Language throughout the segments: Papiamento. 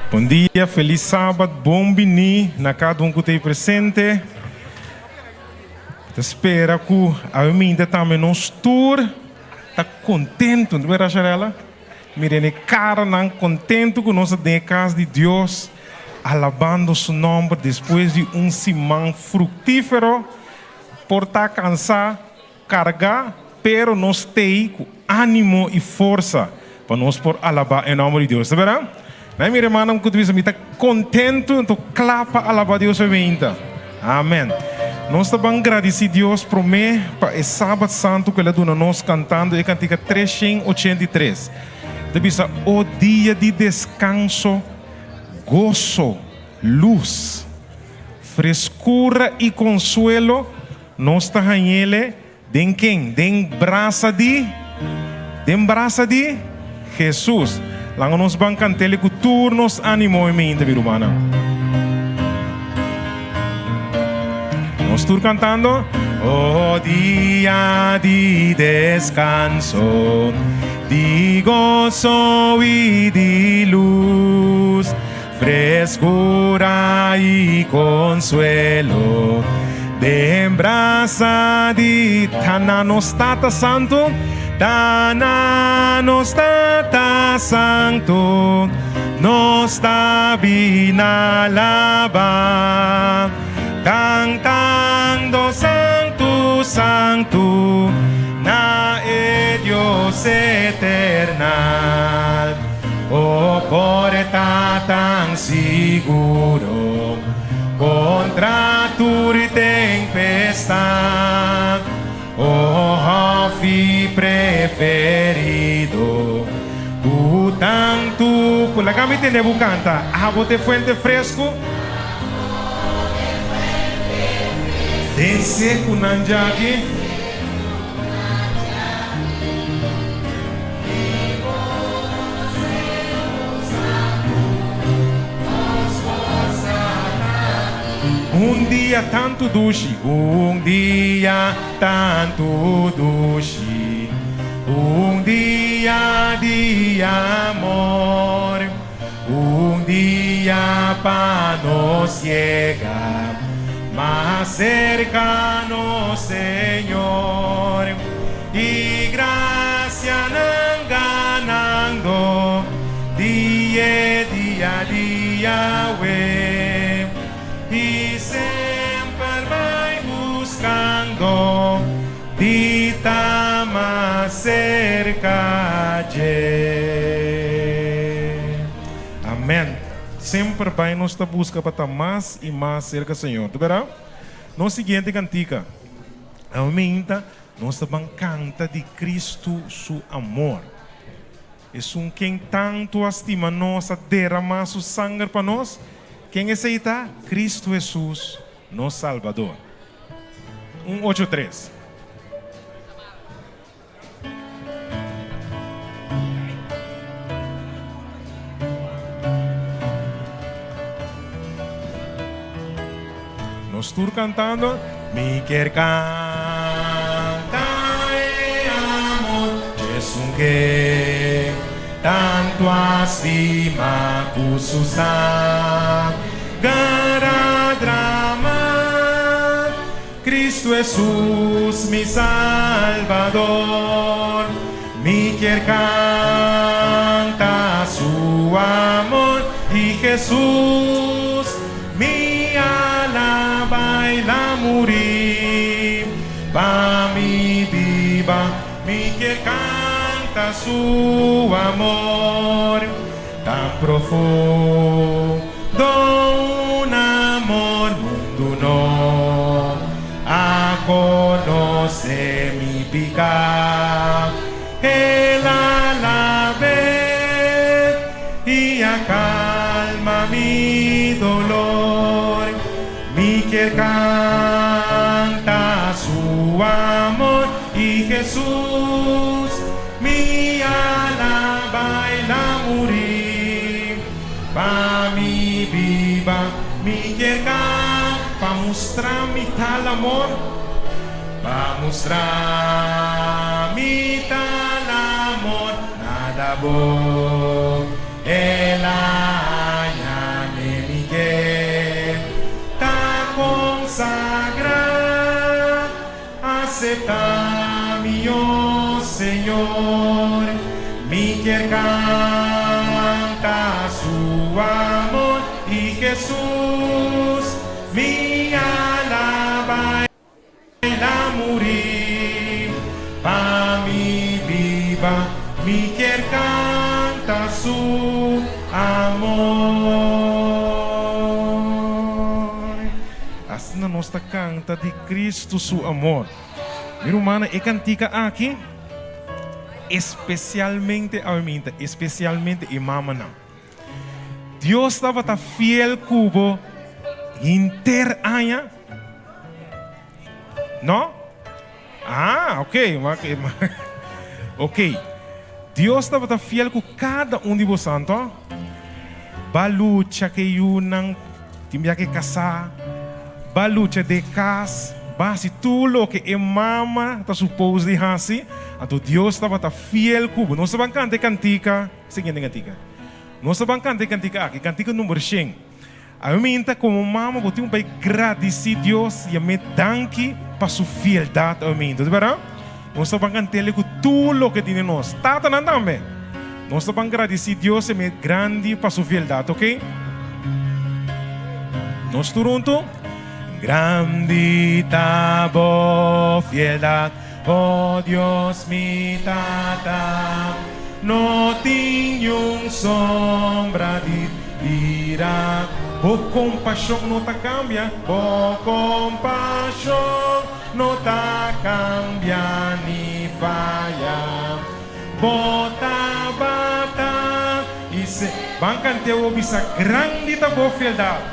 Bon dia, felis sabat, bon bini na kada un ku ta ei presente. Ta spera ku awe minta tambe nos tur ta kontentu, no ta bera Sharella? Mira e karanan kontentu ku nos ta den e kas di Dios alabando su nòmber despues di un siman fruktífero. Por ta kansá, Carga, pero nos tei cu animo y forsa pa nos por alaba e nomber di Dios. Ta bera? Nan mi hermanonan cu ta bisa mi ta contento anto cla pa alaba Dios e meinta. Amen. Nos ta ban gradici Dios prome pa e Sabat Santo cu El a duna nos cantando e cantica 383. Ta bisa, O dia di descanso, goso, luz, frescura y consuelo, Nos ta hañ'ele den ken? Den brasa di? Den brasa di? Hesus. Laga nos ban kant'ele ku tur nos ánimo i mente, mi rumannan. Nos tur kantando? Oh, dia di deskanso, di goso i di lus. Freskura i konsuelo den brasa di Ta na nos Tata Santu, ta na nos Tata Santu, nos ta bin alabá, kantando Santu, Santu, na e Dios eternal. O por ta tan siguro contra tur tempestad, O hofi preferido cu tantu cu. Laga mi tende bo canta, Abo t'e fuente fresco. Den secunan djaki. Un dia tantu dushi, un dia tantu dushi, un dia di amor, un dia pa nos yega mas serka nos Señor. I grasianan ganando di e dia di Yahweh, i semper bai buskando di ta mas serka dje. Amen. Semper bai nos ta buska pa ta mas i mas serka Señor. Ta bera? Nos siguiente kantika. Aumenta. Nos ta ban canta di Cristo su amor. Esun ken tanto a stima nos a derama su sanger pa nos. Ken esey ta? Cristo Jesus, nos Salbador. Un ocho tres. Nos tur cantando. Mi kier canta e amor dj'esun ke tanto a stima cu su sanger a drama. Cristo Jesus mi Salbador, mi kier canta su amor y Jesus mi alaba y la muri pa mi biba, mi kier canta su amor tan profundo un amor mundu no a conoce mi pica el a labe y a calma mi dolor mi kier canta su amor y Jesus Mi alaba y la muri pa mi biba mi kier ka pa mustra mi tal amor pa mustra mi tal amor nada bo el a haña. Acepta mi, oh Señor, mi kier canta su amor y Jesus mi alaba el a muri pa mi biba, mi kier canta su amor. Asina nos ta canta di Cristo su amor. Mi rumannan, e cantica aki especialmente awe especialmente e mamanan. Dios tabata fiel cu bo henter aña? No? Ah, ok. Ok. Dios tabata fiel cu cada un di bo santo. Ba lucha ke yunan tin bia ke casá. Ba lucha den cas. Ba haci tur loke e mama ta suppose di haci. Anto Dios tabata fiel cu bo. Nos ta ban canta e cantica. Siguiente cantica. Nos ta ban canta e cantica aki, cantica number shen. Ami minta como mama bo tin un bai gradici Dios y ame danki pa su fieldad ami minta. Di berdad? Nos ta ban cantele cu tur loke tin den nos. Tatanan tambe. Nos ta ban gradici Dios y ame grandi pa su fieldad, ok? Nos tur hunto. Grandi ta bo fieldad. Oh Dios mi Tata, no tin niun sombra di ira. Bo kompashon no ta kambia, bo kompashon no ta kambia ni faya. Bo tabata i se. Ban kant'é bo bisa, Grandi ta bo fieldat.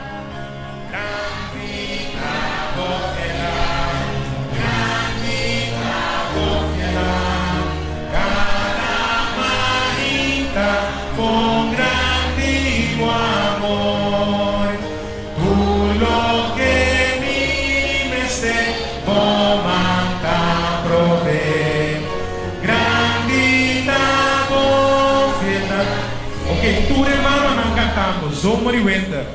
Grandi ta bo fieldat, grandi ta bo fieldat, kada mainta kon grandi bo amor. Tur loke mi mester bo man ta provee. Grandi ta bo fieldat. Ok, tur e mamanan cantando, zomer y winter.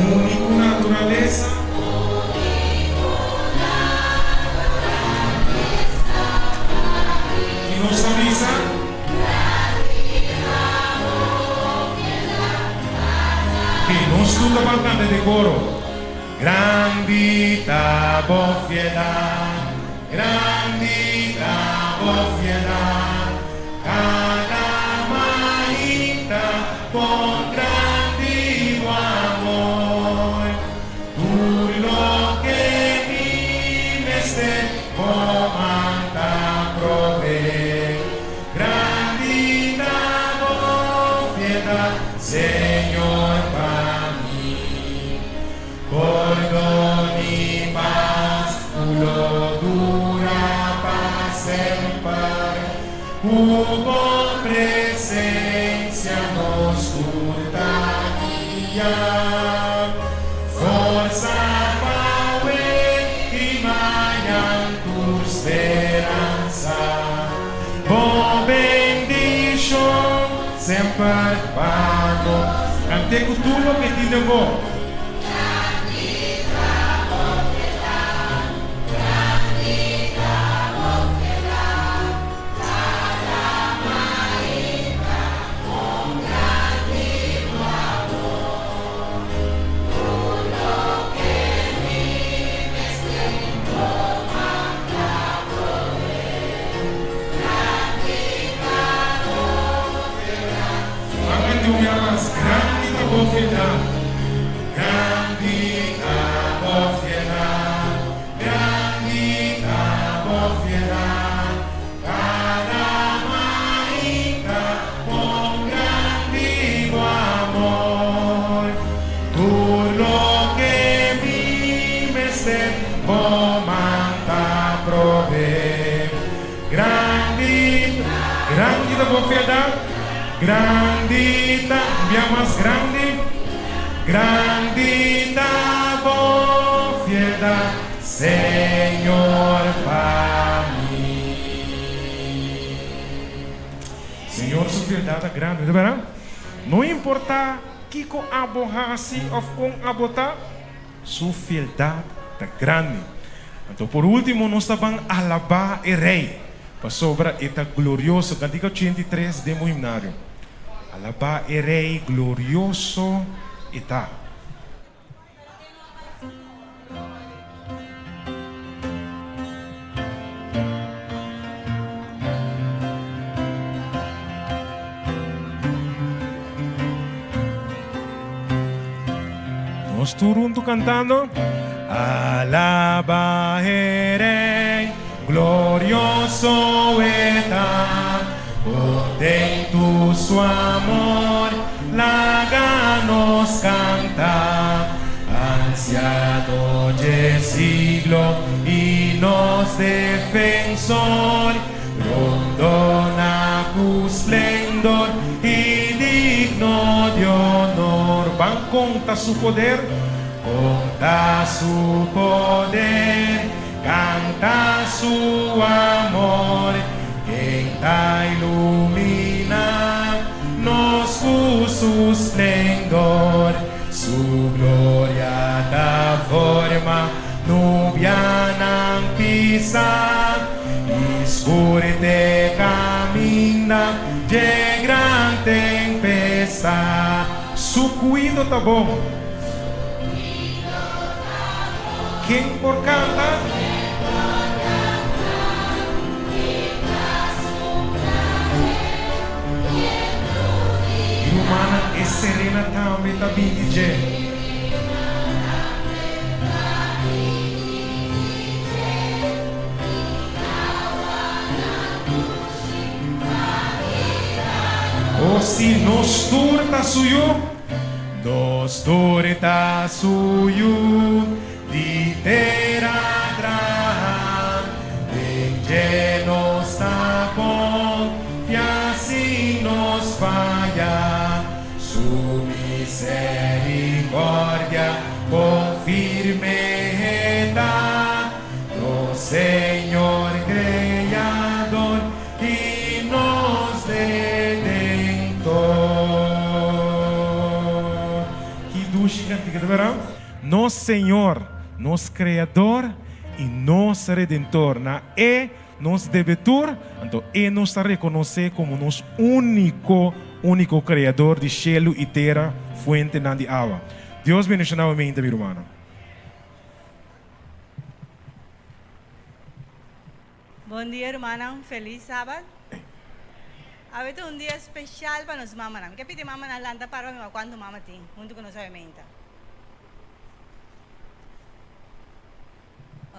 Uni ku naturalesa. I nos ta bisa. Oke, nos tur ta ban kanta den koro. Grandi ta bo fieldad, grandi ta bo fieldad, cada mainta con grandi bo amor, tur loke mi mester bo man ta provee. Grandi ta bo fieldad, Señor, pa mi. Pordon i pas ku lo dura pa semper, ku bo presensia nos tur ta guia. Forsa pa awe i mañan tur speransa, bo bendishon semper pa nos. Kant'é ku tur loke tin den bo. Manga di un bia mas grandi ta bo fieldat, grandi ta bo fieldat, grandi ta bo fieldat, kada mainta kon grandi bo amor, tur loke mi mester bo man ta provee. Grandi, grandi ta bo fieldat, grandi ta, un bia mas grandi, grandi ta bo fieldat, Señor, pa mi. Señor su fieldat ta grandi, ta berdad? No importa kiko abo hasi of kon abo ta, su fieldat ta grandi. Anto por ultimo nos ta ban alabá e Rey, pasobra e ta glorioso. Kantika 83 den bo himnario. Alabá e Rey, glorioso e ta. Nos tur huntu kantando. Alaba e Rey, glorioso e ta, Kontentu su amor laga nos kanta, Ansiado dje siglo i nos defensor, Rondona ku splendor i digno di honor. Ban konta su poder, konta su poder. Canta su amor, ken ta ilumina nos cu su splendor. Su gloria ta forma nubianan pisa i scurte caminda dje gran tempestad. Su cuido ta bon. Ken por kanta? Mi rumannan, e serena tambe ta bin di dje. O si nos tur ta suyo. Nos tur ta su yu di tera traha, den dje nos ta konfia sin nos faya, su miserikordia konfirme ta, nos Señor Kreador I nos Redentor. Ki dushi kantika ta bera. Nos Señor, nos Kreador i nos Redentor. Na E nos debe tur, anto E nos ta rekonosé komo nos úniko, úniko Kreador di shelu i tera, fuentenan di awa. Dios bendishoná bo mente, mi rumannan. Bon dia rumannan, felis sabat. Awe ta un dia special pa nos mamanan. Mi ke pidi mamanan lanta para pa mi wak kuantu mama tin huntu ku nos awe meinta.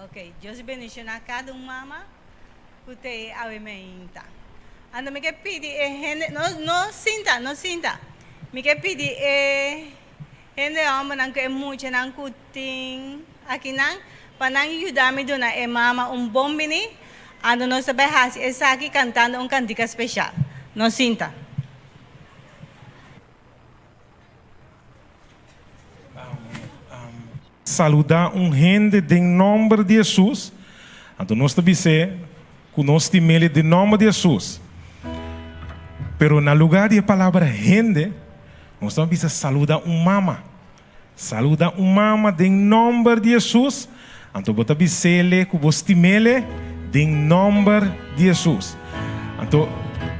Ok, Dios bendiciona kada un mama ku te awe meinta. Anto mi ke pidi e hende, no no sinta, no sinta. Mi ke pidi e hende hombernan ku e muchanan ku Tin akinan pa nan yuda mi duna e mama un bon bini, anto nos ta bai hasi esaki kantando un kantika speshal. Nos sinta. Saludá un hende den nòmber di Hesus, anto nos ta bis'é ku nos stim'el den nòmber di Hesus. Pero na lugá di e palabra hende, nos ta bisa saluda un mama. Saluda un mama den nomber di Hesus, anto bo ta bisele ku bo stimele den nomber di Hesus. Anto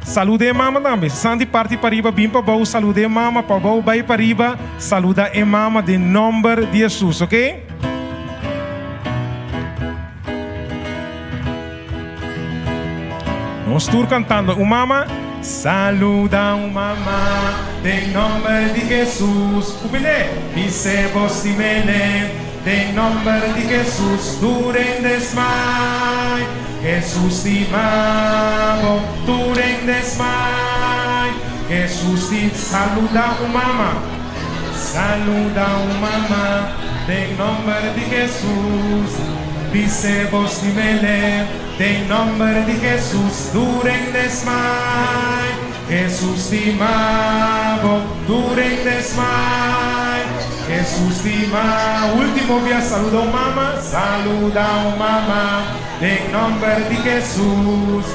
saluda e mama tambe. San di parti pariba bin pabou saluda e mama, pabou bai pariba saluda e mama den nomber di Hesus, ok? Nos tur cantando un mama. Saluda un mama den nomber di Jesus. Cumbiné? Bis'é bo stim'é den nomber di Jesus. Tur hende smai, Jesus stima bo. Tur hende smai, Jesus sti. Saluda un mama. Saluda un mama den nomber di Jesus. Bis'é bo stim'é den nomber di Jesus. Tur hende smai, Jesus stima bo. Tur hende smai, Jesus stima. Ultimo bia saluda un mama. Saluda un mama den nomber di Jesus.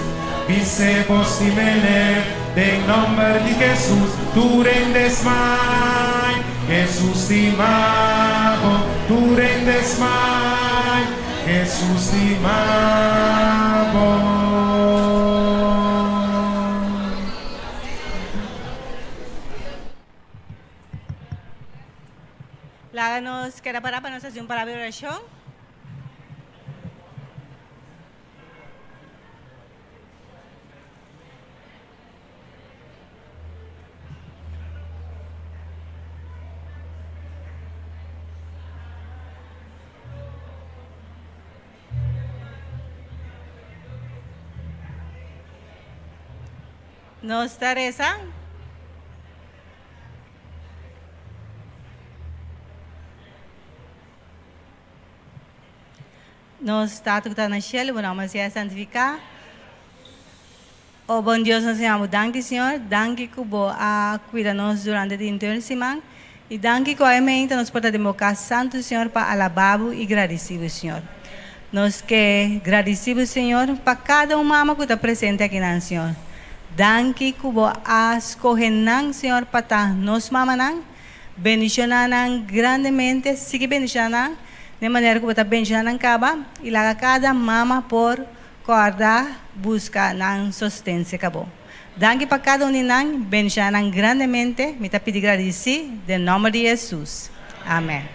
Bis'é bo stim'é den nòmber di Hesus, tur hende smile. Hesus stima bo, tur hende smile. Hesus stima bo. Laga nos keda pará pa nos hasi un palabra di orashon. Nos ta resa. Nos Tata ku ta na shelu, bo nòmber sea santifiká. O bon Dios, nos ta yama bo danki, Señor. Danki ku bo a kuida nos durante di henter siman. I danki ku awe meinta nos por ta den bo kas santu, Señor, pa alabá bo i gradisí bo, Señor. Nos ke gradisí bo, Señor, pa kada un mama ku ta presente akinan, Señor. Danki ku bo a skohe nan, Señor, pa ta nos mamanan. Bendishoná nan grandemente, sigui bendishoná nan den manera ku bo ta bendishoná nan kaba, i laga kada mama por kòrda buska nan sosten serka bo. Danki pa kada un di nan, bendishoná nan grandemente, mi ta pidi gradisí den nòmber di Hesus. Amèn.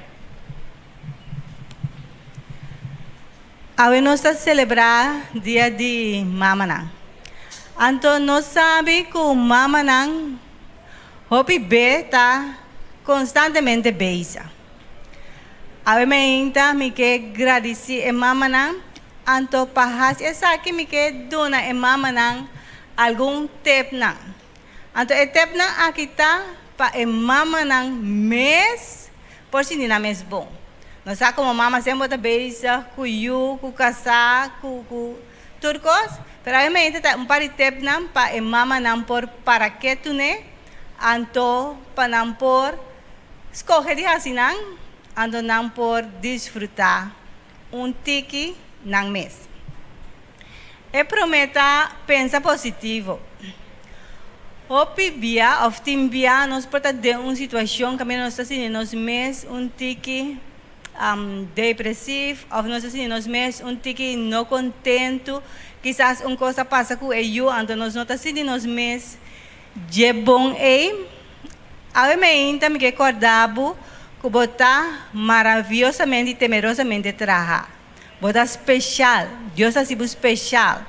Awe nos ta selebrá Dia di Mamanan. Anto nos sabi ku mamanan Hopi be ta konstantemente beisa. Awe meinta mi ke gradisí e mamanan, anto pa hasi esaki mi ke duna e mamanan algun tepnan. Anto e tepnan aki ta pa e mamanan mes por sinti nan mes bon. Nos sa komo mama semper bo ta bezig ku yu, ku kasá, ku ku. Tur kos, pero awe mente ta un par di tepnan pa e mamanan por para ketu ne, anto pa nan por skohe di hasi nan, anto nan por disfrutá un tiki nan mes. E promé ta pensa positivo. Hopi bia òf tin bia nos por ta den un situashon kaminda nos ta sinti nos mes un tiki. Depresief of nos ta sinti nos mes un tiki no kontentu, kisas un kos a pasa ku e yu anto nos no ta sinti nos mes dje bon ei. Awe meinta mi ke kòrda bo ku bo ta maraviosamente i temerosamente traha. Bo ta speshal, Dios a hasi bo speshal.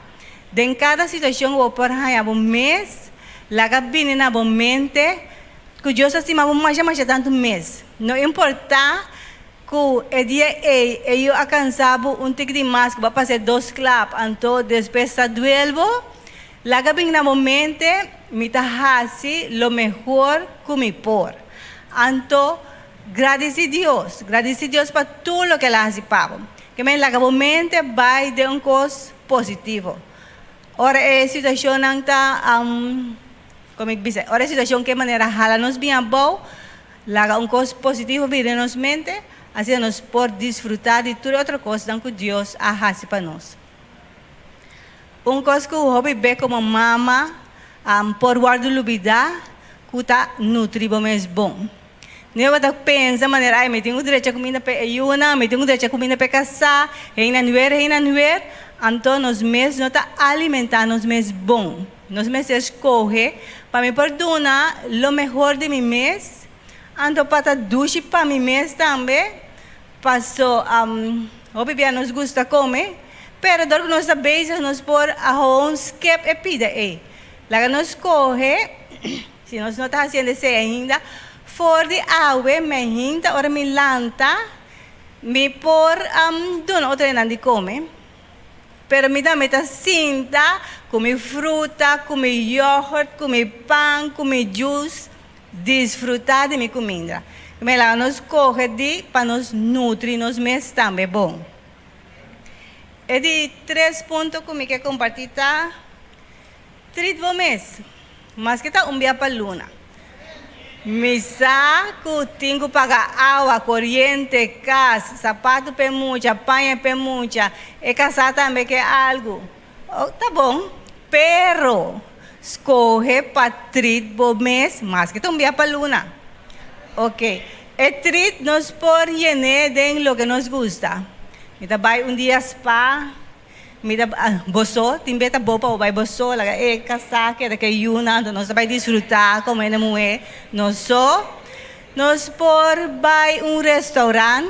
Den kada situashon ku bo por haña bo mes, laga bini na bo mente ku Dios ta stima bo masha masha tantu mes. No importá ku e dia ei e yu a kansa bo un tiki di mas ku bo a pasa e dos klap anto despues ta duel bo, laga bini na bo mente, Mi ta hasi lo mehor ku mi por. Anto Gradisí Dios, gradisí Dios pa tur loke el a hasi pa bo. Ke men laga bo mente bai den un kos positivo. Ora e situashonnan ta, komo mi bisa, ora e situashon ke manera hala nos bin abou, laga un kos positivo bini den nos mente, asina nos por disfrutá di tur e otro kosnan ku Dios a hasi pa nos. Un kos ku hopi be komo mama por wòrdu lubidá ku ta nutri bo mes bon. No bo ta pensa manera, ay mi tin ku drecha kuminda pa e yunan, mi tin ku drecha kuminda pa e kasá, heinan wer, heinan wer. Anto nos mes no ta alimentá nos mes bon. Nos mester skohe pa mi por duna lo mehor di mi mes, anto pa ta dushi pa mi mes tambe, Paso hopi bia nos gusta come, pero dor cu nos ta bezig nos por a gewoon skip e pida ey. Laga nos scoge, si nos no ta haciendo esey ainda, for di awe mehinta ora mi lanta, mi por duna otro hendenan di come, pero mi tambe ta sinta cu mi fruta, cu mi yoghurt, cu mi pan, cu mi juice, Disfrutá di mi kuminda. Mi laga nos kohe di pa nos nutri nos mes tambe bon. E di tres punto ku mi ke kompartí ta, Trit bo mes, maske ta un bia pa luna. Mi sa ku tin ku paga awa, koriente, kas, sapatu p'e mucha, paña p'e mucha, e kasá tambe ke algu. Ta bon. Pero, skohe pa treat bo mes maske ta un bia pa luna. Ok, e treat nos por yen'é den loke nos gusta. Mi ta bai un dia spa, mi ta bo so, tin bia ta bo pa bo bai bo so, laga e kasá keda ku e yunan, anto nos ta bai disfrutá komo hende muhé nos so. Nos por bai un restaurant.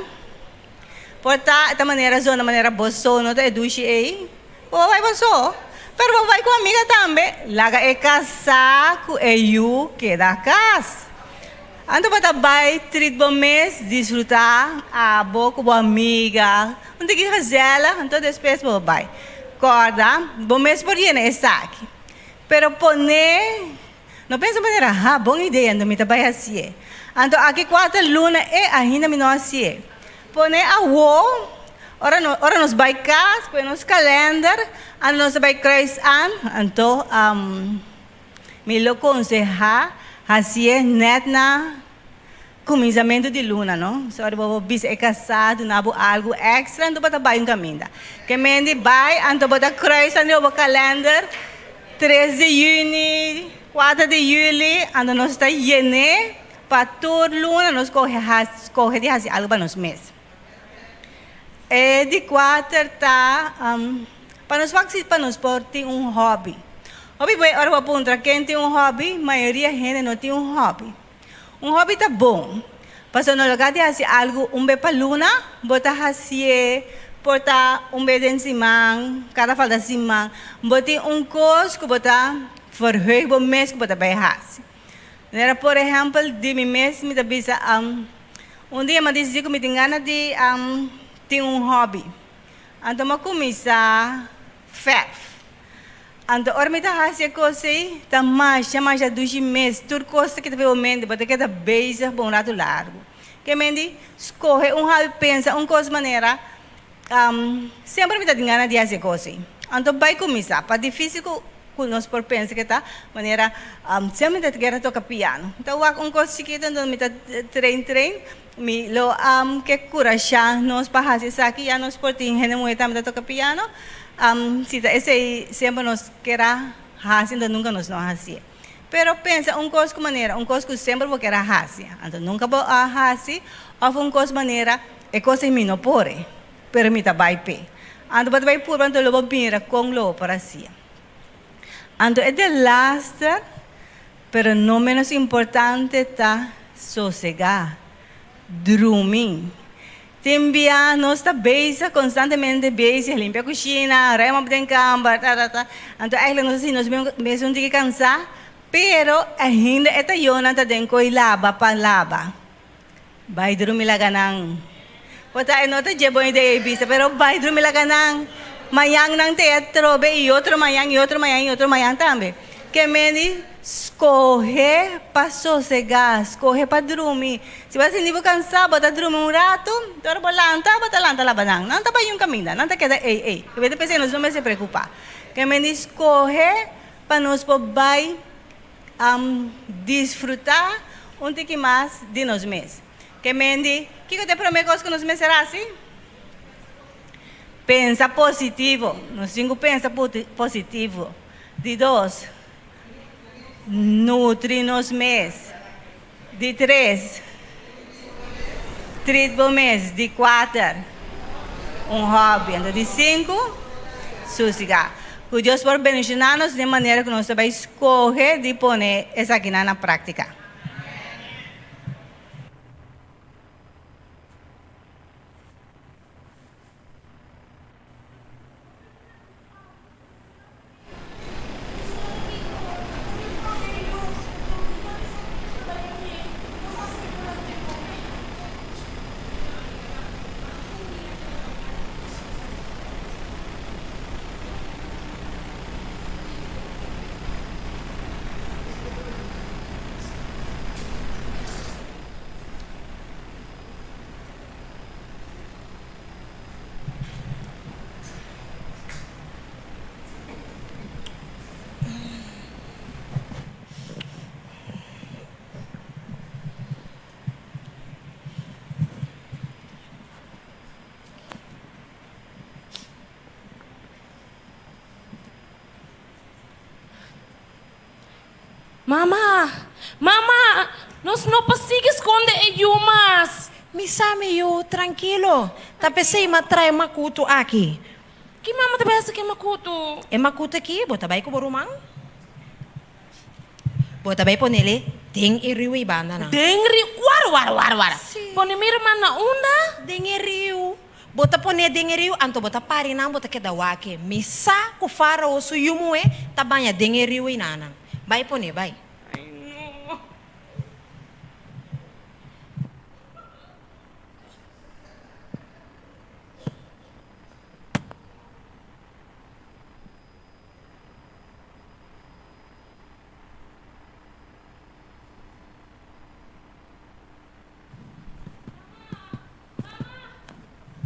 Por ta ta manera zona manera bo so no ta e dushi ei. Bo a bai bo so, pero bo bai ku amiga tambe. Laga e kasá ku e yu keda kas. Anto bo ta bai trit bo mes disfrutá abo ku bo amiga un tiki gezellig anto despues bo bai. Kòrda, bo mes por yena esaki. Pero pone No pensa manera, ha, bon idea, anto mi ta bai hasié. Anto aki kuater luna e ainda mi no hasié. Pone awo, ora no, ora nos bai kas, pone nos kalender, anto nos ta bai kruis an, anto mi lo konsehá hasié nèt na kuminsamentu di luna, no. So ora bo bisa e kasá duna bo algu èkstra, anto bo ta bai un kaminda. Ke mendi bai, anto bo ta kruis an riba bo kalender, tres di yüni, kuater di yüli, anto nos ta yen'é pa tur luna nos kohe hasi, skohe di hasi algu pa nos mes. E di kuater ta, pa nos wak si pa nos por tin un hòbi. Hopi bo ora bo puntra ken tin un hòbi, mayoria hende no tin un hòbi. Un hobby ta bon, pasobra no logra di hasi algu un be pa luna, bo ta hasié por ta un be den siman, kada falta siman. Bo tin un kos ku bo ta verheug bo mes ku bo ta bai hasi. Manera por ehèmpel di mi mes mi ta bisa, un dia mi a disidí ku mi tin gana di tin un hobby. Anto mi a kuminsá fèrf. Anto ora mi ta hasi e kos ei, ta masha masha dushi mes. Tur kos ta kita pa e momento, bo ta keda bezig pa un ratu largu. Ke men di, skohe un hal pensa un kos manera, semper mi ta tin gana di hasi e kos ei. Anto bai kuminsá, pa difísil ku ku nos por pensa ke ta, manera, semper mi ta kere toka piano. Mi ta wak un kos chikitu, anto mi ta train train, mi lo ke kurashá nos pa hasi esaki, ya nos por tin hende muhé tambe ta toka piano. Si ta esei semper nos ker a hasi anto nunka nos no a hasié. Pero pensa un kos ku manera un kos ku semper bo ker a hasi anto nunka bo a hasi òf un kos manera e kos ei mi no por e pero mi ta bai p'e. Anto bo ta bai purba anto lo bo mira kon lo bo por hasié. Anto e delaster pero no menos importante ta sosegá, drumi. Tin bia nos ta bezig konstantemente bezig limpia kushina, ruim op den kamber, ta ta ta. Anto eigenlijk nos ta sinti nos mes un tiki kansá, pero ainda e tayónan ta den ko'i laba pa laba. Bai drumi laga nan. Por ta e no ta dje bon idea ei bisa, pero bai drumi laga nan. Mañan nan ta e atrobe i otro mañan i otro mañan i otro mañan tambe. Ke mende skohe pa sosegá, skohe pa drumi. Si bo ta sinti bo kansá, bo ta drumi un ratu, te ora bo lanta, bo ta lanta laba nan. Nan ta bai un kaminda, nan ta keda ei ei. Ke mende p'esei nos no mester preokupá. Ke mende skohe pa nos por bai disfrutá un tiki mas di nos mes. Ke mende, kiko ta e promé kos ku nos mester hasi? Pensa positivo. Nos tin ku pensa positivo. Di dos, nutri nos mes. Di tres, treat bo mes. Di kuater, un hobby. Anto di sinku, susiga. Ku Dios por bendishoná nos den manera ku nos ta bai skohe di pone esakinan na práktika. Mama! Mama! Nos no por sigui skonde e yu mas! Mi sa mi yu, trankilo. Ta p'esei m'a trae makutu aki. Ki mama ta bai hasi ku e makutu? E makutu aki bo ta bai ku bo ruman. Bo ta bai ponele den e riu ei bandanan. Den riu? Wara, wara, wara, wara. Sí. Pone mi ruman na unda? Den e riu. Bo ta pon'é den e riu, anto bo ta pari nan, bo ta keda wak-e. Mi sa ku Fárao su yu muhé ta baña den e riu einanan. Bai pon'é, bai. Ai, no.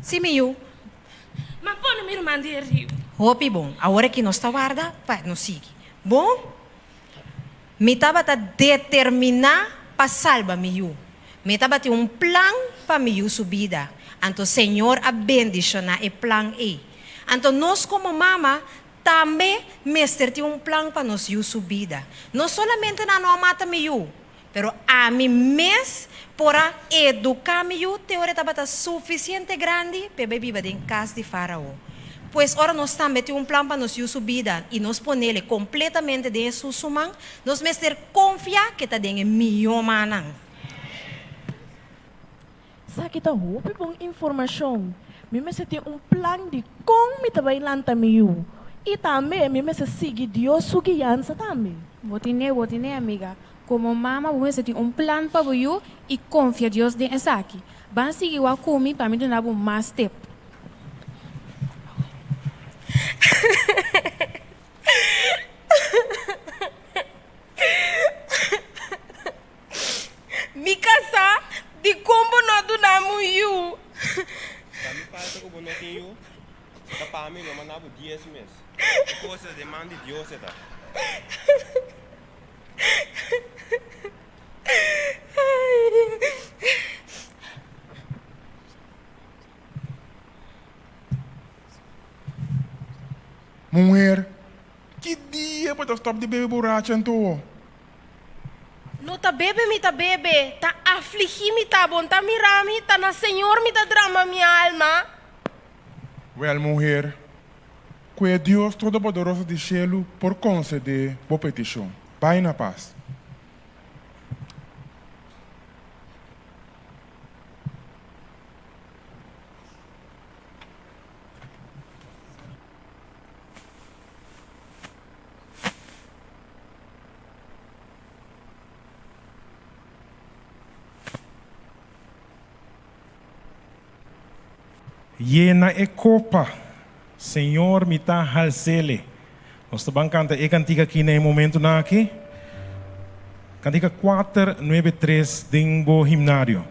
Sí, mi yu. Ma pone mi ruman di e riu. Hopi bon. Awor aki nos ta warda pa nos sigui. Bon? Mi tabata determiná pa salba mi yu. Mi tabatin un plan pa mi yu su bida. Anto Señor a bendishoná e plan ei. Anto nos komo mama tambe mester tin un plan pa nos yu su bida. No solamente nan no a mata mi yu, Pero ami mes por a eduká mi yu te ora e tabata sufisiente grandi p'e bai biba den kas di Fárao. Pues ora nos tambe tin un plan pa nos yu su bida i nos ponele kompletamente den Hesus su man, nos mester konfia ku e ta den e mihó mannan. Esaki ta hopi bon informashon. Mi mester tin un plan di kon mi ta bai lanta mi yu. I tambe mi mester sigui Dios su guiansa tambe. Bo tine, bo tine, amiga. Komo mama bo mester tin un plan pa bo yu i konfia Dios den esaki. Ban sigui wak ku mi pa mi duna bo mas tip. Mi kasá, dikon bo no a duna mi un yu? Ta mi falta ku bo no tin yu? Si ta pa mi, lo manda bo dies mes. E kos ta den man di Dios e ta. Muher, ki dia bo ta stop di bebe burachi anto? No ta bebe mi ta bebe, ta afligí mi ta, bo n'ta mira mi, ta na Señor mi ta drama mi alma. Wèl, muher, ku e Dios Todopoderoso di shelu por konsedé bo petishon. Bai na pas. Yena e kopa, Señor mi ta halsele. Nos ta ban kanta e kantika aki na e momentunan aki. Kantika kuater nuebe tres den bo himnario.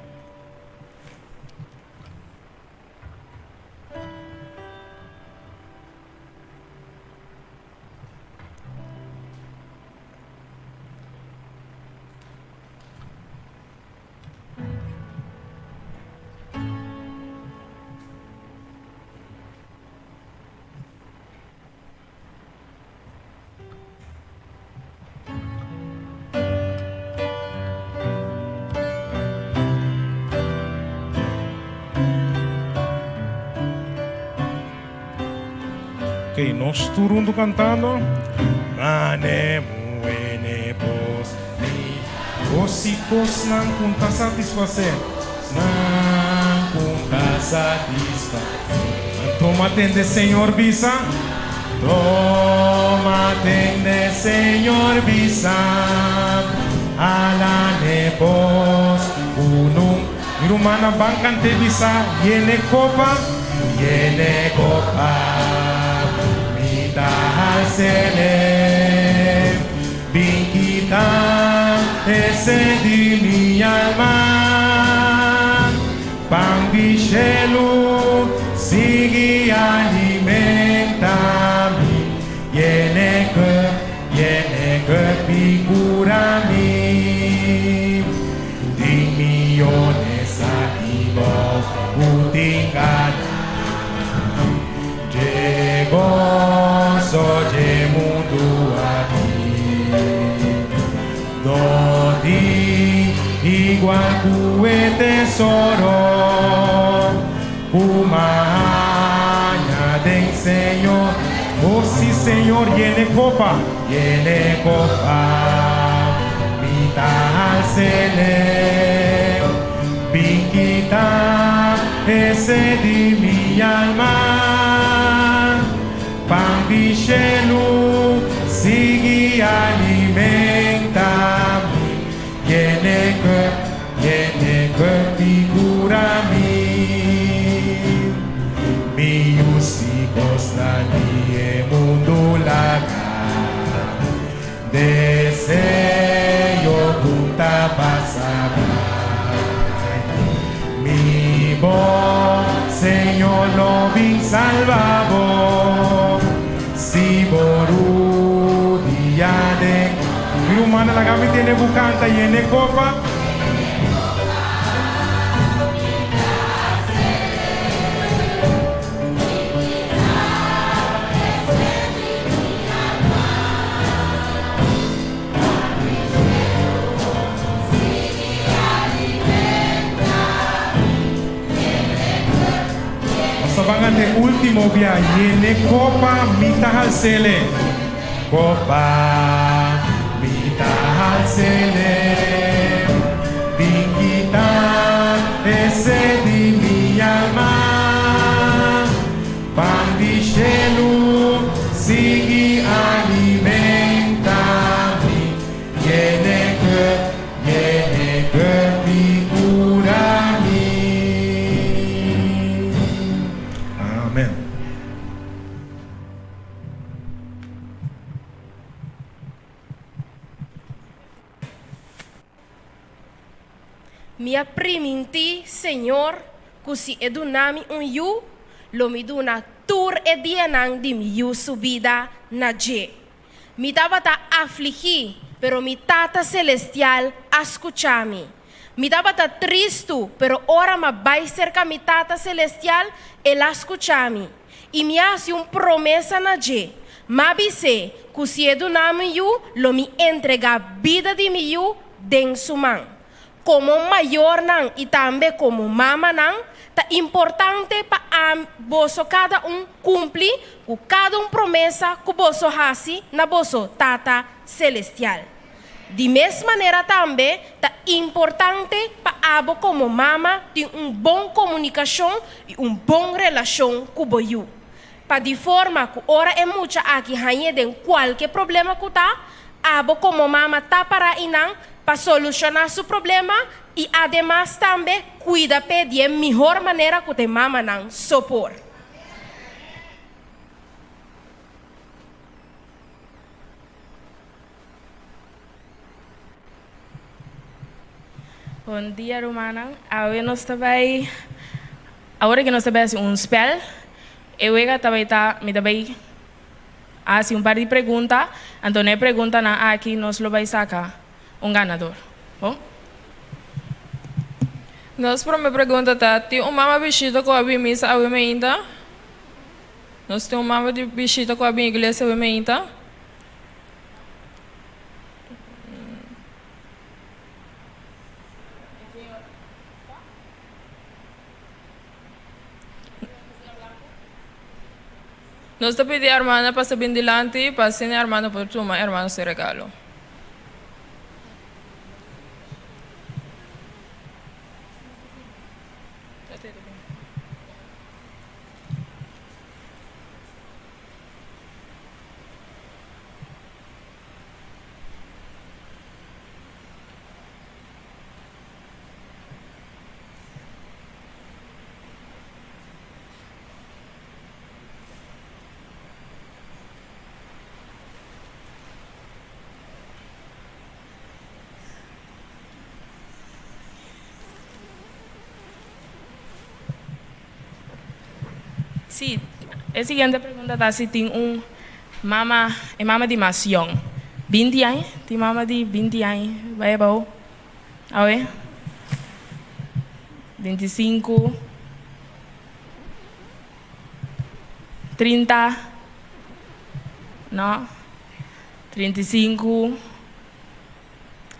Ok, nos tur huntu kantando. Mane muene bos mi Kos i kosnan ku ta satisfasé Nan ku ta satisfasé Toma tende Señor bisa Toma tende Señor bisa Ala ne bos ku nun Mi rumannan ban kant'é bisa Yene kopa, yene kopa Mi ta hals'ele Bin kita e sed di mi alma Pan di shelu sigui alimenta mi Yene cup, yene cup i cura mi Tin miyones aki bou cu tin gana Dje goso dje mundu aki. No tin igual ku e tesoro ku m'a haña den Señor. Oh si Señor, yene kopa, yene kopa, mi ta hals'ele. Bin kita e sed di mi alma. Pan di shelu sigui alimenta mi, yene cup, yene cup i cura mi. Mi yu si cosnan di e mundu laga, deseo cu ta pasa bai. Mi bon Señor lo bin salba bo si bo rudia den. Mi rumannan laga mi tene bu canta yene copa. Nos ta ban ante ultimo bia yene kopa mi ta halsele kopa mi ta halsele bin kita e sed di mi alma. Pan di shelu sigui alimenta mi, yene cup, yene cup i cura mi. Amen. Mi a primintí Señor ku si E duna mi un yu, lo mi duna tur e dianan di mi yu su bida na dje. Mi tabata afligí, pero mi Tata Selestial a skucha mi. Mi tabata tristu, pero ora m'a bai serka mi Tata Selestial, El a skucha mi. I mi a hasi un promesa na dje. M'a bis'é ku si E duna mi yu, lo mi entregá bida di mi yu den su man. Komo mayornan i tambe komo mamanan, ta importante pa boso kada un kumpli ku kada un promesa ku boso hasi na boso Tata Selestial. Di mes manera tambe ta importante pa abo komo mama tin un bon komunikashon i un bon relashon ku bo yu, pa di forma ku ora e mucha aki hañ'é den kualke problema ku ta, Abo komo mama ta para einan pa solushoná su problema i ademas tambe kuida p'e di e mihor manera ku ta e mamanan so por. Bon dia rumannan, awe nos ta bai, awor aki nos ta bai hasi un spel, e wega ta bai ta, mi ta bai hasi un par di pregunta, anto na e preguntanan aki nos lo bai saka un ganador. Bon? Nos prome pregunta ta, Tin un mama bishita ku a bin misa awe meinta? Nos tin un mama di bishita ku a bin iglesia awe meinta? Nos ta pidi hermana pasa bin dilanti pa asina hermano por tuma hermano su regalo. Sí, e siguiente pregunta ta si tin un mama, e mama di mas yong, binti aña? Tin mama di binti aña bai abou? Awe? Bintisinku, trinta, no, trintisinku.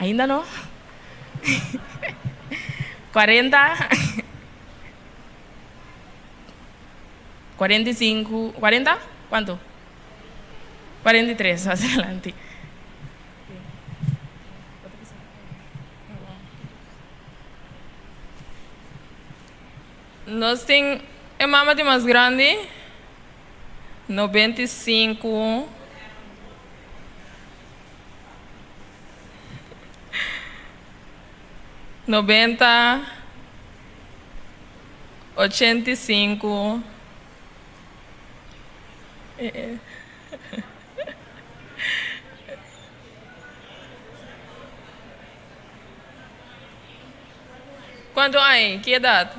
Ainda no? 40, 45, 40? Kuantu? 43, pasa adelante. Nos tin e mama di mas grandi, 95. 90, 85. Kuantu aña? Ki edat?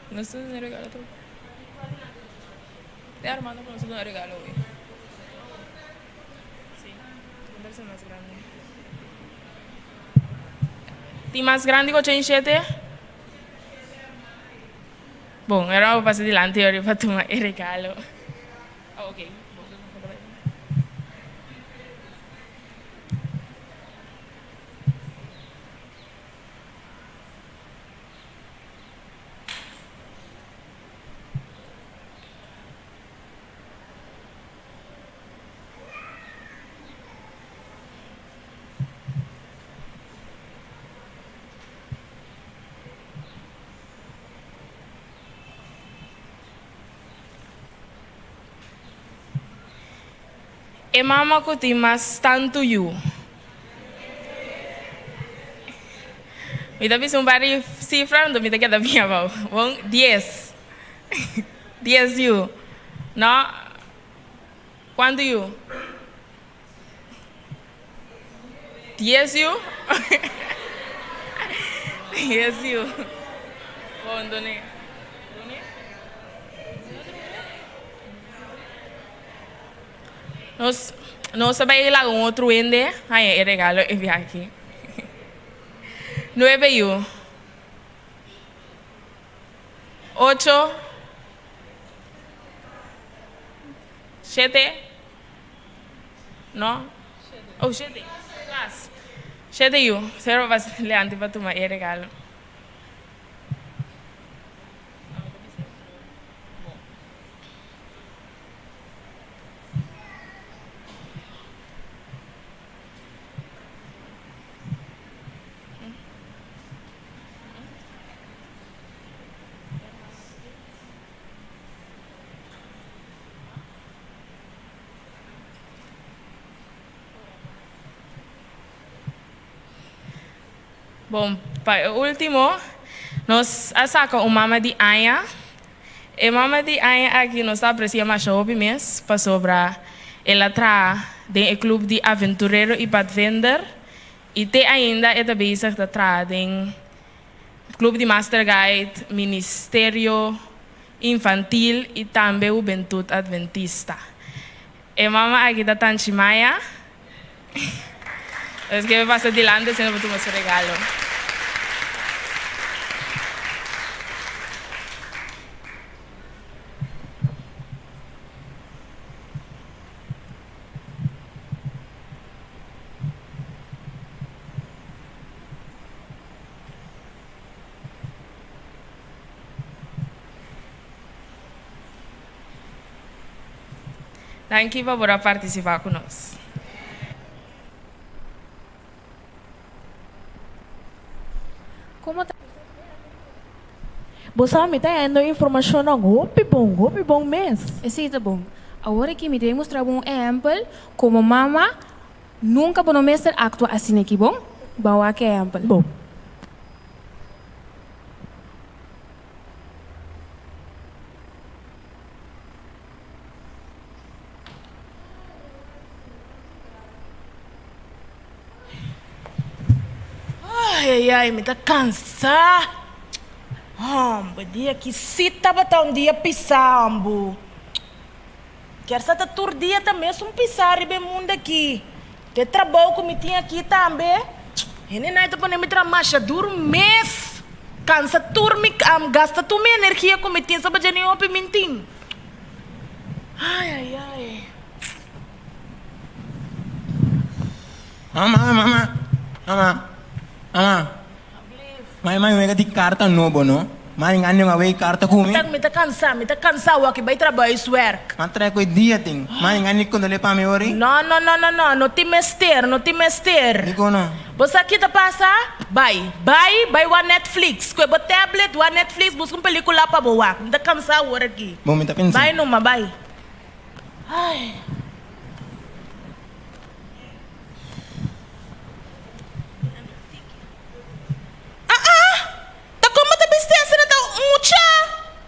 Nos ta duna regalo tur. Te Armando ku nos ta duna regalo hoy. Sí, un persona mas grandi. Tin mas grandi ku 87? Bon, ahora bo pasa dilanti ori pa tuma e regalo. Oh, ok. E mama ku tin mas tantu yu. Mi ta bisa un par di sifra anto mi ta keda bien abou. Bon, dies. Dies yu. No, kuantu yu? Dies yu? Dies yu. Bon, done. Done? Nos, nos ta bai laga un otro hende haña e regalo e biaha. Nuebe yu. Ocho. Shete. No? Oh, shete. Mas. Shete yu. Sero pa pasa dilanti pa tuma e regalo. Bon, pa e ultimo, nos a saca un mama di aña. E mama di aña aki nos ta aprecia masha hopi mes, pasobra el a traha den e club di Aventurero y Padvinder y te ainda e ta bezig ta traha den club di Master Guide, Ministerio Infantil y tambe Hubentud Adventista. E mama aki ta Tanchi Maya. Nos ke pasa dilanti asina pa tuma su regalo. Danki pa por a partisipá ku nos. Komo ta. Bo sa mi ta hendo informashonnan hopi bon, hopi bon mes. Esei ta bon. Awor aki mi ta bin mustra bo un ehèmpel komo mama nunka bo no mester aktua asina aki, bon? Ban wak e ehèmpel. Bon. Ai ai ai mi ta cansa homber dia aki si tabata un dia pisa homber kier sa ta tur dia ta mesun pisa riba e mundo aki te trabou cu mi tin aki tambe hende nan ta pone mi traha masha duro mes cansa tur mi gasta tur mi energia cu mi tin saba dje ni hopi mi tin ai ai ai. Mama, mama, mama, mama. Mai mai wega di karta nobo no. Mai ngani nga wei karta ku mi. Mi ta kansa, mi ta kansa awor ki bai trabouiswerk. Ma trae ku e dia tin. Mai ngani kondole pa mi ori. No, no, no, no, no, no tin mester, no tin mester. Dikon no? Bo sa ki ta pasa? Bai, bai, bai wak Netflix. Ku e bo tablet, wak Netflix, buska un pelikula pa bo wak. Mi ta kansa awor aki. Bon, mi ta pensa. Bai numa, bai. Ai. Ah-ah! Ta kon bo ta bisti asina ta mucha?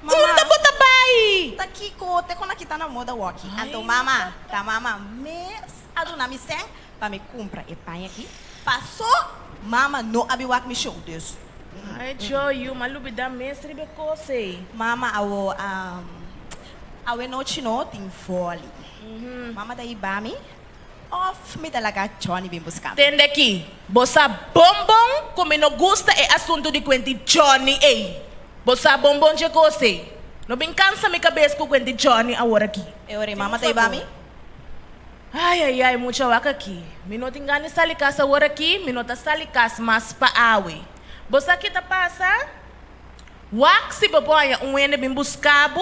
Unda bo ta bai? Ta kiko te kon a kita na moda woki? Anto mama, ta mama mes a duna mi sèn pa mi kumpra e paña aki. Paso mama no a bi wak mi show, dus. Ai Joe, yu, m'a lubida mes riba e kos ei. Mama, awo, awe nochi no tin vòli. Mama ta hiba mi Of mi ta laga Johnny bin buska mi. Tende aki, bo sa bon bon ku mi no gusta e asuntu di kuenti Johnny ei. Bo sa bon bon dje kos ei. No bin kansa mi kabes ku kuenti Johnny awor aki. E ora e mama ta hiba mi. Ai ai ai mucha wak aki. Mi no tin gana di sali kas awor aki, mi no ta sali kas mas pa awe. Bo sa ki ta pasa? Wak si bo por haña un hende bin buska bo,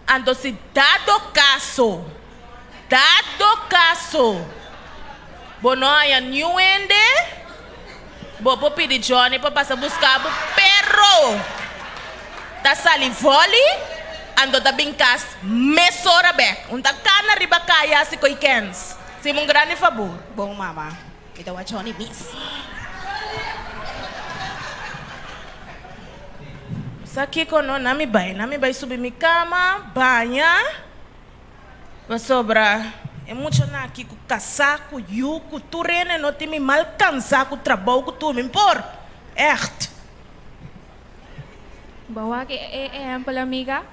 anto si dado kaso, dado kaso, bo no haña niun hende, bo por pidi Johnny pa pasa buska bo, pero ta sali vòli, anto ta bin kas mesora bèk. Un ta kana riba kaya hasi ko'i kèns. Hasimu un grandi fabor. Bon mama, mi ta wak Johnny mis. Sa kiko no, na mi bai, na mi bai subi mi kama, baña, pasobra e muchanan aki ku kasá, ku yu, ku tur hende no tin mi mal kansá ku trabou ku tur mi por, ègt. Bo wak e ehèmpel amiga?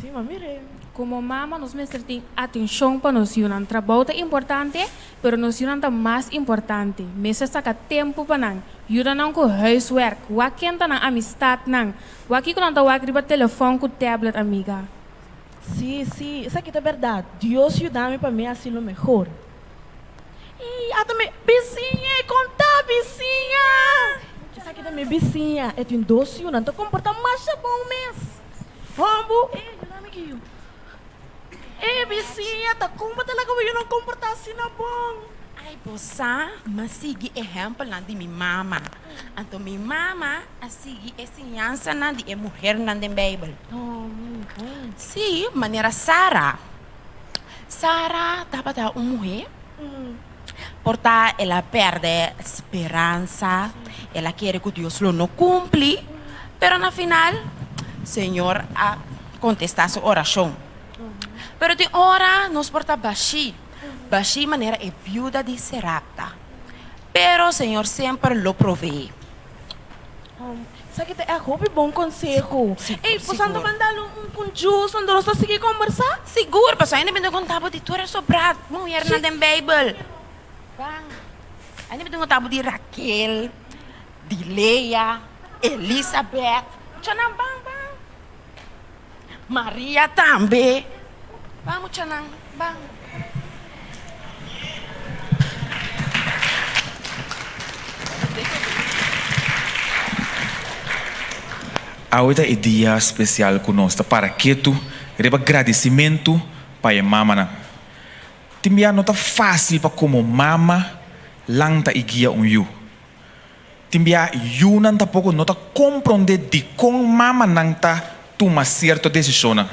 Sí, ma mire. Komo mama nos mester tin atenshon pa nos yunan. Trabou ta importante, pero nos yunan ta mas importante. Mester saka tempu pa nan. Yuda nan ku huiswerk. Wak ken ta nan amistatnan. Wak kiko nan ta wak riba telefòn ku tablet, amiga. Sí, sí, esaki ta bèrdat. Dios yuda mi pa mi hasi lo mehor. I ata mi bisiña e konta, bisiña! Esaki ta mi bisiña. E tin dos yu. Nan ta komportá masha bon mes. Hombu, e yuda mi ki yu. E bisiña ta kon bo ta laga bo yunan komportá asina bon? Ai bo sa, m'a sigui ehèmpelnan di mi mama. Anto mi mama a sigui e siñansanan di e muhernan den Beibel. Sí, manera Sara. Sara tabata un muhé, por ta el a pèrdè speransa, el a kere ku Dios lo no kumpli, pero na final Señor a kontestá su orashon. Pero tin ora nos por ta bashí, bashí manera e biuda di Serapta, pero Señor semper lo proveé. Esaki ta e hopi bon konseho. Ey, boso a manda lo un un jus unda nos ta sigui kombersá? Sigur, pasobra ainda mi ta konta bo di tur e sobrá muhernan den Beibel. Ban, ainda mi ta konta bo di Raquel, di Lea, Elisabet. Muchanan, ban, ban. Maria tambe. Ban, muchanan, ban. Awe ta e dia spesial ku nos ta para ketu riba gradisimentu pa e mamanan. Tin bia no ta fásil pa komo mama lanta i guia un yu. Tin bia yunan tampoko no ta komprondé dikon mamanan ta tuma sierto desishonnan.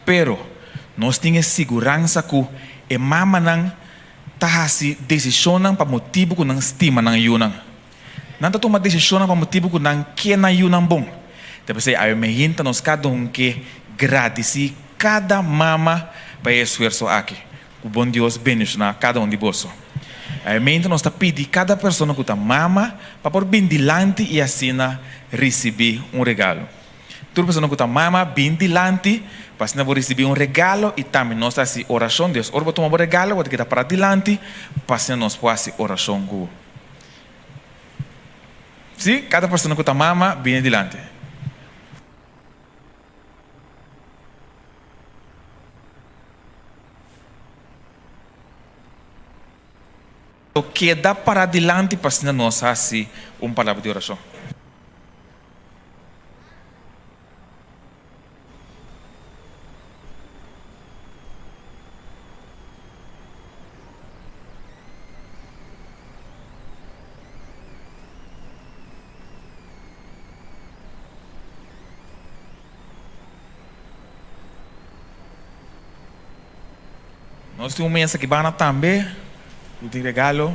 Pero, nos tin e siguransa ku e mamanan ta hasi desishonnan pa motibu ku nan stima nan yunan. Nan ta tuma desishonnan pa motibu ku nan ke nan yunan bon. Ta p'esei awe mehinta nos kada un ke gradisí kada mama pa e esfuerso aki. Ku bon Dios bendishoná kada un di boso. Awe nos ta pidi kada persona ku ta mama pa por bin dilanti i asina risibí un regalo. Tur persona ku ta mama bin dilanti pa asina bo risibí un regalo i tambe nos ta hasi orashon. Dios, ora bo tuma bo regalo bo ta keda pará dilanti pa asina nos por hasi orashon ku bo. Sí, kada persona ku ta mama bini dilanti. Keda para dilanti pa asina nos hasi un palabra di orashon. Nos tin un mesa aki bana tambe ku tin regalo.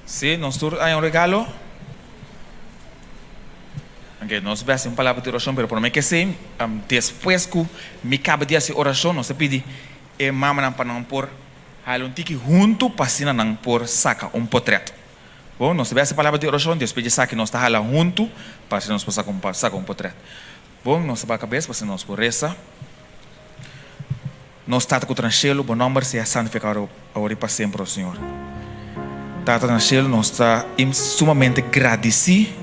Sí, nos tur haña un regalo. Ok, nos bai hasi un palabra di orashon, pero promé ke esei, despues ku mi kaba di hasi orashon, nos ta pidi e mamanan pa nan por hala un tiki huntu pa asina nan por saka un potrèt. Bon, nos ta bai hasi palabra di orashon, despues di esaki nos ta hala huntu pa asina nos por saka un saka un potrèt. Bon, nos ta baha kabes pa asina nos por resa. Nos Tata ku ta na shelu, bo nòmber sea santifikado awor i pa semper, o Señor. Tata na shelu, nos ta sumamente gradisí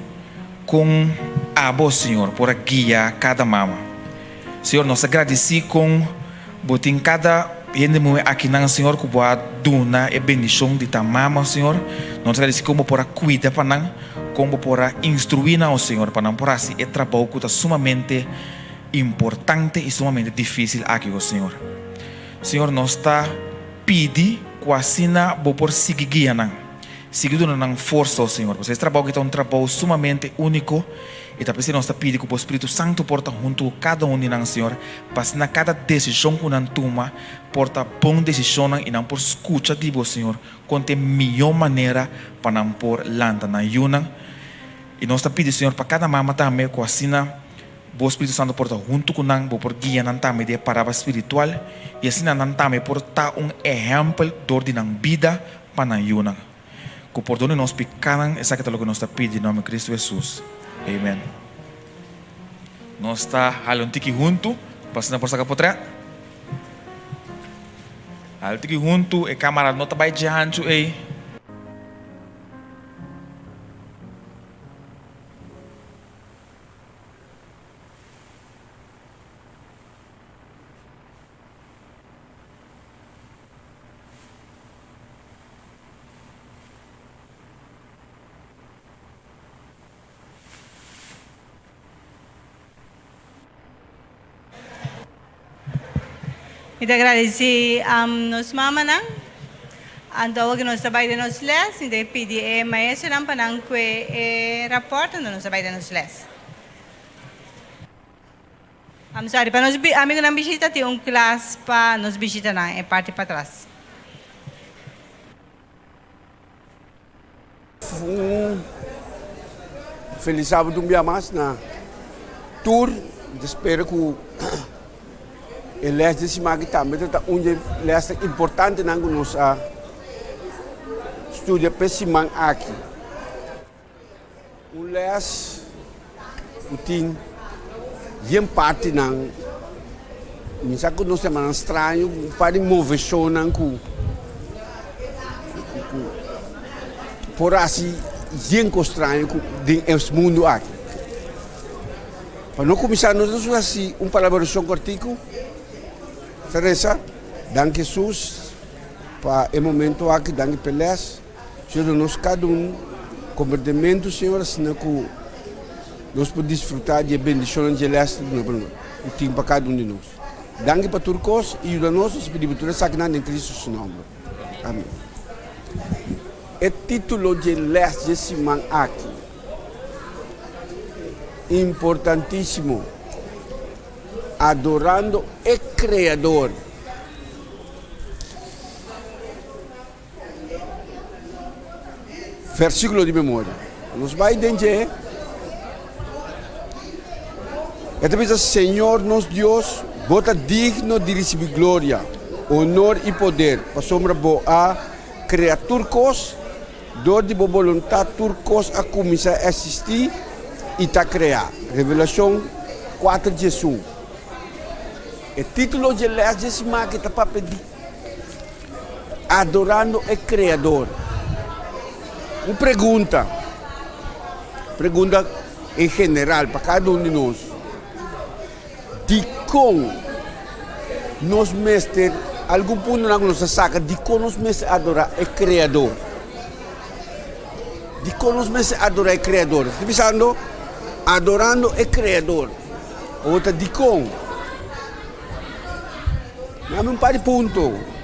kon abo, Señor, por a guia kada mama. Señor, nos ta gradisí kon bo tin kada hende muhé akinan, Señor, ku bo a duna e bendishon di ta mama, Señor. Nos ta gradisí kon bo por a kuida pa nan, kon bo por a instruí nan, o Señor, pa nan por hasi e trabou ku ta sumamente importante i sumamente difísil aki, o Señor. Señor, nos ta pidi ku asina Bo por sigui guia nan, sigui duna nan forsa, o Señor, pasobra es trabou aki ta un trabou sumamente úniko i ta p'esei nos ta pidi ku Bo Spiritu Santu por ta huntu ku kada un di nan, Señor, pa asina kada desishon ku nan tuma por ta bon desishonnan i nan por skucha di Bo, Señor, kon ta e mihó manera pa nan por lanta nan yunan. I nos ta pidi, Señor, pa kada mama tambe ku asina Bo Spiritu Santu por ta huntu ku nan, Bo por guia nan tambe den e paraba spiritual i asina nan tambe por ta un ehèmpel dor di nan bida pa nan yunan. Ku pordone nos pikanan, esaki ta loke nos ta pidi den nòmber Kristu Hesus. Amen. Nos ta hala un tiki huntu pa asina por saka potrèt. Hala un tiki huntu, e kamara no ta bai dje hanchu ei. Mi ta gradisí nos mamanan. Anto awor ku nos ta bai den nos lès, mi ta pidi e maestronan pa nan kue e rapòrt anto nos ta bai den nos lès. I'm sorry, pa nos amigunan bishita tin un klas pa nos bishitanan e parti patras. Un felis sábado un bia mas na tur. Mi ta spera ku e lès di siman aki tambe ta un di e lèsnan importantenan ku nos a studia p'e siman aki. Un lès ku tin yen partinan, mi sa ku nos temanan straño, un par di moveshonnan ku ku por hasi yen kos straño ku den es mundu aki. Pa no kuminsá nos ta hasi un palabrashon kòrtiku, ta resa, Danki Hesus pa e momento aki, danki p'e lès. Señor, duna nos kada un kombertimentu, Señor, asina ku nos por disfrutá di e bendishonnan dje lès ku tin pa kada un di nos. Danki pa tur kos i yuda nos, nos pidi bo tur esakinan den Kristu su nòmber. Amèn. E título dje lès dje siman aki, importantísimo, Adorando e Kreador. Versíkulo di memoria. Nos bai den dje. E ta bisa, Señor nos Dios, bo ta digno di risibí gloria, honor i poder, pasobra bo a krea tur kos, dor di bo boluntat tur kos a kuminsá eksistí i ta kreá. Revelashon kuater diesun. E título dje lès dje siman aki ta papia di Adorando e Kreador. Un pregunta, pregunta en general pa kada un di nos, dikon nos mester, algun puntonan ku nos a saka, dikon nos mester adorá e Kreador? Dikon nos mester adorá e Kreador? Estoy bisando adorando e Kreador. Awor ta dikon? Dame un par di punto.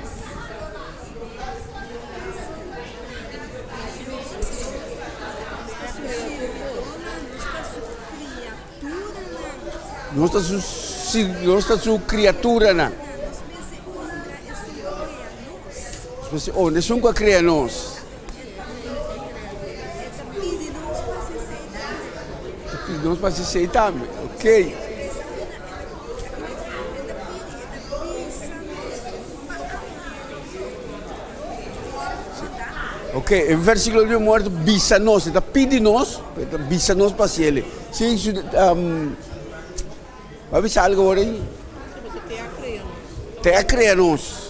Nos ta su, nos ta su kriaturanan. Nos mester honra esun ku a krea nos. Ta pidi nos pa hasi esei tambe. Ok. Ok, e versículo di muerto bisa nos, e ta pidi nos, e ta bisa nos pa hasi el. Sí, su, um, va bisa algo ahora ahí? Te a crea nos.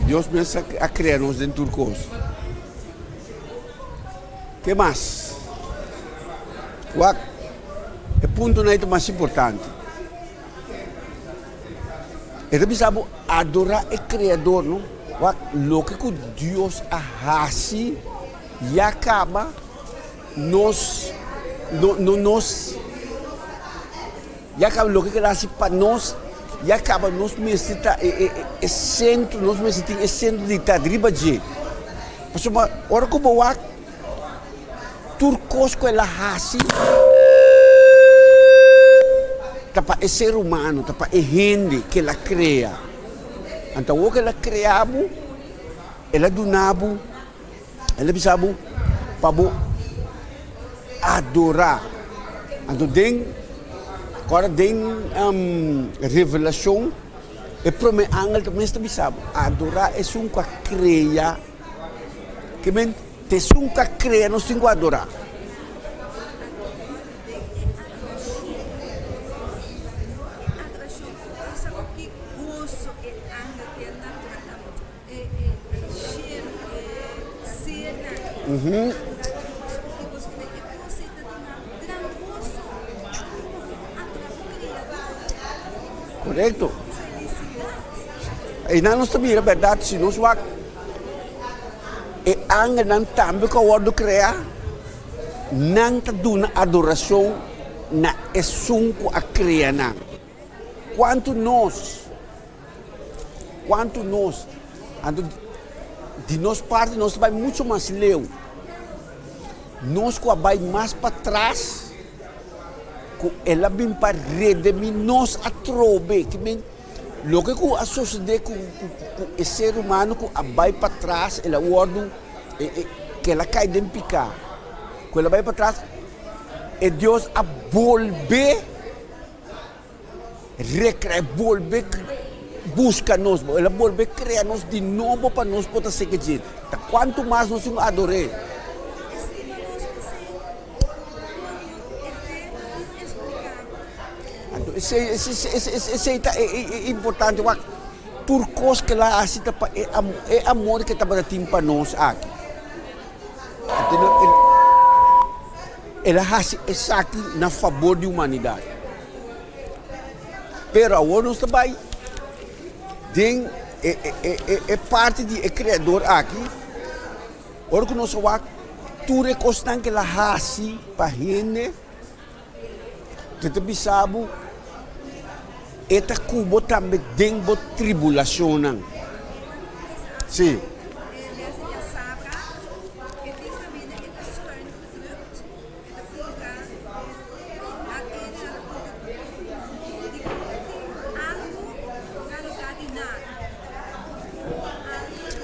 Dios mes a crea nos den tur cos. Ke mas? Wak, e puntonan ei ta mas importante. E ta bisa bo adorá e Kreador, no? Wak, loke ku Dios a hasi ya kaba nos, no, no nos, ya kaba loke ku el a hasi pa nos, ya kaba nos mester ta e, e, e sentro, nos mester tin e sentro di ta riba dje. Pasobra ora ku bo wak tur kos ku el a hasi ta pa e ser humano, ta pa e hende ku el a krea. Anto awor ku el a krea bo, el a duna bo, el a bisa bo pa bo adorá. Anto den, kòrda den Revelashon e promé angel ta mes ta bisa bo, adorá esun ku a krea. Ke men t'esun ku a krea nos tin ku adorá. Korekto. Einan nos ta mira bèrdat si nos wak. E angelnan tambe ku a wòrdu kreá, nan ta duna adorashon na Esun ku a krea nan. Kuantu nos, kuantu nos, anto di nos parti nos ta bai muchu mas leu. Nos ku a bai mas patras, ku el a bin pa redemí nos atrobe. Loke ku a sosodé ku e ser humano ku a bai patras, el a wòrdu, ku el a kai den piká, ku el a bai patras, e Dios a bolbe rekreá, bolbe buska nos, el a bolbe krea nos di nobo pa nos por ta seke dje. Ta kuantu mas nos tin ku ador'é? Anto esei esei ta e importante wak tur kos ke el a hasi ta pa e e amor ke tabata tin pa nos aki. Anto el a hasi esaki na fabor di humanidat. Pero awor nos ta bai den e e e parti di e kreador aki. Ora ku nos a wak tur e kosnan ku el a hasi pa hende, te ta bisa bo e ta ku bo tambe den bo tribulashonnan. Sí.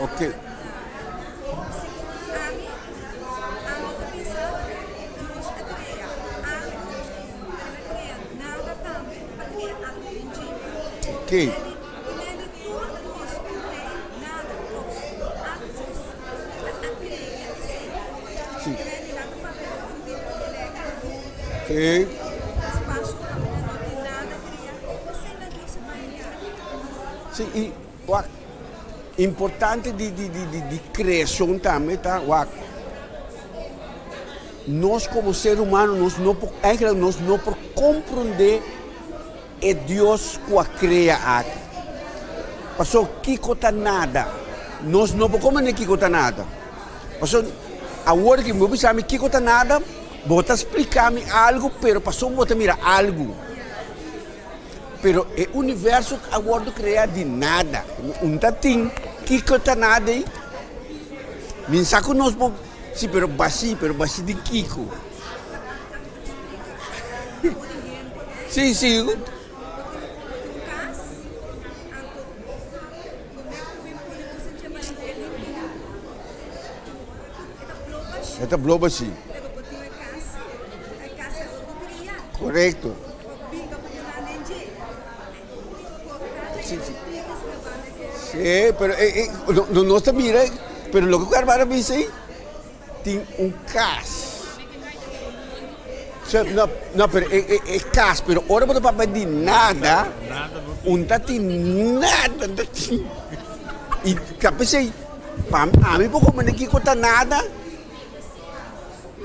Ok. Ok. Si. Si. Si, i wak, importante di di di di kreashon tambe ta wak, nos komo ser humano nos no por, eigenlijk nos no por komprondé e Dios ku a krea aki. Pasobra kiko ta nada? Nos no por komprendé kiko ta nada. Pasobra awor ki bo bisa mi kiko ta nada, bo ta splika mi algu, pero pasobra bo ta mira algu. Pero e universo a wordo crea di nada. Un ta tin kico ta nada ey? Mi sa cu nos por, si pero bashi, pero bashi di kico? Si, si. E ta blo bashi. Correcto. Sí, sí. Sí, pero eh, eh, no, no, no ta mira, pero lo que hermano bisa ahí, tin un cas. So, no, no, pero eh, eh, eh, cas, pero ora bo ta papia di nada, un ta tin nada, ta tin. Y kapesei, pa ami por comprende kiko ta nada,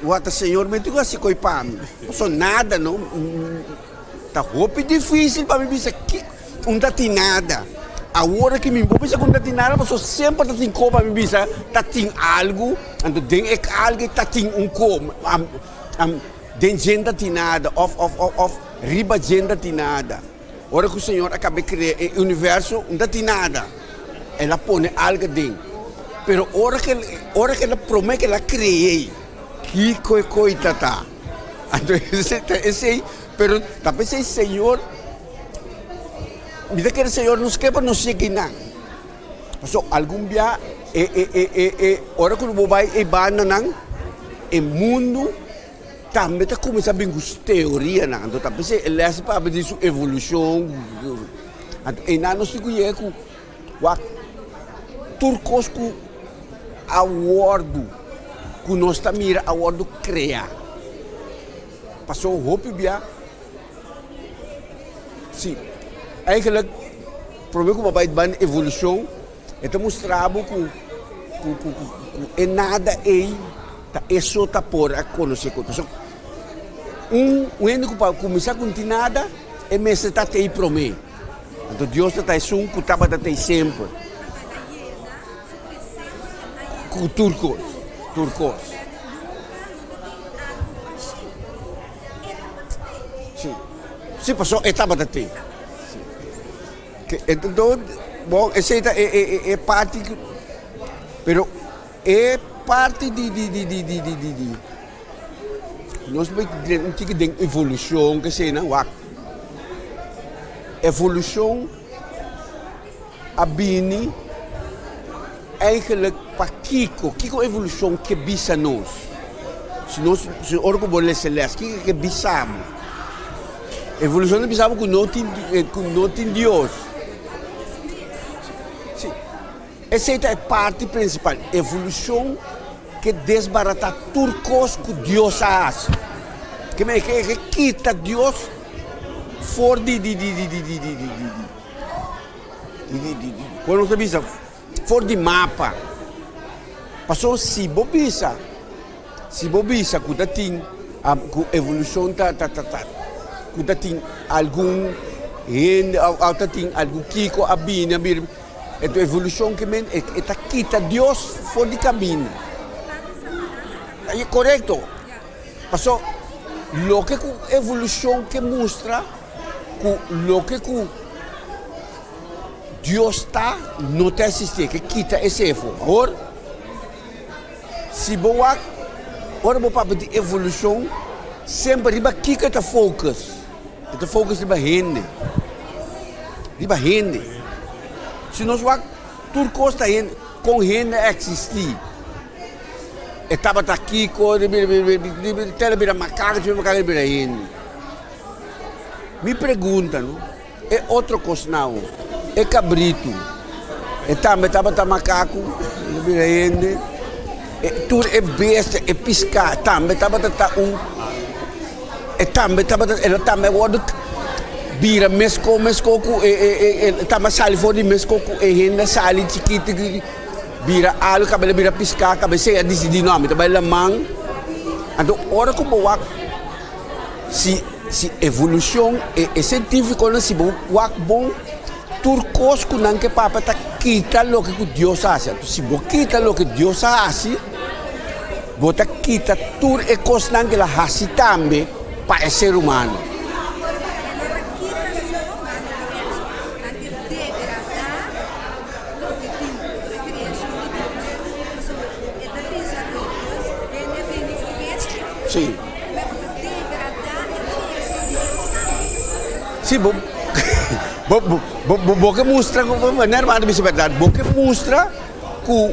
Wata Señor mi tin hasi koi pa mi. Paso nada no. Ta hopi dificil pa mi bisa ki un ta tin nada. Awor aki mi bo bisa ku un ta tin nada paso semper ta tin ko pa mi bisa ta tin algu. Anto den e algu ta tin un ko. Den djen ta tin nada of of of riba djen ta tin nada. Ora ku Señor a kaba krea e universo un ta tin nada. El a pone algu aden. Pero ora ku el, ora ku el a promé ku el a kre'é, kiko e koi ta ta? Anto esei ta esei, pero ta p'esei Señor, mi ta kere Señor nos ke pa nos sigui nan. Pasobra algun bia e e e e e ora ku bo bai e bandanan, e mundu tambe ta kuminsá bin ku su teorianan. Anto ta p'esei e lès papia di su evolushon. Anto einan nos tin ku yega ku wak tur kos ku a wòrdu, ku nos ta mira a wòrdu kreá. Pasobra hopi bia, si, eigenlijk promé ku bo bai ban evolushon e ta mustra bo ku ku ku ku e nada ei ta eso ta por a konosé. Pasobra un hende ku pa kuminsá ku no tin nada. E mester ta t'ei promé. Anto Dios ta ta esun ku tabata t'ei semper. Ku tur kos, tur kos. Si, si pasobra e tabata t'ei. Si. Enton, bon, esei ta e e e parti ku, pero e parti di di di di di di di. Nos bai drenta un tiki den evolucion keseinan wak. Evolucion a bini eigenlijk pakiko? Kiko evolucion ke bisa nos? Si nos si ora ku bo lesa les kiko ke bisa bo? Evolucion ta bisa bo ku no tin ku no tin Dios. Si. Esei ta e parti prinsipal. Evolushon ke desbaratá tur kos ku Dios a hasi. Ke men ke ke kita Dios for di di di di di di di di di di di di di kon nos ta bisa for di mapa. Pasobra si bo bisa si bo bisa ku ta tin ku evolushon ta ta ta ta ku ta tin algun hende òf ta tin algun kiko a bini a bira. Enton evolucion ke men e ta kita Dios for di camino. E corecto. Paso loke cu evolucion ke mustra cu loke cu Dios ta no ta existi. Ke kita ese efo. Awor si bo wak ora bo papia di evolucion semper riba kiko e ta focus. E ta focus riba hende. Riba hende. Si nos wak tur kos ta hende, kon hende a eksistí. E tabata kiko, te el a bira makaka, despues makaka el a bira hende. Mi pregunta no. E otro kosnan, e kabritu, e tambe tabata makaku, el a bira hende. E tur e bestia, e piská tambe tabata ta un, e tambe tabata, el a tambe a wòrdu bira meskos meskos ku e e e e tambe a sali for di meskos ku e hende a sali chikitu bira alu kaba el a bira piská kaba esei a disidí no mi ta bai laman. Anto ora ku bo wak si si evolushon e e sientífikonan si bo wak bon tur kos ku nan ke papia ta kita loke ku Dios a hasi. Anto si bo kita loke Dios a hasi bo ta kita tur e kosnan ku el a hasi tambe pa e ser humano. Sí. Sí, bo, bo, bo, bo, bo ke mustra, wanneer bo bisa berdad, bo ke mustra ku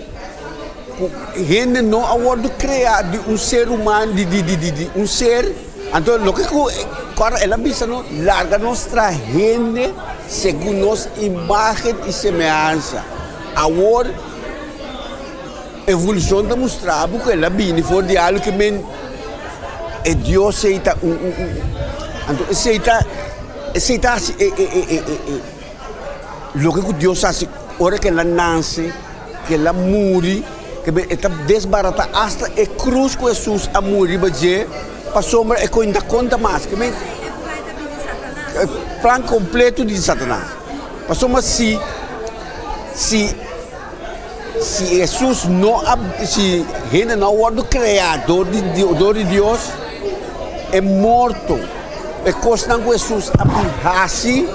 ku hende no a wordo krea di un ser humano, di, di, di, di, di un ser, anto loke ku, kòrda el a bisa nos, larga nos traha hende segun nos imagen i semehansa. Awor. Evolucion ta mustra bo cu el a bini for di algo que men e Dios ei ta un un un anto esei ta esei ta haci e e e e e loke cu Dios haci ora cu el a nace cu el a muri ke men e ta desbarata hasta e cruz cu Jesus a muri riba dje pasobra e con ta conta mas ke men e plan completo di Satanas pasobra si si. Si Hesus no a, si hende no a wòrdu kreá dor di dor di Dios, e morto, e kosnan ku Hesus a bin hasi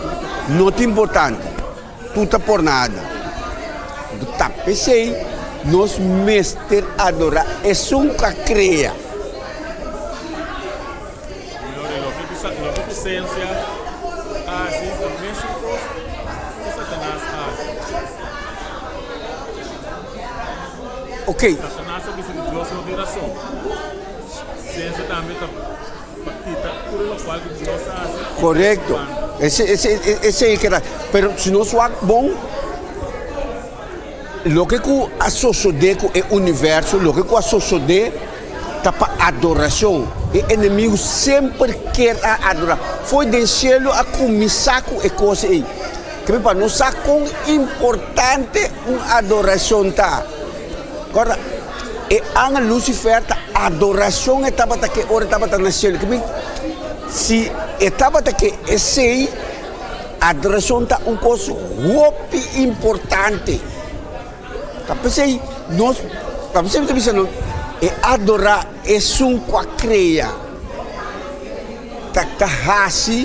no ta importante, tur ta por nada. Ta p'esei nos mester adorá esun ku a krea. Loke ku siensia a hasi ta mesun kos ku Satanas a hasi. Satanas a bisa ku Dios no tin rason. Siensia tambe ta pa kita tur e lokual ku Dios a hasi. Korekto. Esei ke ta. Pero si nos wak bon, loke ku a sosodé ku e universo, loke ku a sosodé. ta pa adorashon. E enemigu semper kier a adorá. Fo'i den shelu a kuminsá ku e kos ei. Kebe pa nos sa kon importante un adorashon ta. Kòrda, e angel Lucifer ta adorashon e tabata ke ora e tabata na shelu. Kebe si e tabata ke esei, adorashon ta un kos hopi importante. Ta p'esei nos, ta p'esei mi ta bisa nos, e adorá esun ku a krea ta ta hasi,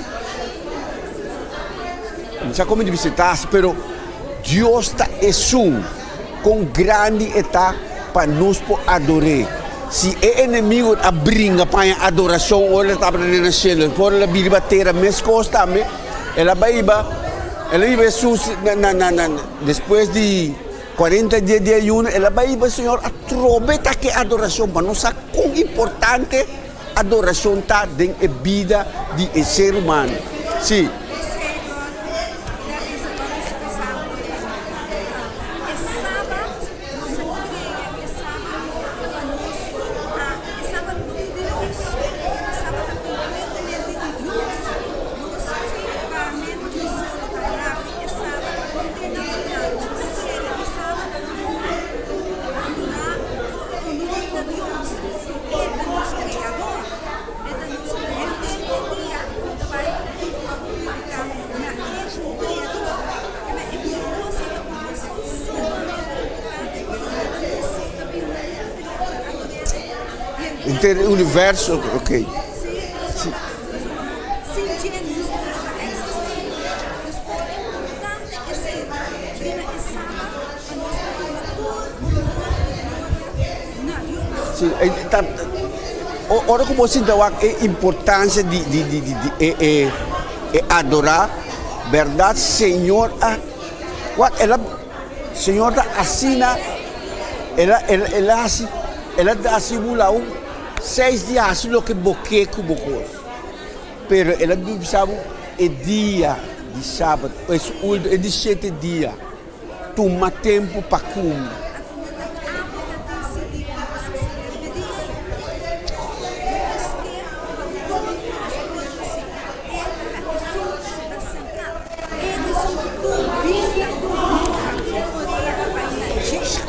mi sa kon mi ta bisa ta hasi, pero Dios ta esun kon grandi e ta pa nos por ador'é. Si e enemigu a bringa pa haña adorashon ora el tabata den e shelu, ora el a bini riba tera meskos tambe, el a bai riba, el a hiba Hesus na na na. Despues di kuarenta dia di ayuno, el a bai riba Señor atrobe ta ke adorashon, pa nos sa kon importante adorashon ta den e bida di e ser humano. Sí. Henter e universo, ok. Si. Si, e ta, ora ku bo sinta wak e importansia di di di di di e e e adorá, bèrdat Señor a wak el a Señor ta asina el a el a hasi el a hasi bula un seis dia hasi loke bo ke ku bo kos. Pero el a bisa bo e dia. di sabat, e di shete dia, tuma tempu pa kume.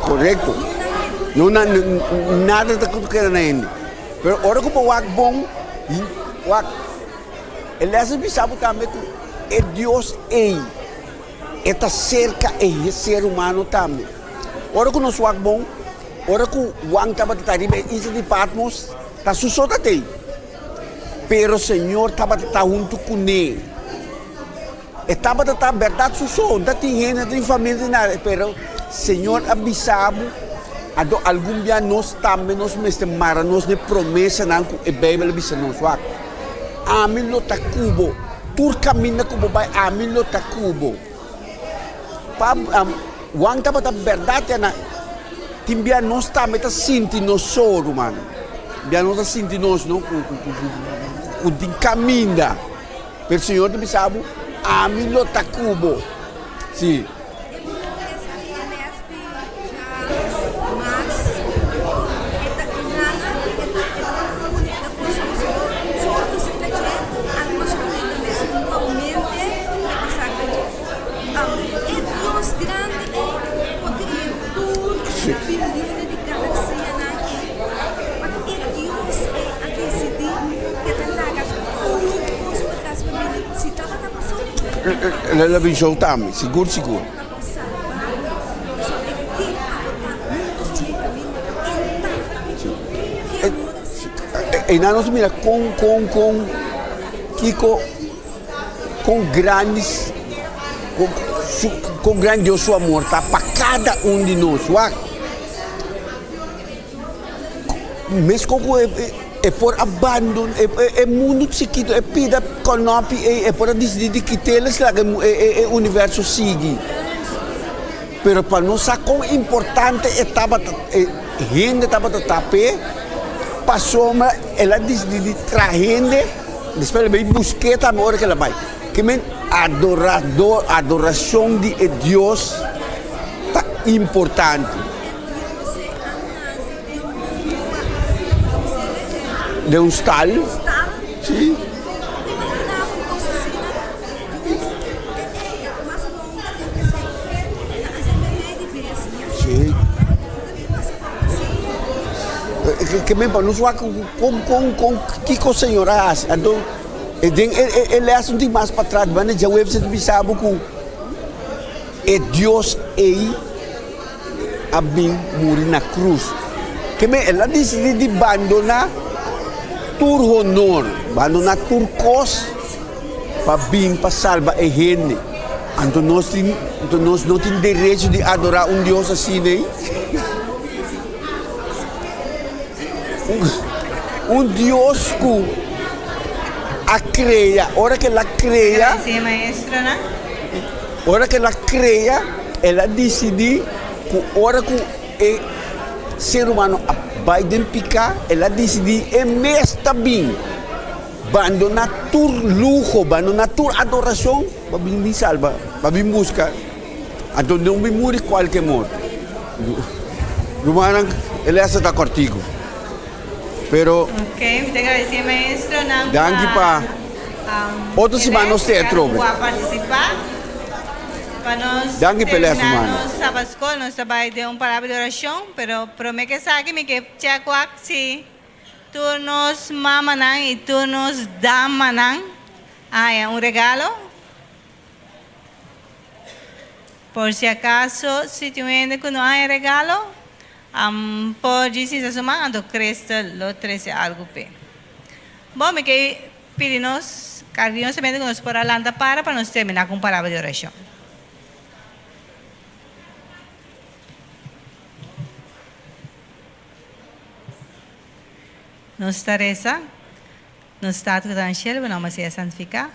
Korekto. No na nada ta keda na hende. Pero ora ku bo wak bon, wak e les a bisa bo tambe ku e Dios ei e ta serka e ser humano tambe. Ora ku nos wak bon, ora ku Juan tabata ta riba e isla di Patmos, ta su so ta tei. Pero Señor tabata ta huntu kuné. E tabata ta bèrdat su so, no ta tin hende, no ta tin famia, no ta tin nada, pero Señor a bisa bo, anto algun bia nos tambe nos mester mara nos n'e promesanan ku e Beibel a bisa nos. Wak, ami lo ta ku bo, tur kaminda ku bo bai, ami lo ta ku bo. Pa Juan tabata bèrdat ya na tin bia nos tambe ta sinti nos so, ruman. Bia nos ta sinti nos no ku ku ku ku tin kaminda. Pero Señor ta bisa bo, ami lo ta ku bo. Sí. La bin show tambe, sigur sigur. Einan nos mira kon kon kon kiko Kon grandi kon grandi Dios su amor ta pa kada un di nos. Wak, meskos ku e por a bandona e mundu chikitu, e pida kònòpi ei, e por a disidí di kit'el es laga e universo sigui. Pero pa nos sa kon importante e tabata, e hende tabata ta p'e, pasobra el a disidí di traha hende. Despues el bai busk'é tambe ora ku el a bai. Ke men adorador, adorashon di e Dios ta importante. Den un stal, si. Si. Ke men pa nos wak kon kon kon kiko Señor a hasi. Anto e den e e e les un tin mas patras banda djaweps e ta bisa bo ku e Dios ei a bin muri na krus. Ke men el a disidí di bandoná tur honor, bandoná tur kos pa bin pa salba e hende. Anto nos tin, anto nos no tin derecho di adorá un Dios asina ei? Un, un Dios ku a krea, ora ku el a krea, Sí, maestronan. ora ku el a krea, el a disidí ku ora ku e ser humano a bai den piká, el a disidí e mes ta bin. Bandoná tur luho, bandoná tur adorashon pa bin bin salba, pa bin buska. Anto no bin muri kualke morto. Rumannan, e lès ta kòrtiku, pero. Ok, mi ta gradisí e maestronan pa. Danki pa otro siman nos te atrobe. Ku a partisipá. Pa nos Danki p'e lès, terminá rumannan. nos Sabaskol, nos ta bai den un palabra di orashon, pero promé ke esaki mi ke chèk wak si. Tur nos mamanan y tur nos damanan a haya un regalo. Por si acaso si tin un hende cu no a haya regalo, por djis hisa su man anto Crystal lo trece algo p'e. Bon, mi ke pidi nos cariñosamente cu nos por a lanta para pa nos termina cu un palabra di oracion. Nos ta resa, Nos Tata ku ta na shelu, bo nòmber sea santifiká.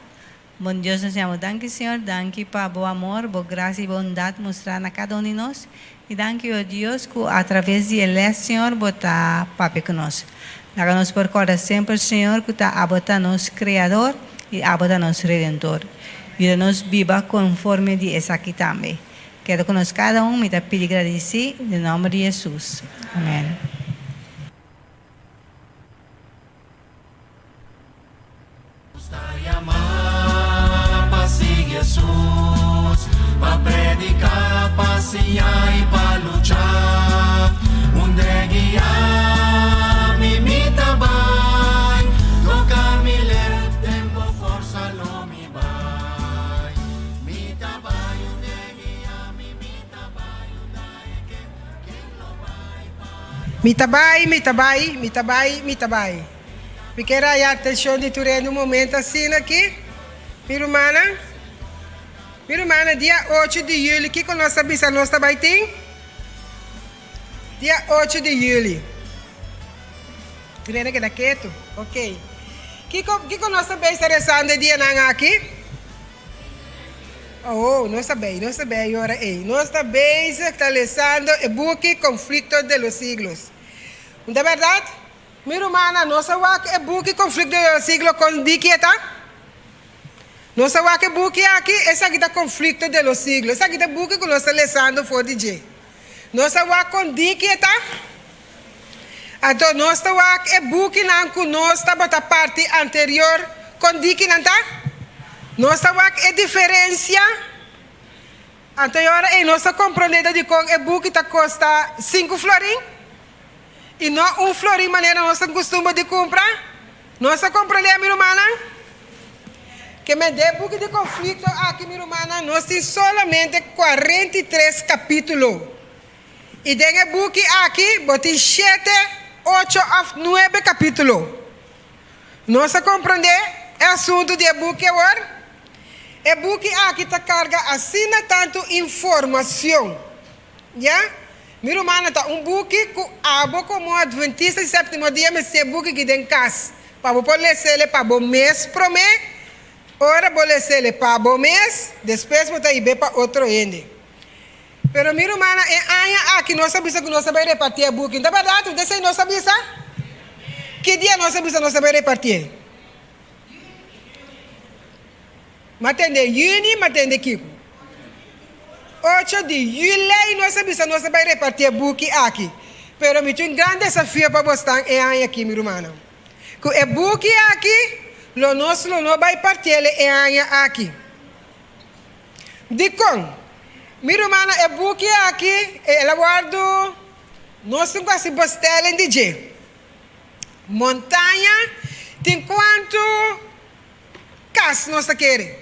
Bon Dios, nos yama bo danki, Señor. Danki pa bo amor, bo grasia i bondat mustrá na kada un di nos. I danki, o Dios, ku atraves di e lès, Señor, bo ta papia ku nos. Laga nos por kòrda semper, Señor, ku ta abo ta nos Kreador i abo ta nos Redentor. Yuda nos biba konforme di esaki tambe. Keda ku nos kada un, mi ta pidi gradisí den nòmber di Hesus. Amèn. Mi ta bai, mi ta bai, mi ta bai, mi ta bai. Mi ke raya atenshon di tur hende un momento asina aki. Mi rumannan, mi rumannan, dia ocho di yuli kiko nos a bisa nos ta bai tin? Dia ocho di yuli. Tur hende keda ketu? Ok. Kiko, kiko nos ta bei sta resando e dianan aki? Oh, nos ta bei, nos ta bei ora ei. Nos ta bezig ta lesando e buki Conflicto de los Siglos. No ta bèrdat? Mi rumannan, nos a wak e buki Conflicto de los Siglos kon diki e ta? Nos a wak e buki aki, esaki ta Conflicto de los Siglos. Esaki ta e buki ku nos ta lesando for di dje. Nos a wak kon diki e ta? Anto nos ta wak e bukinan ku nos tabata parti anterior kon dikinan ta? Nos ta wak e diferensia? Anto e ora ei nos ta komprondé ta dikon e buki ta kosta sinku florin i no un florin manera nos ta kustumber di kumpra? Nos ta komprondé, mi rumannan? Ke men den e buki di konflikto aki, mi rumannan, nos tin solamente 43 kapítulo. I den e buki aki bo tin shete, ocho òf nuebe kapítulo. Nos a komprondé e asuntu di e buki awor? E buki aki ta karga asina tantu informashon. Ya? Mi rumannan, ta un buki ku abo komo Adventista di Sèptimo Dia mester e buki aki den kas pa bo por les'el pa bo mes promé. Ora bo les'el pa bo mes, despues bo ta hib'é pa otro hende. Pero mi rumannan, e aña aki nos a bisa ku nos ta bai repartí e buki. No ta bèrdat? Un ta esei nos a bisa? Ki dia nos a bisa nos ta bai repartié? M'a tende yüni, m'a tende kiko? Ocho di yulei nos a bisa nos ta bai repartí e buki aki. Pero mi tin un gran desafio pa bosnan e aña aki, mi rumannan. Ku e buki aki lo nos lo no bai partiel e aña aki. Dikon? Mi rumannan, e buki aki, el a wòrdu, nos tin ku hasi bestelling di dje. Montaña tin kuantu kas nos ta kere?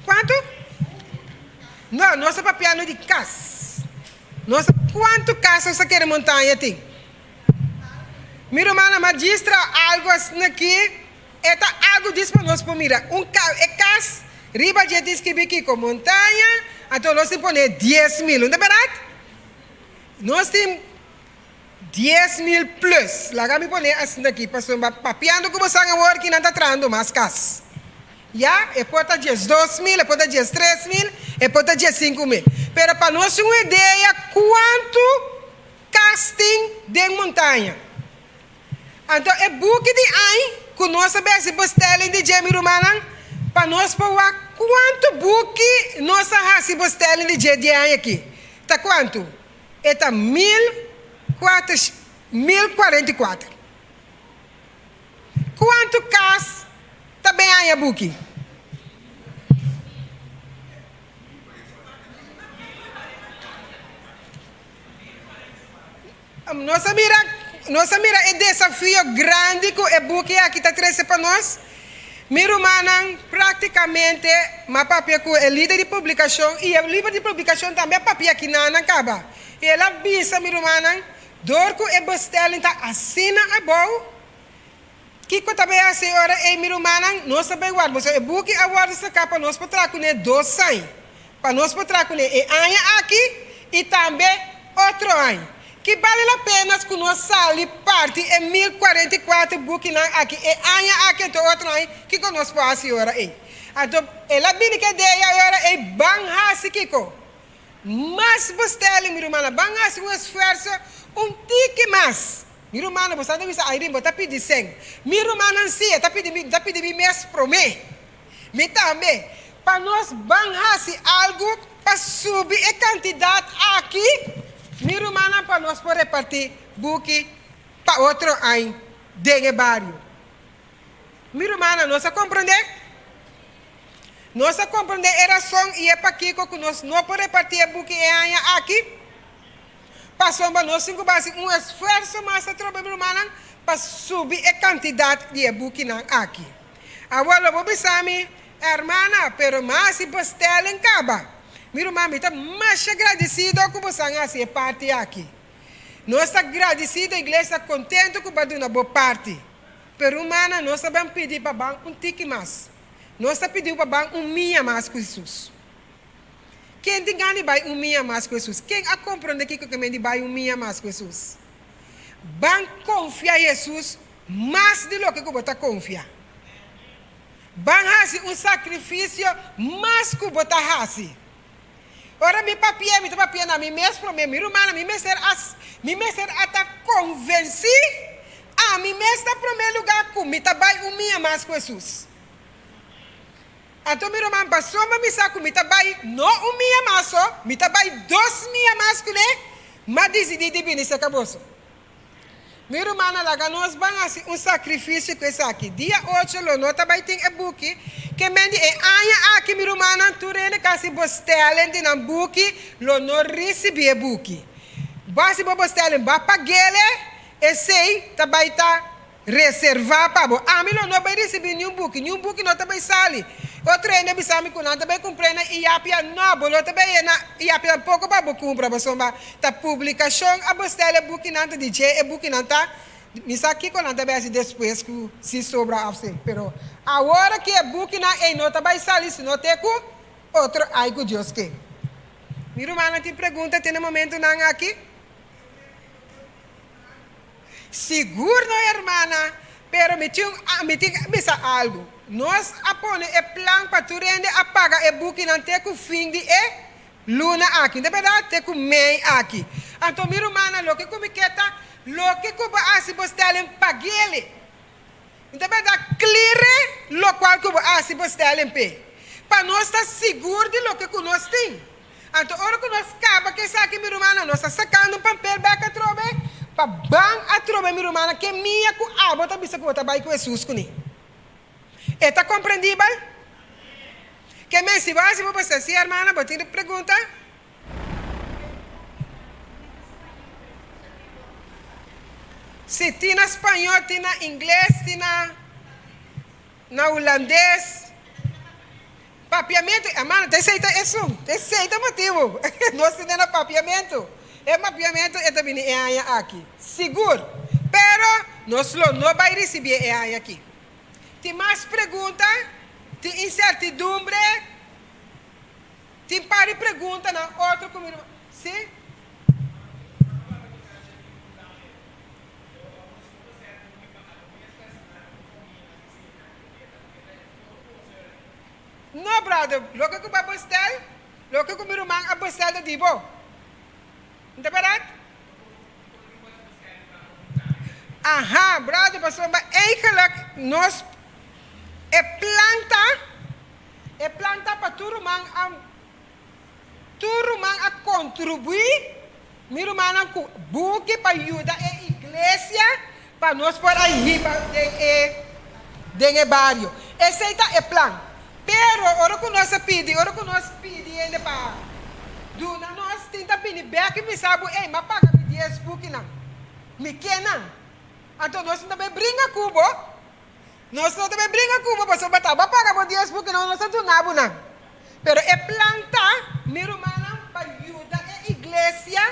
Kuantu? No, nos ta papiando di kas. Nos ta, kuantu kas nos ta kere Montaña tin? Mi rumannan, magistra algu asina aki. E ta algu dis pa nos por mira. Un ka, e kas riba dje tin skibi kiko? Montaña, anto nos tin pone 10,000, no ta bèrdat? Nos tin 10,000 plus. Laga mi pone asina aki pasobra papiando ku bosan awor ki nan ta trahando mas kas. Ya, e por ta 12,000, e por ta 13,000, e por ta 15,000. Pero pa nos tin un idea kuantu kas tin den Montaña. Anto e buki di ai ku nos a besi bestelling di dje, mi rumannan, pa nos por wak kuantu buki nos a hasi bestelling di dje di e aña aki. Ta kuantu? E ta mil kuater 1044. Kuantu kas ta ben haña buki? Nos a mira, nos a mira e desafio grandi ku e buki aki ta trese pa nos. Mi rumannan, práktikamente m'a papia ku e lider di publikashon i e liber di publikashon tambe a papia aki nan a kaba. I el a bisa mi rumannan, dor ku e bestelling ta asina abou, kiko ta bai hasi ora ei mi rumannan? Nos ta bai warda, pasobra e buki a wòrdu saká pa nos por traha kuné dos aña. Pa nos por traha kuné e aña aki i tambe otro aña. Ki bale la pena ku nos sali parti e 1044 bukinan aki e aña aki anto otro aña, kiko nos por hasi ora ei? Anto el a bini ku e idea e ora ei, ban hasi kiko? Mas bestelling, mi rumannan, ban hasi un esfuerso un tiki mas. Mi rumannan, bo sa ta bisa, Irene, bo ta pidi sèn. Mi rumannan, sí, e ta pidi mi, ta pidi mi mes promé. Mi tambe. Pa nos ban hasi algu pa subi e kantidat aki, mi rumannan, pa nos por repartí buki pa otro añ den e bario. Mi rumannan, nos a komprondé? Nos a komprondé e rason i e pakiko ku nos no por repartí e buki e aña aki? Pasobra nos tin ku basi un esfuerso mas atrobe, mi rumannan, pa subi e kantidat di e bukinan aki. Awor lo bo bisa mi, Hermana, pero mi a hasi bestelling kaba. Mi ruman, mi ta masha gradisido ku bosan a hasi e parti aki. Nos ta gradisido, iglesia ta kontentu ku bo a duna bo parti. Pero rumannan, nos ta ban pidi pa ban un tiki mas. Nos ta pidiu pa ban un mia mas ku Hesus. Ken tin gana di bai un mia mas ku Hesus? Ken a komprondé kiko ke men di bai un mia mas ku Hesus? Ban konfia Hesus mas di loke ku bo ta konfia. Ban hasi un sakrifisio mas ku bo ta hasi. Ora mi papia, mi ta papia na mi mes promé. Mi rumannan, mi mester a, mi mester a ta konvensí ami mes na promé lugá ku mi ta bai un mia mas ku Hesus. Anto mi ruman, pasobra mi sa ku mi ta bai no un mia mas so, mi ta bai dos mia mas kuné, m'a disidí di bini serka boso. Mi rumannan, laga nos ban hasi un sakrifisio ku esaki. Dia ocho lo no ta bai tin e buki. Ke men di e aña aki, mi rumannan, tur hende ku hasi bostèlen di nan buki lo no risibí e buki. Bo hasi bo bostèlen, bo a pag'ele, esei ta bai ta Reservá pa bo. Ami lo no bai risibí niun buki, niun buki no ta bai sali. Otro hende a bisa mi ku nan ta bai kumpr'é na Iapia. No, bo no ta bai e na Iapia tampoko pa bo kumpra, pasobra ta publikashon a bestel e bukinan, ta di dje e bukinan ta. Mi sa kiko nan ta bai hasi despues ku si sobra òf si. Pero awor aki e bukinan ei no ta bai sali si no te ku otro ai ku Dios ke. Mi rumannan tin pregunta te na momentunan aki? Sigur no hermana, pero mi tin mi tin bisa algu. Nos a pone e plan pa tur hende a paga e bukinan te ku fin di e luna aki, no ta berdad? Te ku mei aki. Anto mi rumannan loke ku mi ke ta loke ku bo hasi bo stelling pagele. No ta berdad? Klire lokual ku bo hasi bo stelling p'e. Pa nos ta sigur di loke ku nos tin. Anto ora ku nos kaba ku esaki mi rumannan, nos ta sakando un pampel bek atrobe pa ban atrobe mi rumannan ke mia ku abo ta bisa ku bo ta bai ku Hesus kuné. E ta komprendibel? Ke men si bo hasi bo bisa si hermana bo tin pregunta? Si tin na spañó, tin na ingles, tin na na hulandes. Papiamentu, hermano, ta esei ta esun, ta esei ta motibu nos tene na papiamentu. E papiamentu e ta bini e aña aki, sigur, pero nos lo no bai risibié e aña aki. Tin mas pregunta? Tin insertidumbre? Tin par di preguntanan otro ku mi, si? No brother, loke ku bo a bestel, loke ku mi ruman a bestel ta di bo. N ta berdad? Aha, brother, pasobra eigenlijk nos e plan ta, e plan ta pa tur ruman a, tur ruman a kontribuí, mi rumannan ku buki pa yuda e iglesia pa nos por a hiba den e den e bario. Esei ta e plan. Pero ora ku nos a pidi, ora ku nos pidi hende pa duna nos, tin ta bini bek i bisa bo, Ey, m'a paga mi dies bukinan. Mi ke nan. Anto nos no ta bai bringa ku bo. Nos no ta bai bringa ku bo pasobra bo ta aba paga bo dies bukinan, nos a duna bo nan. Pero e plan ta, mi rumannan, pa yuda e iglesia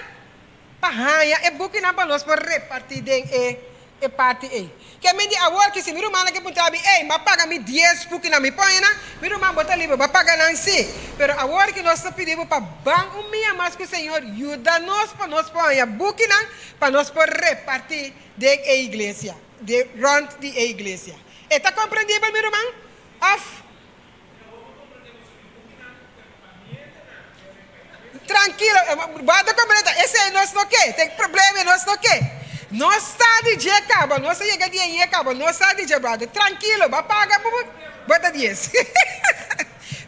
pa haña e bukinan pa nos por repartí den e e parti ei. Ke men di awor ki si mi rumannan ke puntra mi, Ey, m'a paga mi dies bukinan, mi poña nan? Mi ruman, bo ta liber, bo a paga nan sí. Pero awor ki nos ta pidi bo pa ban un mia mas ku Señor yuda nos pa nos por haña bukinan pa nos por repartí den e iglesia, den rònt di e iglesia. E ta komprendibel, mi ruman? Òf. Trankilo, bo ta komprende ta esei nos no ke, ta e problema nos no ke. Nos sa di dje kaba, nos a yega di e kaba, nos sa di dje brother. Trankilo, bo a paga bo bo ta dies.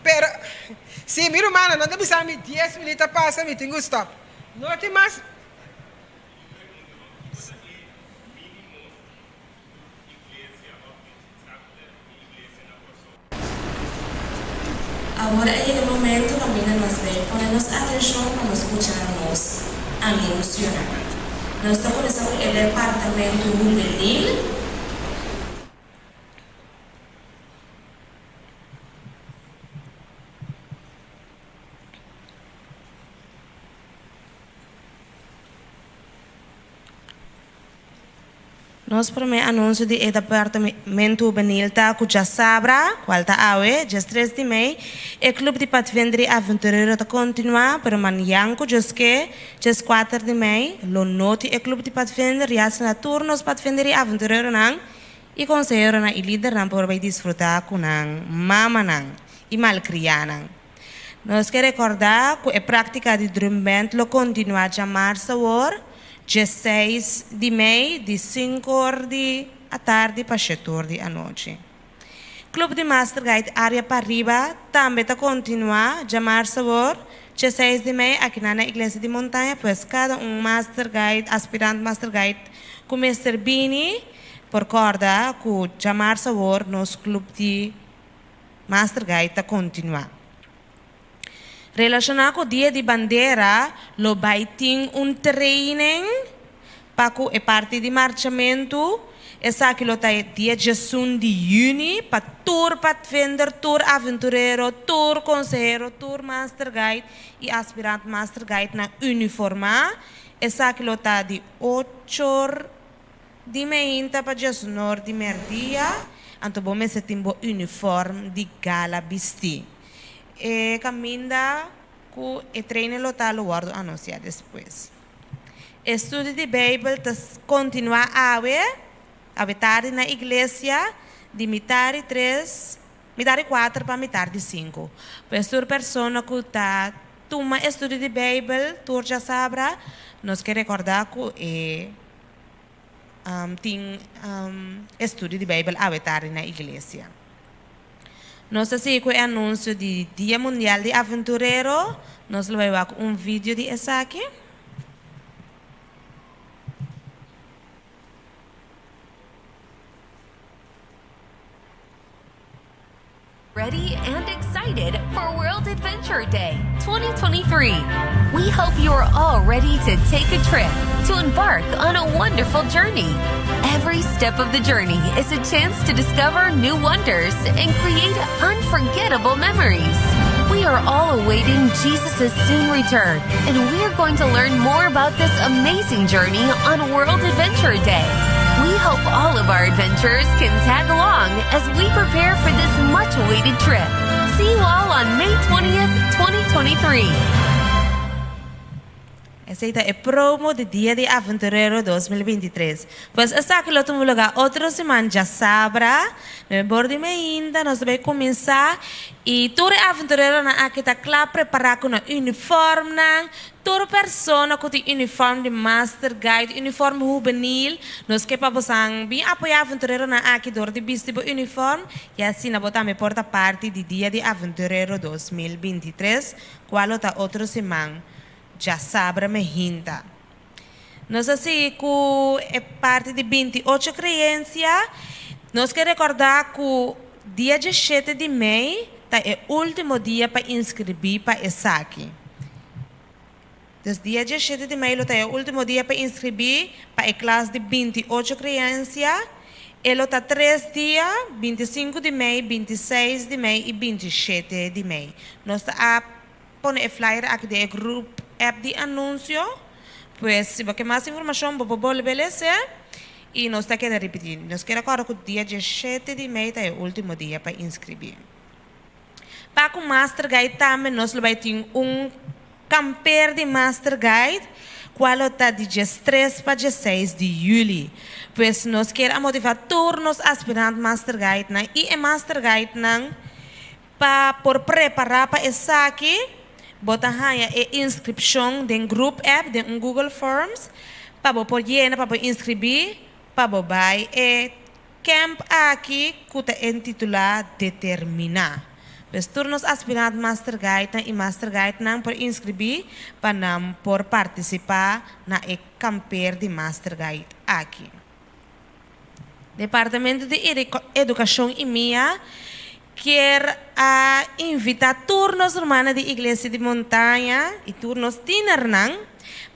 Pero, si, mi rumannan, nan ta bisa mi dies minüt a pasa, mi tin ku stòp. No tin mas. Awor a yega momento kaminda nos bay pone nos atencion pa nos scucha nos anuncionan. Nos ta cuminsa cu e departamento hubenil. Nos promé anunsio di e Departamento Hubenil ta ku djasabra, kual ta awe, djestres di mei, e Klup di Patvender i Aventurero ta kontinuá, pero mañan ku djoske, djeskuater di mei, lo no tin e Klup di Patvender, ya asina tur nos patvender i aventureronan i konseheronan i lidernan por bai disfrutá ku nan mamanan i malkriánan. Nos ke rekordá ku e práktika di drumband lo kontinuá djamarsa awor, djeseis di mei, di sinku or di atardi pa shete or di anochi. Klup di Master Guide Área Pariba tambe ta kontinuá djamarsa awor, djeseis di mei, akinan na Iglesia di Montaña, pues kada un Master Guide, aspirant Master Guide ku mester bini por kòrda ku djamarsa awor nos klup di Master Guide ta kontinuá. Relashoná ku Dia di Bandera lo bai tin un training pa ku e parti di marchamentu. Esaki lo ta e dia djesun di yüni pa tur pathfinder, tur aventurero, tur konsehero, tur Master Guide i aspirant Master Guide nan uniformá. Esaki lo ta di ochor Di meinta pa djesnor di merdia, anto bo mester tin bo uniform di gala bisti. E kaminda ku e treinen lo ta lo wòrdu anunsiá despues. E studio di Beibel ta kontinuá awe, awe tardi na iglesia, di mitar di tres, mitar di kuater pa mitar di sinku. Pues tur persona ku ta tuma e studio di Beibel tur djasabra, nos ke rekòrdá ku e. tin estudio di Beibel awe tardi na iglesia. Nos ta sigui ku e anunsio di Dia Mundial di Aventurero. Nos lo bai wak un video di esaki. Ready and excited for World Adventure Day 2023. We hope you are all ready to take a trip to embark on a wonderful journey. Every step of the journey is a chance to discover new wonders and create unforgettable memories. We are all awaiting Jesus' soon return, and we are going to learn more about this amazing journey on World Adventure Day. We hope all of our adventurers can tag along as we prepare for this much awaited trip. See you all on May 20th, 2023. Esei ta e promo di Dia di Aventurero 2023. Pues esaki lo tuma lugar otro siman djasabra, nuebe bor di meinda nos ta bay cuminsa y tur e aventureronan aki ta cla prepara cu nan uniformnan, Tur persona ku tin uniform di Master Guide, uniform hubenil, nos ke pa bosan bin apoyá aventureronan aki dor di bisti bo uniform i asina bo tambe por ta parti di Dia di Aventurero 2023, kual lo ta otro siman djasabra mehinta. Nos a sigui ku e parti di 28 kreensia. Nos ke rekordá ku dia 17 di mei ta e último dia pa inskribí pa esaki. Dus dia 17 di mei lo ta e último dia pa inskribí pa e klas di 28 kreensia. E lo ta tres dia, 25 di mei, 26 di mei i 27 di mei. Nos ta a pone e flyer aki den e group app di anunsio. Pues si bo ke mas informashon bo por bolbe lese i nos ta keda ripití. Nos keda kòrda ku dia 17 di mei ta e último dia pa inskribí. Pa ku Master Guide tambe nos lo bai tin un kamper di Master Guide kual lo ta di 13 pa 16 di yüli. Pues nos kier a motivá tur nos aspirant Master Guidenan i e Master Guidenan Pa por prepará pa esaki, bo ta haña e inskripshon den Group App den un Google Forms pa bo por yena pa bo inskribí pa bo bai e camp aki ku ta intitulá Determiná. Pues tur nos aspirant Master Guidenan i Master Guidenan por inskribí pa nan por partisipá na e kamper di Master Guide aki. Departamento di Edukashon i mia kier a invitá tur nos rumannan di Iglesia di Montaña i tur nos tienernan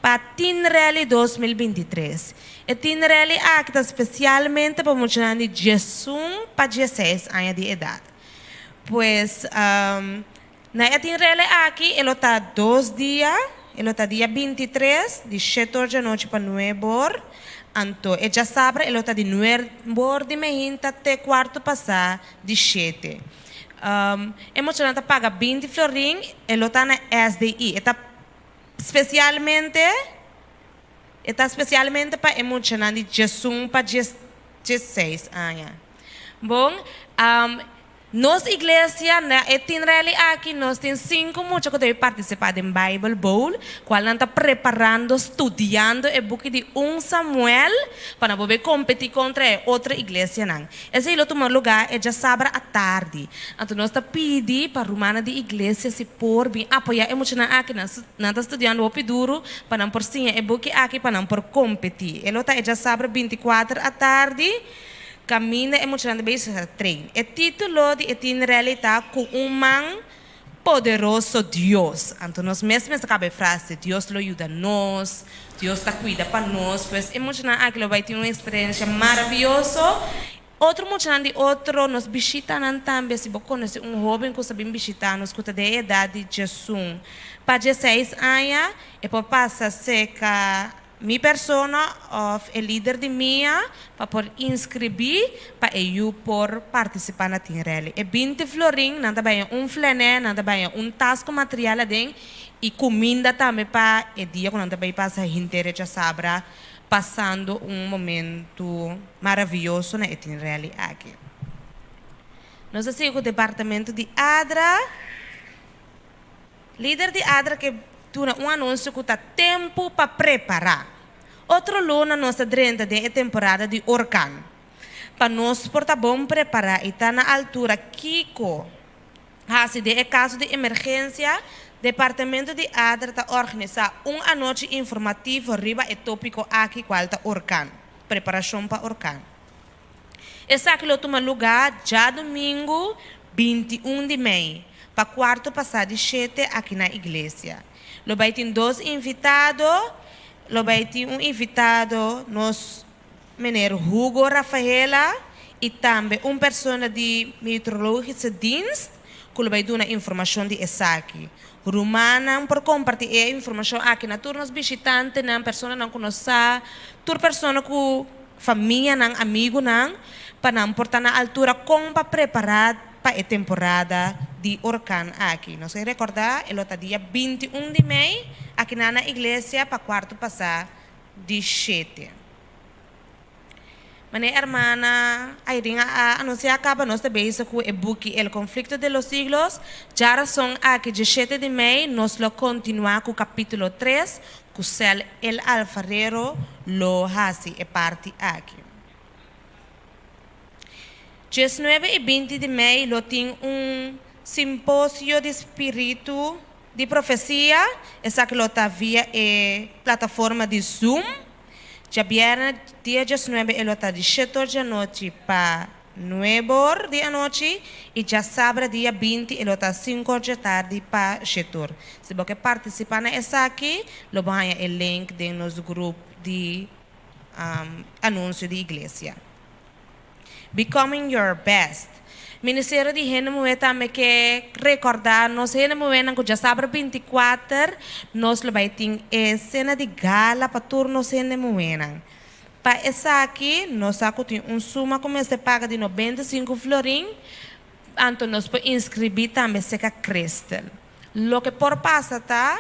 pa Teen Rally 2023. E Teen Rally aki ta spesialmente pa muchanan di diesun pa dieseis aña di edat. Pues, na e Teen Rally aki e lo ta dos dia, e lo ta dia 23 di shete or djanochi pa nuebe or, anto e djasabra e lo ta di nuebe or di meinta te kuarto pasá di shete. E muchanan ta paga 20 florin, e lo ta na SDI. E ta spesialmente e ta spesialmente pa e muchanan di 11 pa 16 aña. Bon, nos iglesia na e Teen Rally aki nos tin sinku mucha ku debe partisipá den Bible Bowl, kual nan ta preparando, studiando e buki di 1 Samuel pa nan por bay kompetí kontra e otro iglesianan. Esei lo tuma lugá e djasabra atardi. Anto nos ta pidi pa rumannan di iglesia si por bin apoyá e muchanan aki. Nan nan ta studiando hopi duru pa nan por siña e buki aki pa nan por kompetí. E lo ta e djasabra 24 atardi. Kaminda e muchanan ta bezig ta train. E título di e Teen Rally ta Ku un man poderoso Dios. Anto nos mes mester kaba e frase, Dios lo yuda nos, Dios ta kuida pa nos. Pues e muchanan aki lo bai tin un eksperensia maravioso. Otro muchanan di otro nos bishitanan tambe, si bo konosé un hóben ku sa bin bishitá nos ku ta den e edat di 11 pa 16 aña, e por pasa serka Mi persona of e lider di mia pa por inscribi pa e yu por participa na Teen Rally. E 20 florin nan ta baya un flené, nan ta baya un tas cu material aden y cuminda tambe pa e dia cu nan ta bay pasa henter e djasabra pasando un momento maraviyoso na e Teen Rally aki. Nos a sigui cu departamento di ADRA. Lider di ADRA ke duna un anunsio ku ta tempu pa prepará. Otro luna nos ta drenta den e temporada di orkan. Pa nos por ta bon prepará i ta na altura kiko hasi den e kaso di emergensia, Departamento di ADRA ta organisá un anochi informativo riba e tópiko aki kual ta orkan, preparashon pa orkan. Esaki lo tuma lugá djadumingu 21 di mei, pa kuarto pasá di shete aki na iglesia. Lo bai tin dos invitado, lo bai tin un invitado nos meneer Hugo Rafaela i tambe un persona di Meteorologische Dienst ku lo bai duna informashon di esaki. Rumannan por kompartí e informashon aki na tur nos bishitantenan, personanan ku nos sa, tur persona ku famianan, amigunan, pa nan por ta na altura kon pa prepará pa e temporada di orkan aki. Nos ke rekordá e lo ta dia 21 di mei akinan na iglesia pa kuarto pasá di shete. Manera hermana Airin a anunsiá kaba nos ta bezig ku e buki El conflicto de los siglos. Djarason aki 17 di mei nos lo kontinuá ku kapítulo 3 ku Sel el Alfarero lo hasi e parti aki. 19 i 20 di mei lo tin un simposio di spiritu di profesia, esaki lo ta via e plataforma di Zoom. Djabièrnè dia 19 e lo ta di shete or di anochi pa nuebe or di anochi i djasabra dia 20 e lo ta sinku or dje tardi pa shete or. Si bo ke partisipá na esaki, lo bo haña e link den nos grup di anunsio di iglesia. Becoming Your Best. Ministerio di Hende Muhé tambe ke rekordá nos hende muhénan ku djasabra 24 nos lo bai tin e sena di gala pa tur nos hende muhénan. Pa esaki nos sa ku tin un suma ku mester paga di 95 florin, anto nos por inskribí tambe serka Crystal. Loke por pasa ta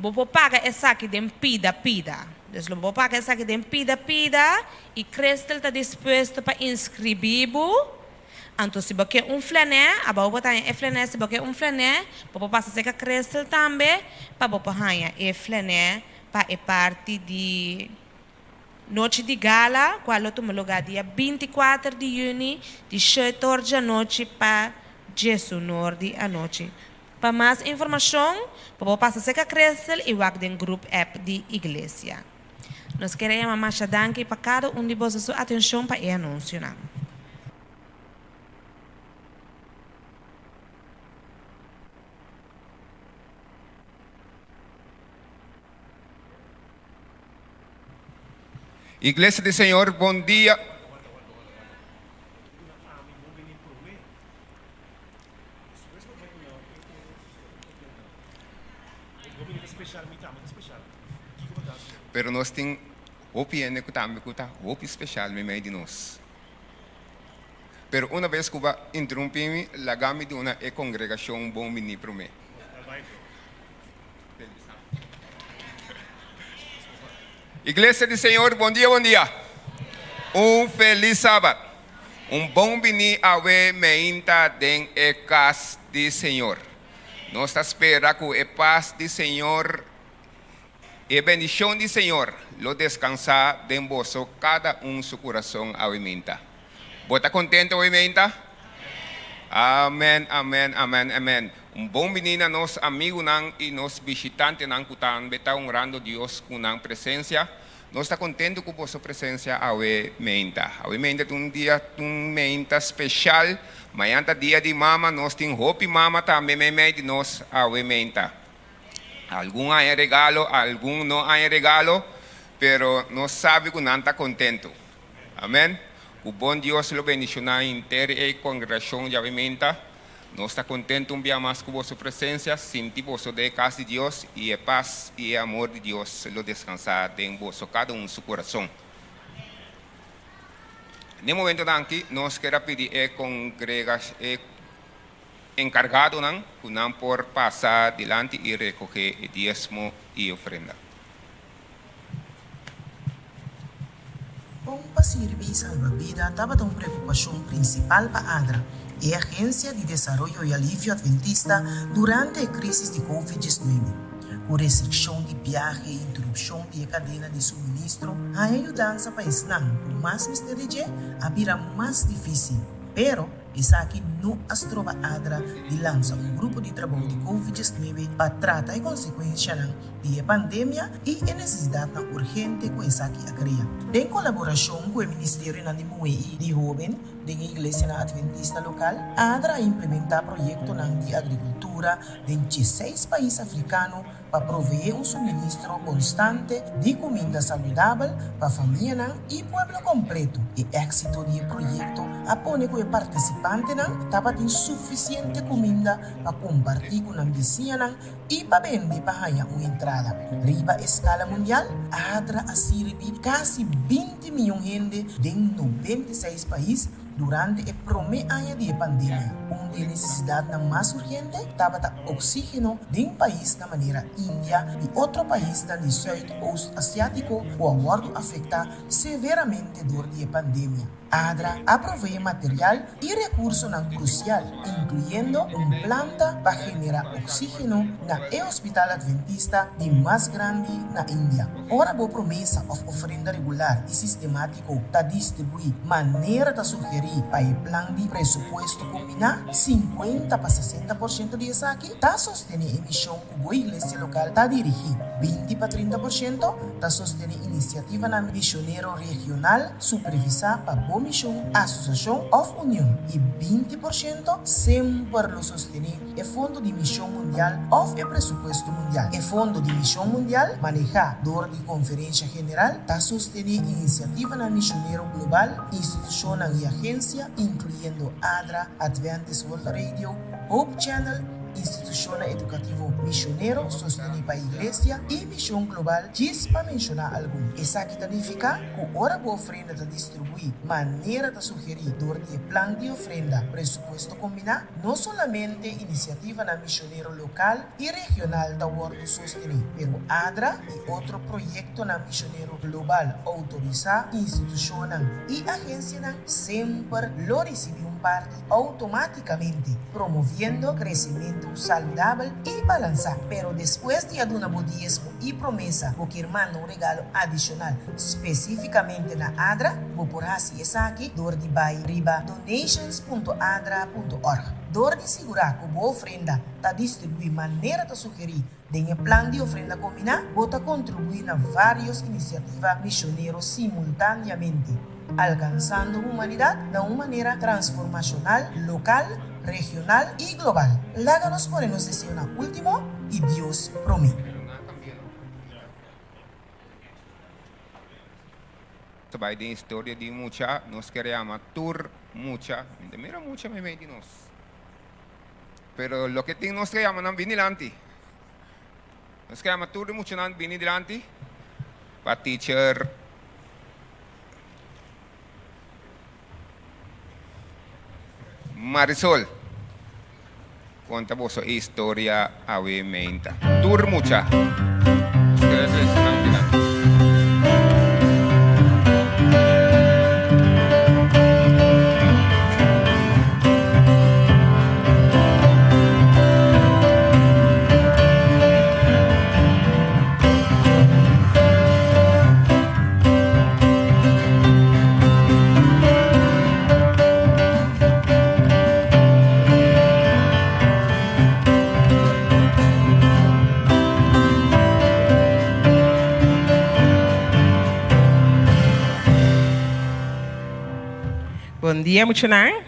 bo por paga esaki den pida pida. Dus lo bo paga esaki den pida pida i Crystal ta dispuesto pa inskribí bo. Anto si bo ke un flanè, abou bo ta haña e flanè, si bo ke un flanè, bo por pasa serka Crystal tambe pa bo por haña e flanè pa e parti di nochi di gala, kual lo tuma lugá dia 24 di yüni di shete or djanochi pa. diesunor di anochi. Pa mas informashon, bo por pasa serka Crystal i wak den group app di iglesia. Nos kere yama masha danki pa kada un di boso su atenshon pa e anunsionan. Iglesia di Señor, bon dia. Pero nos tin hopi hende ku tambe ku ta hopi speshal meimei di nos. Pero una bes ku bo a interumpi mi, laga mi duna e kongregashon bon bini promé. Iglesia di Señor, bon dia, bon dia. Un felis sabat. Un bon bini awe meinta den e kas di Señor. Nos ta spera ku e pas di Señor, e bendishon di Señor lo deskansá den boso kada un su kurason awe meinta. Bo ta kontento awe meinta? Amen, amen, amen, amen. Un bon bini na nos amigunan i nos bishitantenan ku tambe ta honrando Dios ku nan presensia. Nos ta kontentu ku boso presensia awe meinta. Awe meinta ta un dia, un meinta speshal. Mañan ta dia di mama, nos tin hopi mama tambe meimei di nos awe meinta. Algun haña regalo, algun no haña regalo, pero nos sabi ku nan ta kontentu. Amen. Ku bon Dios lo bendishoná henter e kongregashon djawe meinta. Nos ta kontentu un bia mas ku boso presensia. Sinti boso den e kas di Dios i e pas i e amor di Dios lo deskansá den boso kada un su kurason. Den momentonan aki nos ker a pidi e e enkargadonan ku nan por pasa dilanti i rekohé e diesmo i ofrenda. Kon pa sirbi i salba bida tabata un preokupashon prinsipal pa ADRA, e agensia di desaroyo i alivio adventista, durante e krísis di Covid 19. Ku restrikshon di biahe i interupshon di e kadena di suministro, haña yudansa pa esnan ku mas mester di dje a bira mas difísil. Pero, Esaki no a stroba ADRA di lansa un grupo di trabou di Covid 19 pa trata e konsekuenshanan di e pandemia i e nesesidatnan urgente ku esaki a krea. Den kolaborashon ku e ministerionan di muhé i di hóben den e iglesianan adventista lokal, ADRA a implementá proyektonan di agrikultura den dieseis pais afrikano pa proveé un suministro konstante di kuminda saludabel pa famianan i pueblo kompleto. E éksito di e proyekto a pone ku e partisipantenan tabatin sufisiente kuminda pa kompartí ku nan bisiñanan i pa bende pa haña un entrada. Riba eskala mundial, ADRA a sirbi kasi 20 miyon hende den 96 pais Durante e promé aña di e pandemia, un di e nesesidatnan mas urgente tabata oksígeno den paisnan manera India i otro paisnan di Sùit-Oost Asiátiko ku a wòrdu afektá severamente dor di e pandemia. ADRA a proveé material i rekursonan krusial, inkluyendo un planta pa generá oksígeno na e hospital adventista di mas grandi na India. Ora bo promesa òf ofrenda regular i sistemátiko, ku ta distribuí manera ta sugerí pa e plan di presupuesto kombiná, 50 pa 60% di esaki ta sostené e mishon ku bo iglesia lokal ta dirigí, 20 pa 30% ta sostené inisiativanan mishonero regional supervisá pa bo mishon, asosiashon òf union i 20% semper lo sostené e Fondo di Mishon Mundial òf e presupuesto mundial. E Fondo di Mishon Mundial, manehá dor di Konferensha General, ta sostené inisiativanan mishonero global, institushonnan i agensia, inkluyendo ADRA, Adventist World Radio, Hope Channel, institushonnan edukativo mishonero sostené pa Iglesia i Mishon Global, djis pa menshoná algun. Esaki ta nifiká ku ora bo ofrenda ta distribuí manera ta sugerí dor di e plan di ofrenda presupuesto kombiná, No solamente inisiativanan misionero lokal i regional ta wòrdu sostené, pero ADRA i otro proyektonan misionero global outorisá, institushonnan i agensianan semper lo risibí un parti outomátikamente, promoviendo kresementu saludabel i balansá. Pero despues di a duna bo diesmo i promesa, bo kier manda un regalo adishonal spesífikamente na ADRA, bo por hasi esaki dor di bai riba. donations punto adra punto org. Dor di sigurá ku bo ofrenda ta distribuí manera ta sugerí den e plan di ofrenda kombiná, bo ta kontribuí na vários inisiativa misionero simultáneamente, alkansando humanidat na un manera transformashonal lokal, regional i global. Laga nos pone nos deseonan último i Dios promé. Ta bai den historia di mucha, nos ker yama tur mucha, mi ta mira mucha meimei di nos, pero loke tin nos ta yama nan bini dilanti, nos ker yama tur di muchanan bini dilanti pa teacher Marisol konta boso e historia awe meinta. Tur mucha. Ustedes esnan dilanti. Bon dia muchanan.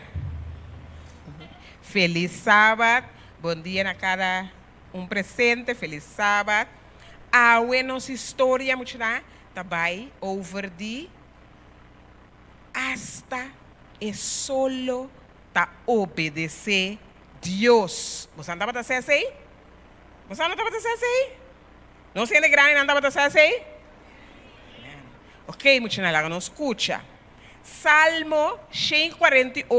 Felis Sabat. Bon dia na kada un presente. Felis Sabat. Awe nos historia muchanan ta bai over di Asta e solo ta obedesé Dios. Boso nan tabata sa esei? Boso nan tabata sa esei? Nos hende grandinan tabata sa esei? Ok, muchanan, laga nos skucha. Salmo 148,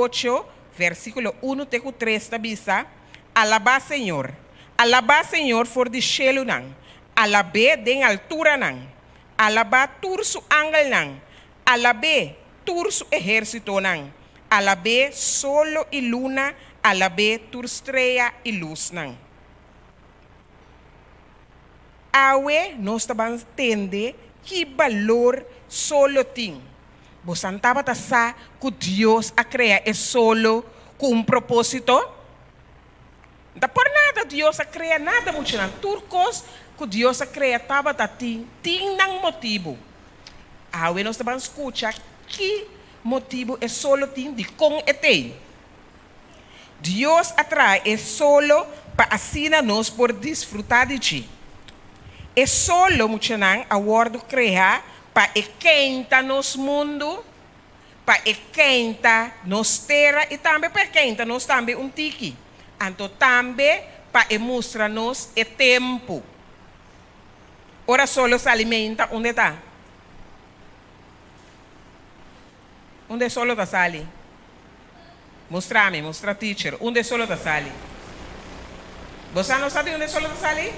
versíkulo unu te ku tres ta bisa, Alabá Señor! Alabá Señor for di shelunan, alab'é den alturanan. Alabá tur su angelnan, alab'é tur su ehérsitonan, alab'é solo i luna, alab'é tur strea i lusnan. Awe nos ta ban tende ki balor solo tin. Bosan tabata sa ku Dios a krea e solo ku un propósito? N ta por nada Dios a krea nada muchanan, tur kos ku Dios a krea tabata tin tin nan motibu. Awe nos ta ban skucha ki motibu e solo tin dikon e tei. Dios a traha e solo pa asina nos por disfrutá di dje. E solo muchanan a wòrdu kreá pa e keinta nos mundu, pa e keinta nos tera i tambe pa e keinta nos tambe un tiki, anto tambe pa e mustra nos e tempu. Ora solo sali meinta unda e ta? Unda e solo ta sali? Mustra mi, mustra teacher, unda e solo ta sali? Bo sa no sa di unda e solo ta sali?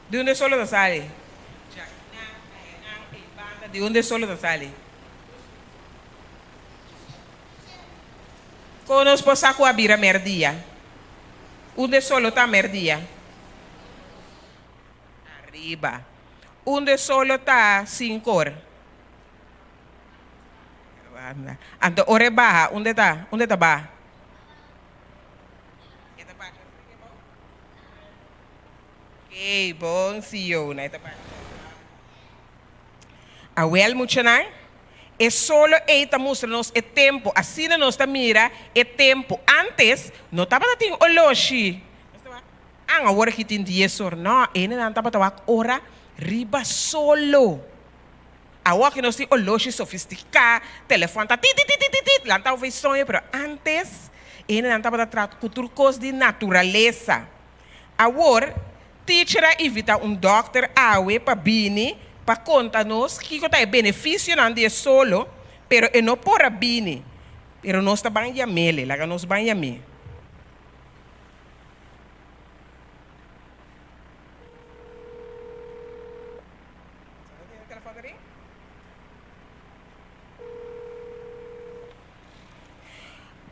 Di unda e solo ta sali? Djakinan, ayanan, ei banda, di unda e solo ta sali? Kon nos por sa ku a bira merdia? Unda e solo ta merdia? Ariba. Unda e solo ta sinkor? Anto ora e baha, unda e ta? Unda e ta baha? Oké, bon CEO. Na e ta parti. Awel muchanan, e solo ei ta mustra nos e tempo. Asina nos ta mira e tempo. Antes no tabata tin oloshi. Nos ta wak, an awor aki tin dies or. No, enenan tabata wak ora riba solo. Awor aki nos tin oloshi sofistiká, telefòn ta tit tit tit tit tit, lanta over e soño, pero antes enenan tabata trata ku tur kos di naturalesa. Awor, teacher a invita un dokter awe pa bini pa konta nos kiko ta e benefisionan di e solo, pero e no por a bini. Pero nos ta ban yam'ele, laga nos ban yam'é.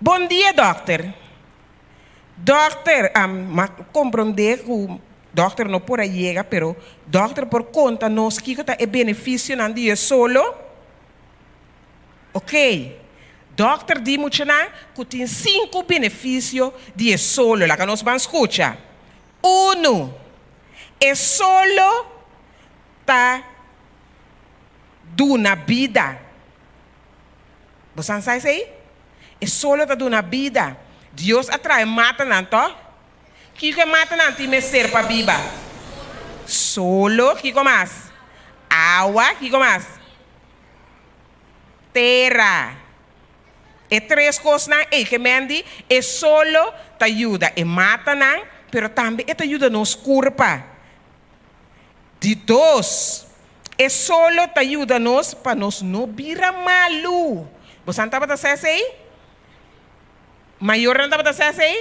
Bon dia, dokter. Dòkter, m'a komprondé ku dòkter no por a yega, pero dòkter por konta nos kiko ta e benefisionan di e solo? Oké. Dòkter di muchanan ku tin sinku benefisio di e solo. Laga nos ban skucha. Unu, e solo ta duna bida. Bo san sa esei? E solo ta duna bida. Dios a traha e matanan, tòg? Kiko e matanan tin mester pa biba? Solo. Kiko mas? Awa. Kiko mas? Tera. E tres kosnan ei ke men di, e solo ta yuda e matanan, pero tambe e ta yuda nos kurpa. Di dos, e solo ta yuda nos pa nos no bira malu. Bosan tabata sa esei? Mayornan tabata sa esei?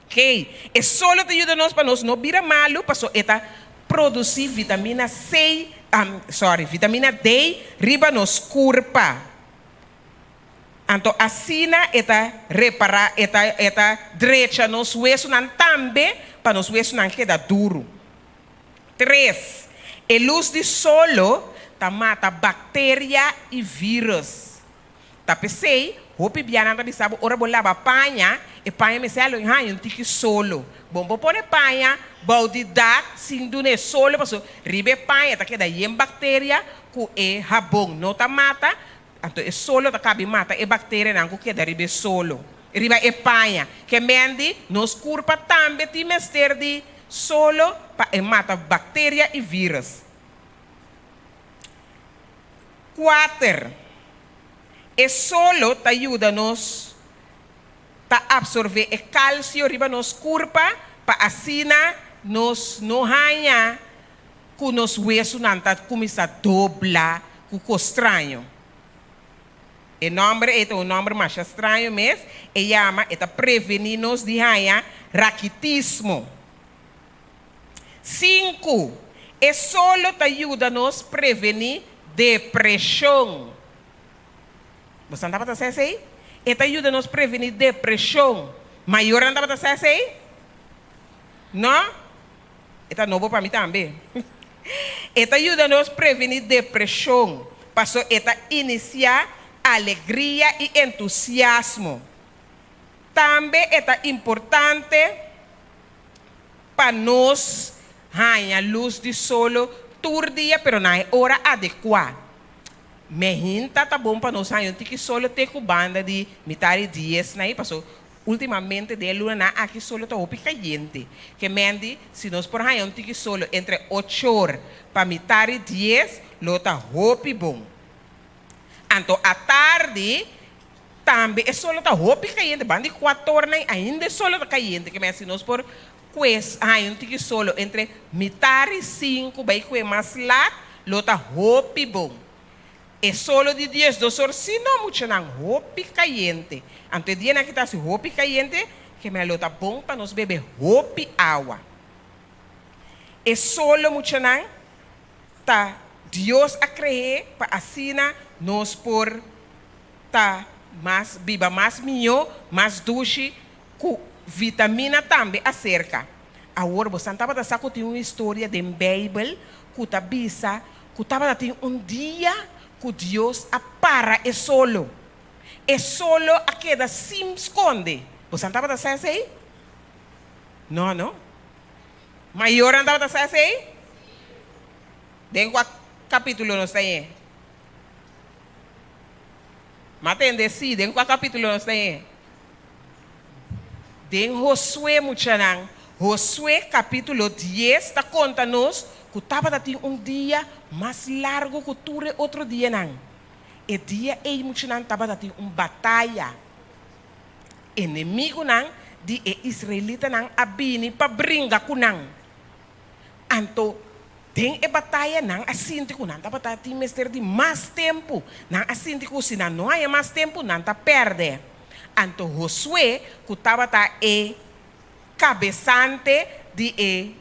Kei, e solo ta yuda nos pa nos no bira malu paso e ta produsí vitamina C, sorry, vitamina D riba nos kurpa. Anto asina e ta repará, e ta e ta drecha nos wesunan tambe pa nos wesunan keda duru. Tres, e lus di solo ta mata bakteria i vírus. Ta p'esei, hopi bianan ta bisa bo ora bo laba paña, e paña mester a lo haña un tiki solo. Bon bo pone paña bou di dak sin duna e solo pasobra riba e paña ta keda yen bakteria ku e habon no ta mata, anto e solo ta kabi mata e bakterianan ku keda riba e solo, riba e paña. Ke mendi nos kurpa tambe tin mester di solo pa e mata bakteria i vírus. Kuater, e solo ta yuda nos ta absorbé e kalsio riba nos kurpa pa asina nos no haña ku nos wesunan ta kuminsá dobla ku kos straño. E nòmber ei ta un nòmber masha straño mes, e yama e ta prevení nos di haña rakitismo. Sinku, e solo ta yuda nos prevení depreshon. Bosan tabata sa esei? E ta yuda nos prevení depreshon. Mayornan tabata sa esei? No? E ta nobo pa mi tambe. E ta yuda nos prevení depreshon, paso e ta inisiá alegria i entusiasmo. Tambe e ta importante pa nos haña lus di solo tur dia pero na e ora adekuá. Mehinta ta bon pa nos haña un tiki solo te ku banda di mitar di dies na ei paso ultimamente den e lunanan aki solo ta hopi kayente. Ke mendi si nos por haña un tiki solo entre ochor pa mitar di dies lo ta hopi bon. Anto atardi Tambe e solo ta hopi kayente, banda di kuatornan ainda e solo ta kayente, ke mester nos por kues haña un tiki solo entre mitar i sinku bai kue mas lat lo ta hopi bon. E solo di diesdos or si no muchanan hopi kayente, anto e dianan ki ta hasi hopi kayente ke mester lo ta bon pa nos bebe hopi awa. E solo muchanan ta Dios a krehé pa asina nos por. ta mas biba mas mihó, mas dushi, ku vitamina tambe aserka. Awor bosan tabata sa ku tin un historia den Beibel ku ta bisa ku tabata tin un dia ku Dios a para e solo. E solo a keda sin skonde. Bosan tabata sa esei? No, no. Mayornan tabata sa esei? Den kua kapítulo nos ta yen? Ma tende sí, den kua kapítulo nos ta e? Den Josué, muchanan. Josué kapítulo dies ta konta nos ku tabata tin un dia mas largu ku tur e otro dianan. E dia ei, muchanan, tabata tin un bataya. Enemigunan di e israelitanan a bini pa bringa ku nan. Anto, Den e bataya nan a sinti ku nan tabata tin mester di mas tempu. Nan a sinti ku si nan no haña mas tempu, nan ta pèrdè. Anto Josué, ku tabata e kabesante di e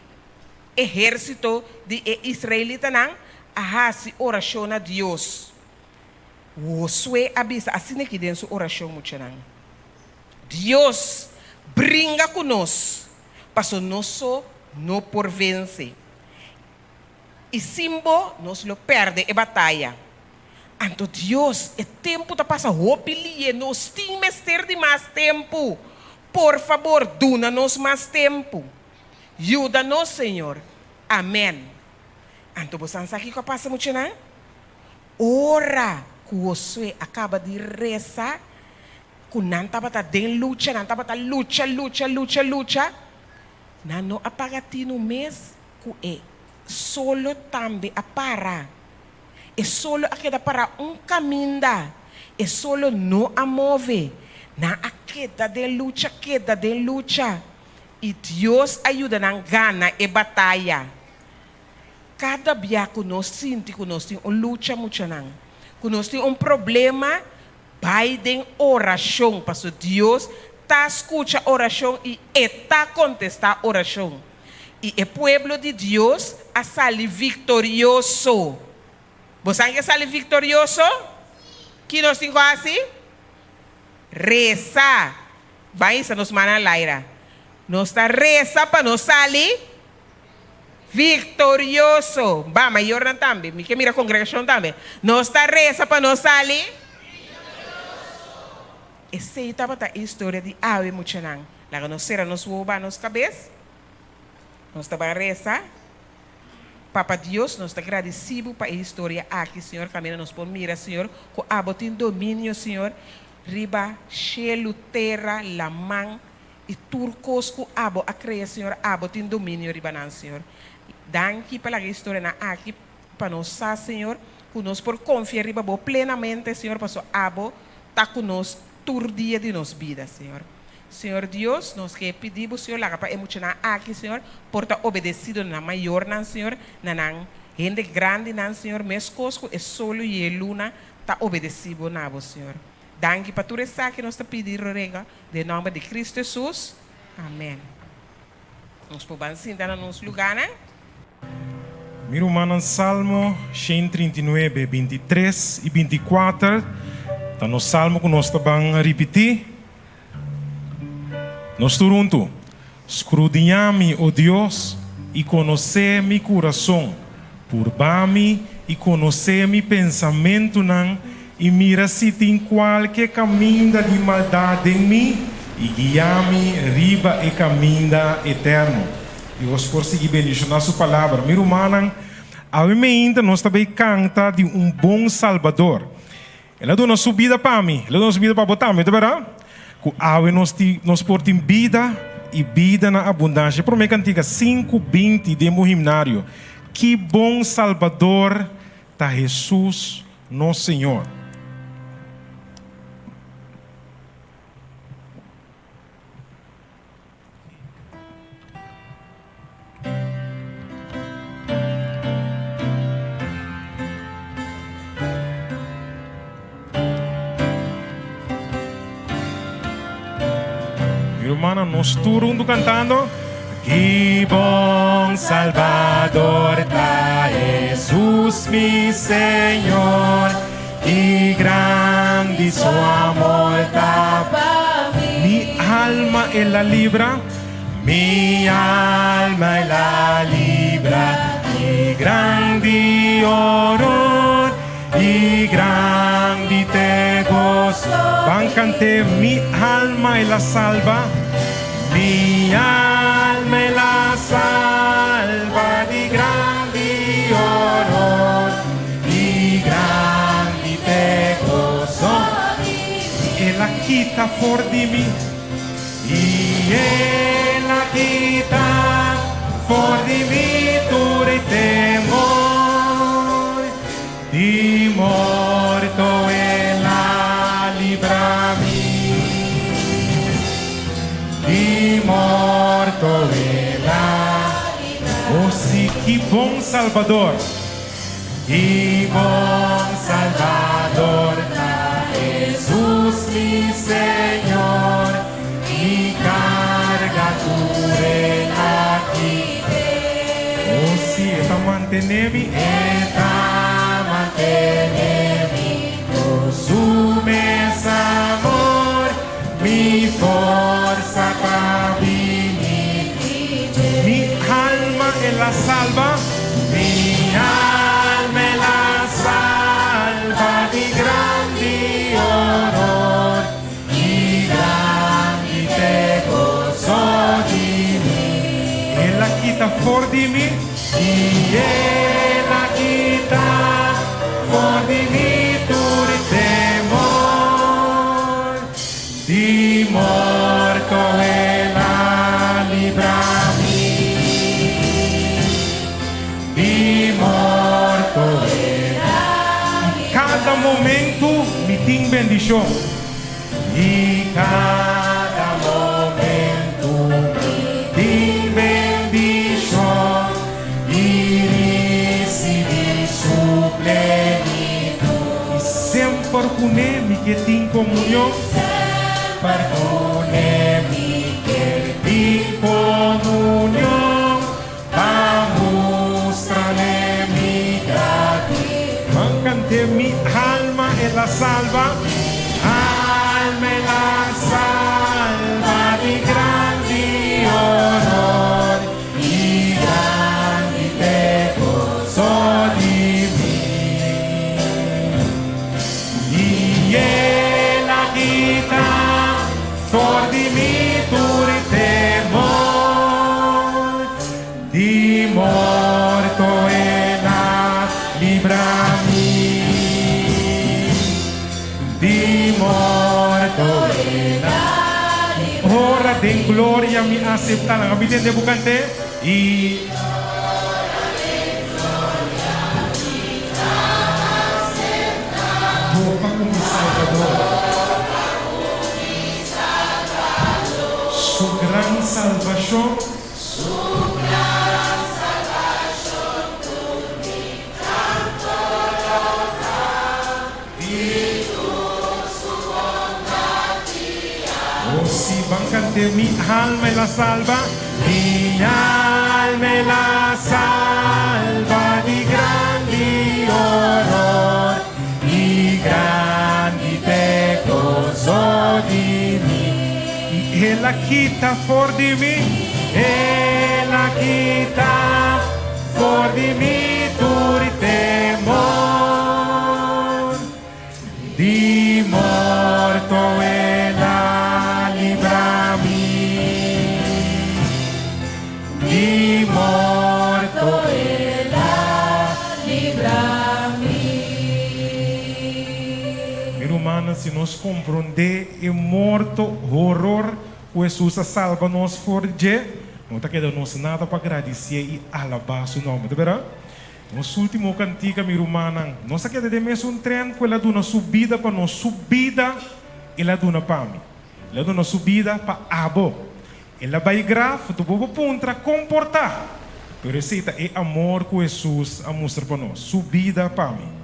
ehérsito di e israelitanan, a hasi orashon na Dios. Josué a bisa asina aki den su orashon, Muchanan, Dios bringa ku nos, paso nos so no por vense. I sin bo nos lo pèrdè e bataya. Anto Dios, e tempu ta pasa hopi lie, nos tin mester di mas tempu. Por fabor, duna nos mas tempu. Yuda nos, Señor. Amèn. Anto bo san sa kiko a pasa, muchanan? Ora ku Josué a kaba di resa, ku nan tabata den lucha, nan tabata lucha, lucha, lucha, lucha, nan no a paga tinu mes ku e solo tambe a para. E solo a keda pará un kaminda. E solo no a move. Nan a keda den lucha, keda den lucha. I Dios a yuda nan gana e bataya. Kada bia ku nos sinti ku nos tin un lucha, muchanan, ku nos tin un problema, bai den orashon, pasobra Dios ta skucha orashon i E ta kontestá orashon. I e pueblo di Dios a sali viktorioso. Bo sa ke sali viktorioso? Ki nos tin ku hasi? Resa. Ban hisa nos mannan laira. Nos ta resa pa nos sali viktorioso. Ban, mayornan tambe. Mi ke mira kongregashon tambe. Nos ta resa pa nos sali viktorioso. Esei tabata e historia di awe, muchanan. Laga nos sera nos wowo ba nos kabes. Nos ta ban resa. Papa Dios, nos ta gradisí Bo pa e historia aki, Señor. Kaminda nos por mira, Señor, ku Abo tin dominio, Señor, riba shelu, tera, laman i tur kos ku Abo a krea, Señor. Abo tin dominio riba nan, Señor. Danki pa laga e historianan aki pa nos sa, Señor, ku nos por konfia riba Bo plenamente, Señor, pasobra Abo ta ku nos tur dia di nos bida, Señor. Señor Dios, nos ke pidi Bo, Señor, laga pa e muchanan aki, Señor, por ta obedecido na nan mayornan, Señor, na nan hende grandinan, Señor, mescos cu e solo y e luna ta obedeci Bo na Bo, Señor. Danki pa tur esaki nos ta pidi y rorega den nomber di Cristo Jesus. Amen. Nos por ban sinta na nos lugarnan. Mi rumannan Salmo 139, 23 i 24 ta nos salmo ku nos ta ban ripití. Nos tur huntu, Skrudiñá mi, o Dios, i konosé mi kurason, purba mi i konosé mi pensamentunan, i mira si tin kualke kaminda di maldat den mi, i guia mi riba e kaminda eterno. Dios por sigui bendishoná su palabra. Mi rumannan, awe meinta nos ta bay kanta di un bon Salbador. El a duna su bida pa mi, el a duna su bida pa bo tambe, ta berdad? Ku awe nos tin, nos por tin bida i bida na abundansha. E promé kantika, 5:20 den bo himnario. Ki bon Salbador ta Hesus nos Señor! Mi rumannan, nos tur huntu kantando. Ki bon Salbador ta Hesus mi Señor, ki grandi su amor ta pa mi. Mi alma el a libra, mi alma el a libra di grandi horor i grandi te goso. Ban cant'é, mi alma el a salba, mi alma el a salba di grandi horor i grandi te goso. El a kita for di mi, i el a kita for di mi tur e temor di morto, el a libra mi di morto, el a Oh si, ki bon Salbador! Ki bon Salbador ta Hesus mi Señor, Mi carga tur el a kite. Oh si, e ta mantene mi, e ta mantene mi cu su mes amor, Mi forsa ta bini di dje. Mi alma el a salba. Mi alma el a salba. for di mi. I el a kita for di mi tur temor. Di morto el a libra mi. Di morto el a. I kada momentu mi tin bendishon. I kada momentu mi tin bendishon i risibí su plenitud. I semper kuné mi ke tin komunion. Semper kuné mi ke tin komunion. Pa mustrale mi gratitud. Ban kant'é mi alma el a salba. Alma el a salba di grandi horor i grandi t'e goso di mi. I el a kita For di mi tur temor, di morto el a libra mi, di morto el a. Ora den gloria mi acepta nan. Abi tende bo cante? I. Topa cu mi Salvador. Su gran salvacion. Oh si, ban cant'é, Mi alma el a salba. Mi alma el a salba di grandi horor i grandi t'e gozo di mi. I el a kita for di mi, el a kita for di mi tur temor. Di morto el a libra mi, di morto el a libra mi. Mi rumannan, si nos komprondé e morto horor ku Hesus a salba nos for di dje, no ta keda nos nada pa gradisié i alabá su nòmber. Ta bèrdat? Nos último kantika, mi rumannan, nos a keda den mesun tren ku el a duna su bida pa nos. Su bida el a duna pa mi. El a duna su bida pa abo. El a bai graf, tu bo por puntra kon por ta. Pero esei ta e amor ku Hesus a mustra pa nos, su bida pa mi.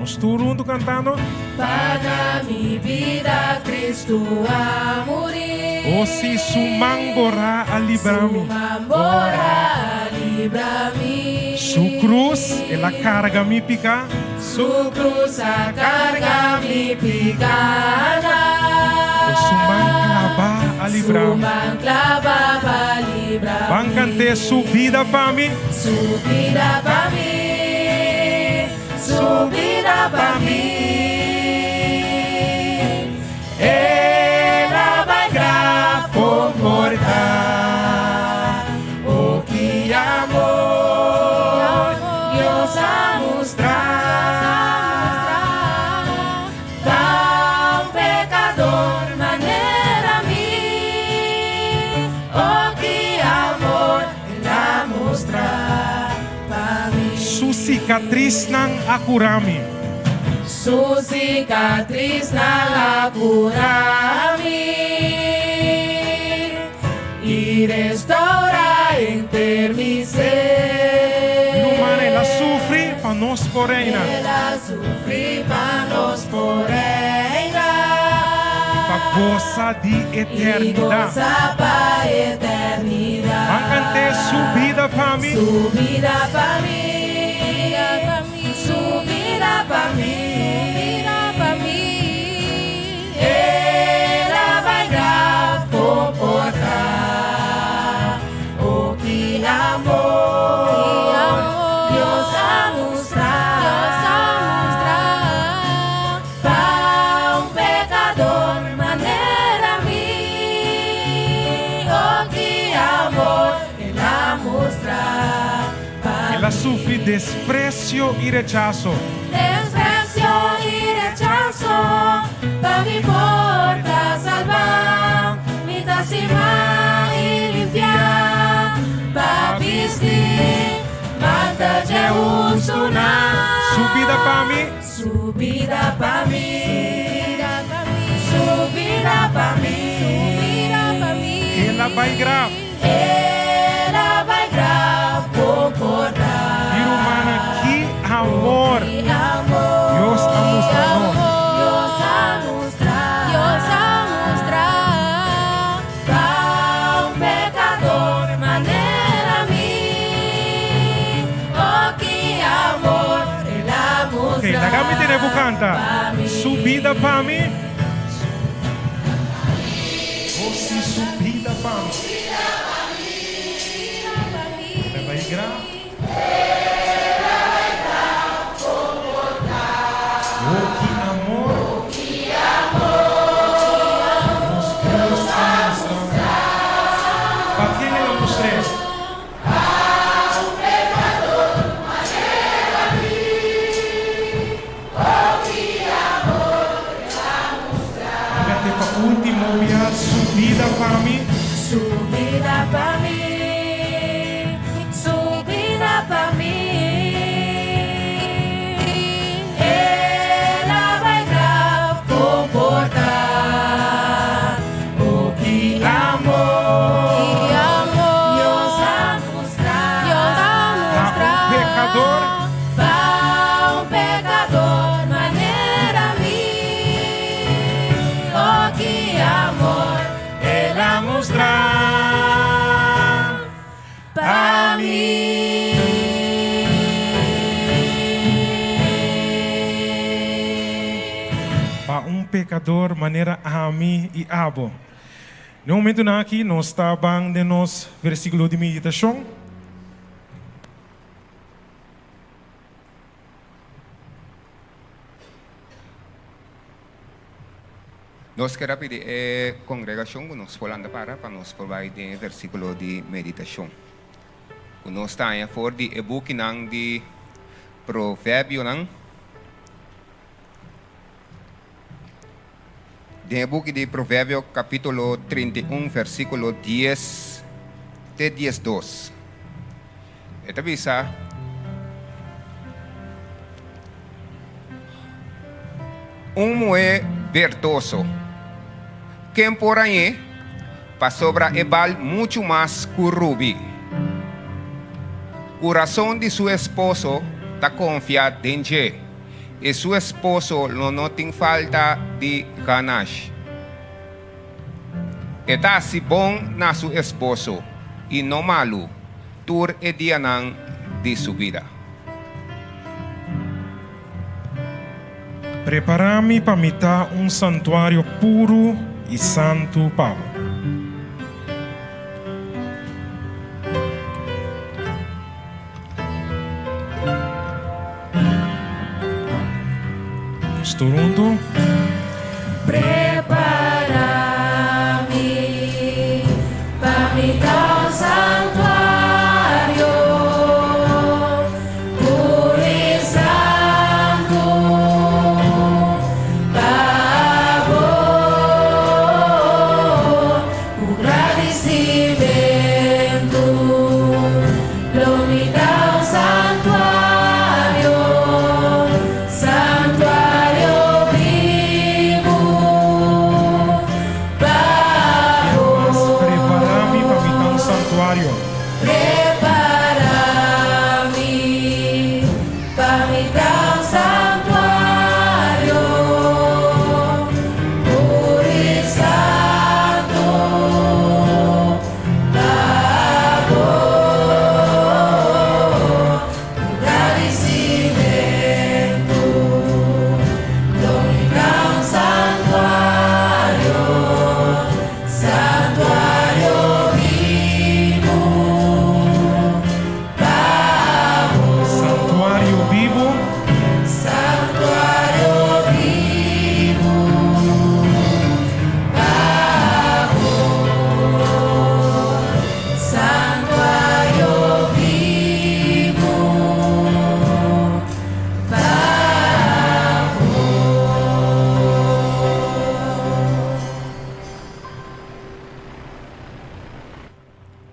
Nos tur huntu kantando. Pa da mi bida Cristo a muri. O si su man borá a libra mi. Su man borá a libra mi. Su cruz el a carga mi piká. Su cruz a carga mi pikánan. O su man clabá a libra mi. Su man clabá pa libra mi. Ban cant'é su bida pa mi. Su bida pa mi, su bida pa mi. El a bai graf comportá. O ki amor Dios a mustra. Pa un pecador manera mi. O ki amor El a mustra pa mi. Su sicatrisnan a cura mi. Su sikatrisnan a kura mi i restourá henter mi ser. Mi ruman, el a sufri pa nos por reina. El a sufri pa nos por reina. I pa gosa di eternidat. I gosa pa eternidat. Ban kant'é su bida pa mi. Su bida pa mi. Su bida pa mi, pa mi. El a bai graf comporta. Oh, ki amor. sufri despresio i rechaso. Despresio i rechaso, pa mi por ta salbá. Mi ta stimá i limpiá, pa bisti mantel dje hustunan. Su bida pa mi. Su bida pa mi. Su bida pa mi. Su bida pa mi. El a bai graf. El a bai graf komportá. Mi rumannan, ki amor Dios a mustra nos. Dios a mustra. Dios a mustra. Pa un pekador manera mi. Oh, ki amor El a mustra. Ok, laga mi tene bo kanta. Su bida pa mi. Oh si, su bida pa mi. El a bai graf. Oh, ki amor. Nos Dios a mustra. Pa ken el a mustr'é? Mete pa ultimo bia su bida pa mi. Su bida pa mi, su bida pa mi. El a bai graf komportá. Oh, ki amor. Dios a mustra. Dios a mustra. Pa un pekador. Pa un pekador manera mi. Oh, ki amor. El a mustra pa mi. Pa un pekador manera ami i abo. Na e momentunan aki nos ta ban den nos versíkulo di meditashon. Nos kier a pidi e kongregashon ku nos por anda para pa nos por bai den e versíkulo di meditashon ku nos ta haña for di e bukinan di Proverbionan. Den e buki di Proverbio kapítulo 31 versíkulo 10 te 12 e ta bisa. Un muhé bertoso, ken por hañ'é? Pasobra e bal muchu mas ku rubi. Kurason di su esposo ta konfia den dje, i su esposo lo no tin falta di ganash. E ta hasi bon na su esposo i no malu tur e dianan di su bida. Prepará mi pa mi ta un santuario puru i santu pa bo. Nos tur huntu. Prepará mi pa mi ta un santuario puru i santu pa bo ku gradisimentu lo mi ta un santuario, santuario bibu.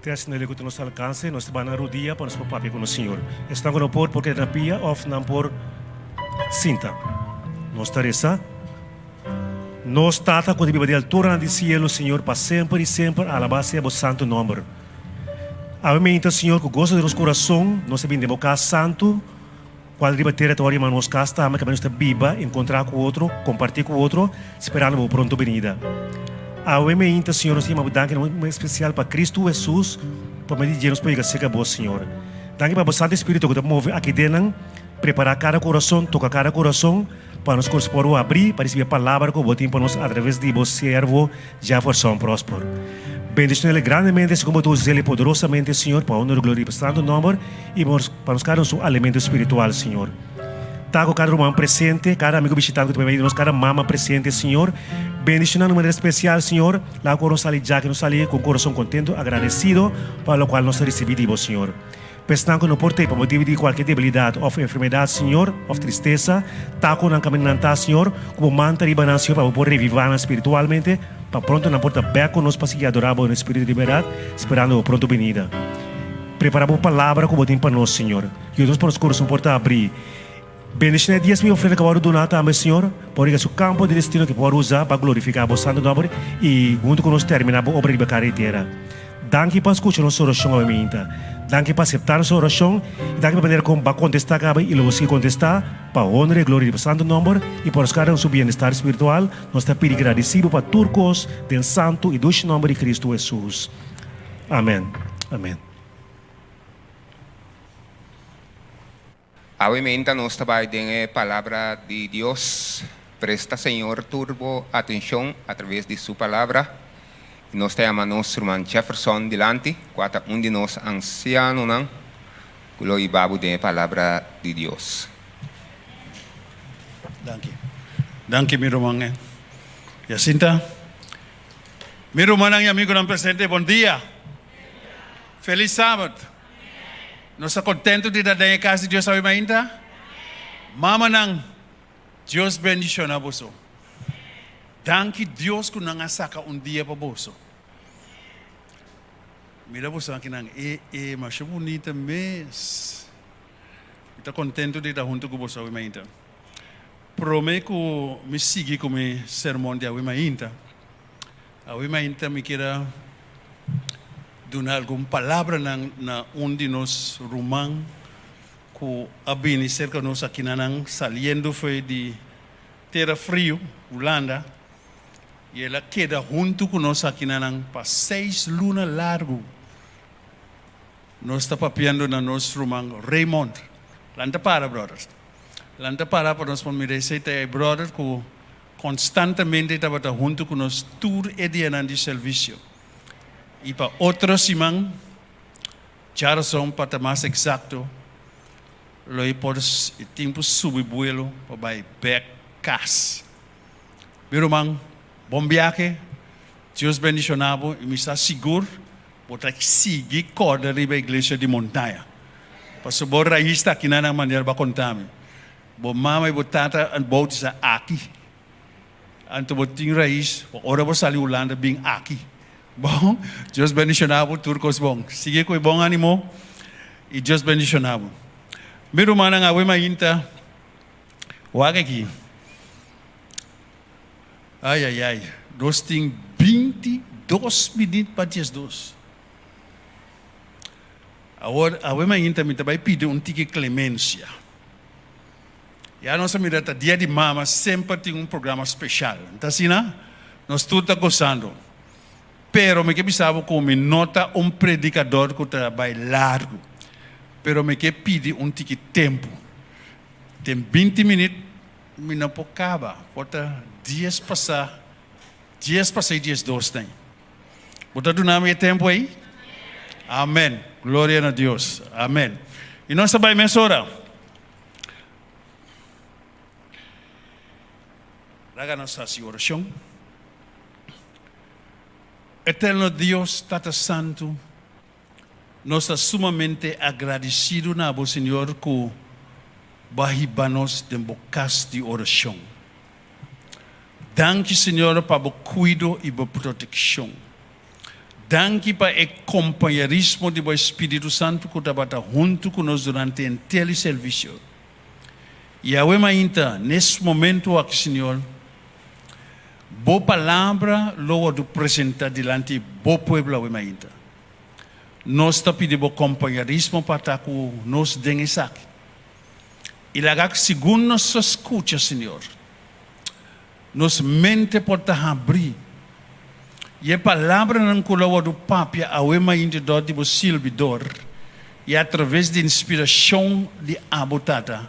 te asina leu ku ta nos alkanse, nos ta bai na rudia pa nos por papia ku nos Señor. Esnan ku no por, por keda na pia òf nan por sinta. Nos ta resa. Nos Tata ku ta biba di alturanan di sielu, Señor, pa semper i semper alabá sea bo santu nòmber. Awe meinta, Señor, ku goso den nos kurason, nos ta bini den bo kas santu, kual riba tera ta wòrdu yamá nos kas tambe, kaminda nos ta biba, enkontrá ku otro, kompartí ku otro, sperando bo pronto binida. Awe meinta, Señor, nos ta yama bo danki na un espesial pa Kristu Hesus, pa medio di dje nos por yega serka bo, Señor. Danki pa bo Santu Spiritu ku ta move aki den nan, prepará kada kurason, toka kada kurason, Pa nos kurs por abrí pa risibí e palabra ku bo tin pa nos atraves di bo siervo Jefferson Prosper. Bendishon'el grandemente segun bo ta us'el poderosamente, Señor, pa honor i gloria di bo santu nòmber i pa nos kada un su alimento spiritual, Señor. Ta ku kada ruman presente, kada amigo bishitante ku ta meimei di nos, kada mama presente, Señor. Bendishoná nan di manera spesial, Señor. Laga ku ora nos sali djaki nos sali ku un kurason kontentu, agradesido pa lokual nos a risibí di bo, Señor. P'esnan ku no por tei pa motibu di kualke debilidat òf enfermedat, Señor, òf tristesa, ta ku nan kaminda nan ta, Señor, ku bo man ta riba nan, Señor, pa bo por revivá nan spiritualmente, pa pronto nan por ta bèk ku nos pa sigui adorá bo den spiritu di bèrdat, sperando bo pronto binida. Prepará bo palabra ku bo tin pa nos, Señor. Yuda nos pa nos kurason por ta abrí. Bendishoná e diesmo i ofrenda ku a wòrdu duná tambe, Señor, pa riga su kampo di destino ku por wòrdu usá pa glorifiká bo santu nòmber i huntu ku nos terminá bo obra riba kara di tera. Danki pa skucha nos orashon awe minta. Danki pa aseptá nos orashon i danki pa manera kon bo a kontestá kaba i lo bo sigui kontestá pa honra i gloria di bo santu nòmber i pa nos kada un su bienestar spiritual. Nos ta pidi gradisí bo pa tur kos den santu i dushi nòmber di Kristu Hesus. Amèn. Amèn. Awe meinta nos ta bai den e Palabra di Dios. Presta Señor tur bo atencion a traves di Su Palabra. I nos ta yama nos ruman Jefferson dilanti, cua ta un di nos ancianonan cu lo hiba bo den e Palabra di Dios. Danki. Danki mi ruman Jacinta. Mi rumannan y amigonan presente, bon dia. Feliz Sabat. Nos ta kontentu di ta den e kas di Dios awe mainta? Mamanan, Dios bendishona boso. Danki Dios ku nan a saka un dia pa boso. Mira boso akinan, e e masha bunita mes. Mi ta kontentu di ta huntu ku boso awe mainta. Prome ku mi sigui ku mi sermon di awe mainta, Awe mainta mi kier a duna algun palabranan na un di nos ruman ku a bini serka nos akinanan saliendo fo'i di tera friu, Hulanda, i el a keda huntu ku nos akinanan pa seis luna largu. Nos ta papiando na nos ruman Raymond. Lanta para, brothers. Lanta para pa nos por mira esei ta e brother ku Konstantemente e tabata huntu ku nos tur e dianan di servisio. I pa otro siman, djarason pa ta mas eksakto, lo e por e tin por subi buelo pa bai bèk kas. Mi ruman, bon biahe, Dios bendishoná bo i mi sa sigur bo ta sigui kòrda riba Iglesia di Montaña. Pasobra bo rais ta akinan na manera bo a konta mi. Bo mama i bo tata a bautisa aki. Anto bo tin rais, ora bo sali Hulanda bin aki. Bon, Dios bendiciona bo tur cos bon. Sigui cu e bon animo i Dios bendiciona bo. Mi rumannan awe mainta wak aki. Ai ai ai, nos tin 22 minut pa 12. Awor, awe mainta mi ta bai pidi un tiki clemencia. Ya nos a mira ta dia di mama semper tin un programa special. No ta asina? Nos tur ta gozando. Pero mi ke bisa bo cu mi no ta un predicador cu ta bai largo. Pero mi ke pidi un tiki tempo. Den binti minut mi no por caba. Por ta dies pasa, dies pasa y diesdos ta. Bo ta duna mi e tempu ei? Amen. Gloria na Dios. Amen. I nos ta bai mesora. Laga nos hasi orashon. Eterno Dios, Tata Santu, nos ta sumamente agradesido na bo, Señor, ku bo a hiba nos den bo kas di orashon. Danki Señor pa bo cuido y bo proteccion. Danki pa e kompañerismo di bo Spiritu Santu ku tabata huntu ku nos durante henter e servisio. I awe mainta, nes momentu aki, Señor, Bo Palabra lo wòrdu presentá dilanti Bo pueblo awe mainta. Nos ta pidi Bo kompañerismo pa ta ku nos den esaki. I laga ku segun nos ta skucha, Señor, nos mente por ta habrí i e palabranan ku lo wòrdu papia awe mainta dor di Bo sirbidor i atraves di inspirashon di Abo, Tata,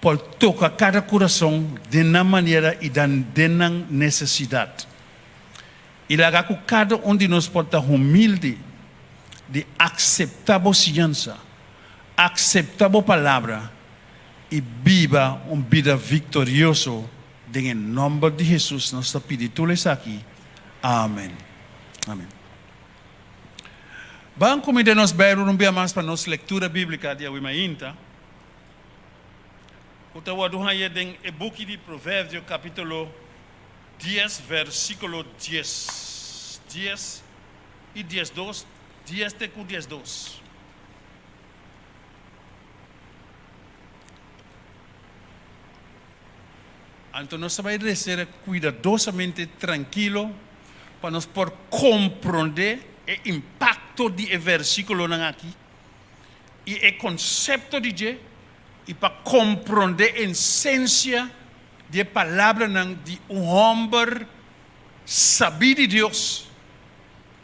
por toka kada kurason den nan manera i dan den nan nesesidat. I laga ku kada un di nos por ta humilde di akseptá Bo siñansa, akseptá Bo Palabra i biba un bida viktorioso den e nòmber di Hesus nos ta pidi tur esaki. Amen. Amen. Ban kumida nos Beibel un bia mas pa nos lektura bíblika di awe mainta, ku ta wòrdu haña den e buki di Proverbio kapítulo dies versíkulo dies, dies i diesdos, dies te ku diesdos. Anto nos ta bai resera kuidadosamente trankilo pa nos por komprondé e impakto di e versíkulonan aki i e konsepto di dje i pa komprondé esensia di e palabranan di un hòmber sabí di Dios,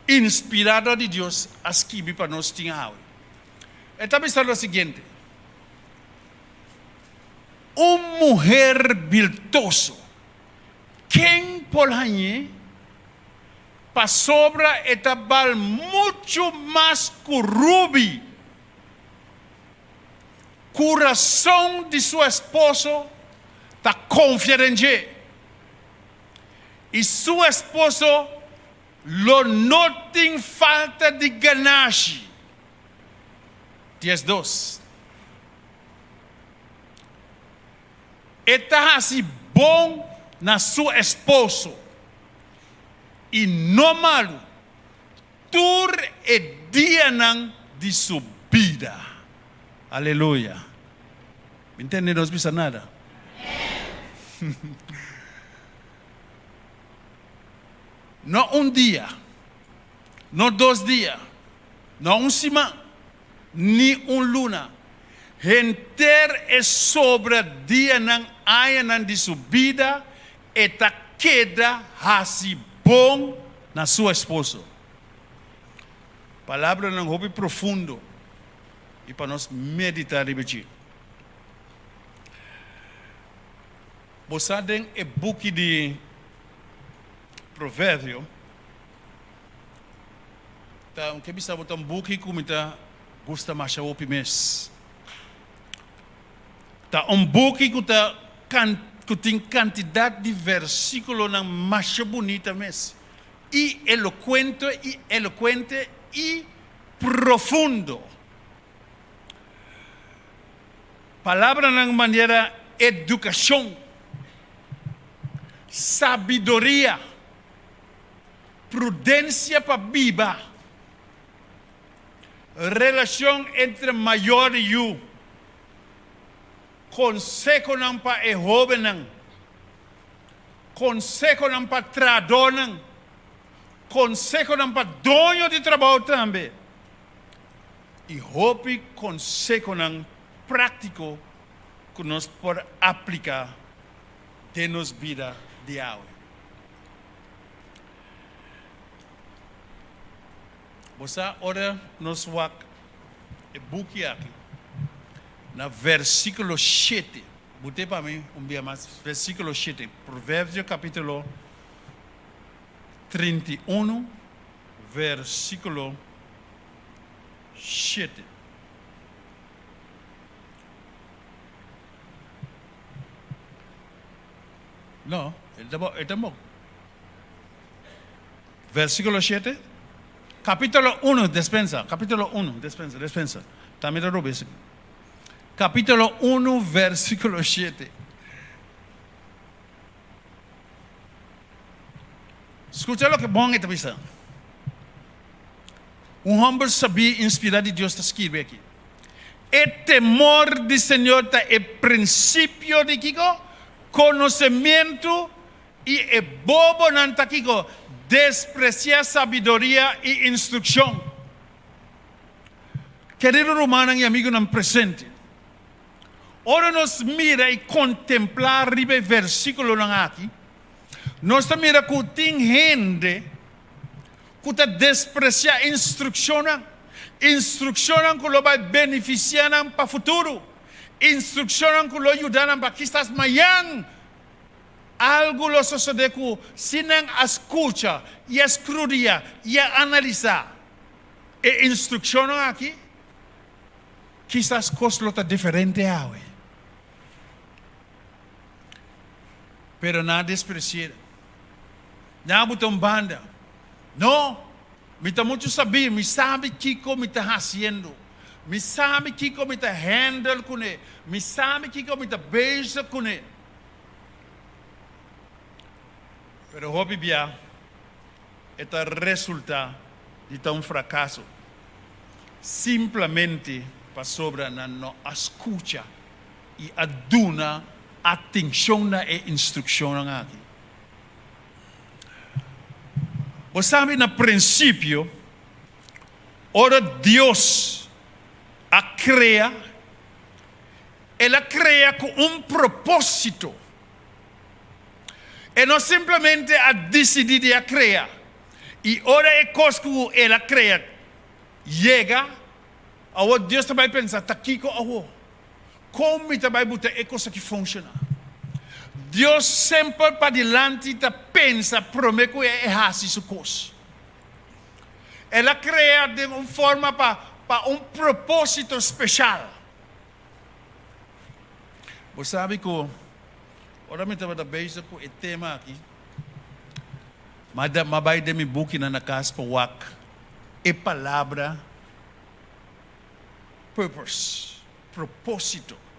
inspirá dor di Dios, a skibi pa nos tin awe. E ta bisa lo siguiente, Un muher birtoso, ken por hañ'é? Pasobra e ta bal muchu mas ku rubi. Kurason di su esposo ta konfia den dje, i su esposo lo no tin falta di ganashi. 12. E ta hasi bon na su esposo i no malu tur e dianan di su bida. Aleluya. Mi ntende nos bisa nada. No un dia, no dos dia, no un siman, ni un luna. Henter e sobra dianan, añanan di su bida, e ta keda hasi bon na su esposo. Palabranan hopi profundo i pa nos meditá riba dje. Bo sa den e buki di Proverbio ta un ke bisa bo ta un buki ku mi ta gusta masha hopi mes. Ta un buki ku ta ku tin kantidat di versikulonan masha bunita mes i elokuente i elokuente i profundo. Palabranan manera edukashon, sabiduria, prudensia pa biba, relashon entre mayor i yu, konsehonan pa e hóbennan, konsehonan pa trahadónan, konsehonan pa doño di trabou tambe i hopi konsehonan práktiko ku nos por apliká den nos bida di awe. Bo sa ora nos wak e buki aki na versíkulo shete, bot'é pa mi un bia mas, versíkulo shete, Proverbio kapítulo 31, versíkulo shete. No, e ta bon. Versíkulo shete, kapítulo unu, despensa, kapítulo unu, despensa, despensa, ta mi ta roba esaki. Kapítulo unu, versíkulo shete. Skucha loke bon e ta bisa. Un hòmber sabí inspirá di Dios ta skirbi aki, E temor di Señor ta e prinsipio di kiko? Konosementu, i e bobonan ta kiko? Despresiá sabiduria i instrukshon. Kerido rumannan i amigunan presente, ora nos mira i kontemplá riba e versíkulonan aki, nos ta mira ku tin hende ku ta despresiá instrukshonnan, instrukshonnan ku lo bai benefisiá nan pa futuro, instrukshonnan ku lo yuda nan pa kisas mañan algu lo sosodé ku si nan a skucha i a skrudia i a analisá e instrukshonnan aki, kisas kos lo ta diferente awe. Pero nan a despresi'é. Nan a buta un banda. No! Mi ta muchu sabí, mi sabi kiko mi ta hasiendo. Mi sabi kiko mi ta handle kuné. Mi sabi kiko mi ta bezig kuné. Pero hopi bia e ta resultá di ta un frakaso, simplemente pasobra nan no a skucha i a duna atenshon na e instrukshonnan aki. Bo sabi na prinsipio, ora Dios a krea, El a krea ku un propósito. E no simplemente a disidí di a krea, i ora e kos ku El a krea yega, awor Dios ta bai pensa, Ta kiko awor? Kon mi ta bai buta e kos aki funshoná? Dios semper padilanti ta pensa promé ku e hasi su kos. El a krea den un forma pa pa un propósito speshal. Bo sabi ku ora mi tabata bezig ku e tema aki, m'a bai den mi bukinan na kas pa wak e palabra Purpose, propósito.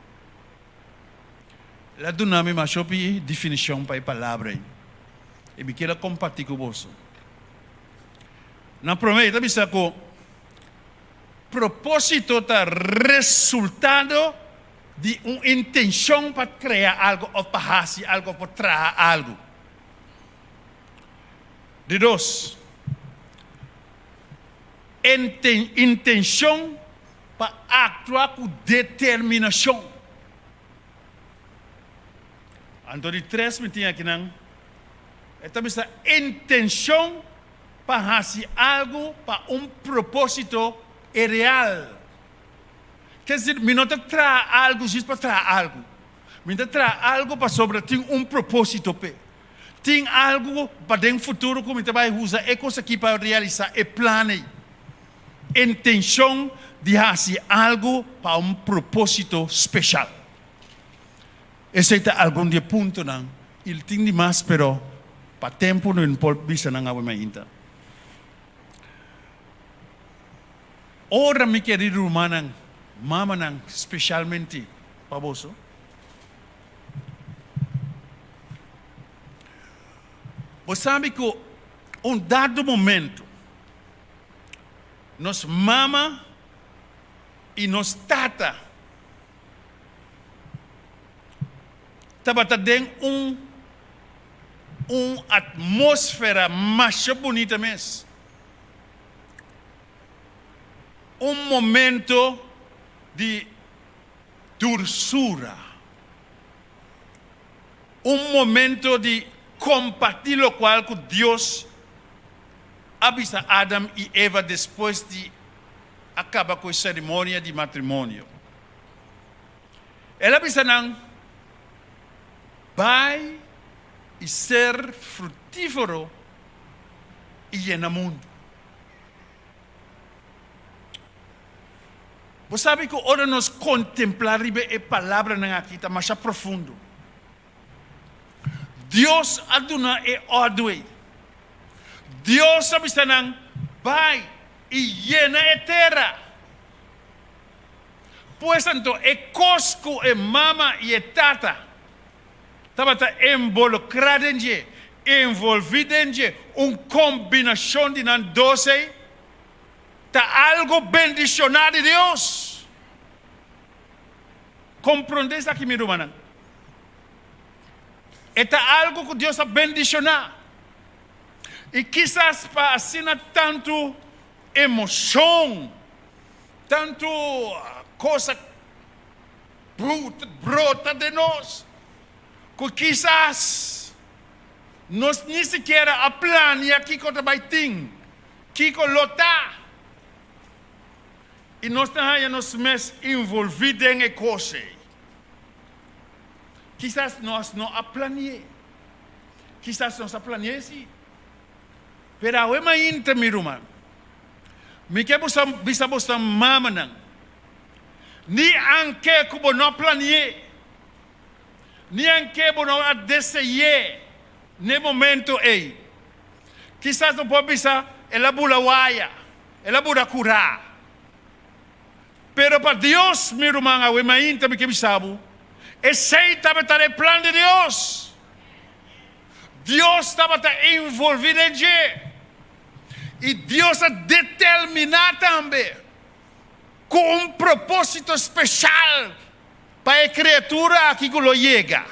El a duna mi masha hopi definishon pa e palabra ei i mi kier a kompartí ku boso. Na promé, e ta bisa ku propósito ta resultado di un intenshon pa krea algu òf pa hasi algu òf pa traha algu. Di dos, Intencion pa actua cu determinacion. Anto di tres mi tin akinan, e ta bisa intencion pa haci algo pa un proposito e real. Ker decir, mi no ta traha algo djis pa traha algo. Mi ta traha algo pasobra tin un proposito p'e. Tin algu pa den futuro ku mi ta bai usa e kos aki pa realisá e plan ei. Intenshon di hasi algu pa un propósito speshal. Esei ta algun di e puntonan i tin di mas pero pa tempu no por bisa nan awe mainta. Ora mi kerido rumannan, mamanan speshalmente pa boso. Bo sabi ku un dado momento nos mama i nos tata tabata den un un atmósfera masha bunita mes. Un momento di Dursura. Un momento di kompartí lokual ku Dios a bisa Adam i Eva despues di a kaba ku e seremonia di matrimonio. El a bisa nan, Bai i ser frutífero i yena mundu. Bo sabi ku ora nos kontemplá riba e palabranan aki ta masha profundo. Dios a duna e òrdu ei. Dios a bisa nan, Bai i yena e tera. Pues anto e kos ku e mama i e tata tabata enbolukrá den dje, envolví den dje, un kombinashon di nan dos ei. Ta algo bendishoná di Dios. Komprondé esaki mi rumannan. E ta algo ku Dios a bendishoná. I kisas pa asina tantu emoshon, tantu kos a brota den nos, ku kisas nos ni sikiera a plania kiko ta bai tin, kiko lo ta. I nos ta haña nos mes involví den e kos ei. Kisas nos no a plani'é. Kisas nos a plani'é sí. Pero awe mainta, mi ruman, mi ke bisa boso mamanan, ni anke ku bo no a plani'é, ni anke bo no a dese'é n'e momento ei. Kisas bo por bisa, El a bula waya, el a bura kurá. Pero pa Dios, mi ruman, awe mainta mi ke bisa bo, esei tabata e plan di Dios. Dios tabata envolví den dje. I Dios a determiná tambe ku un propósito speshal pa e kriatura aki ku lo yega.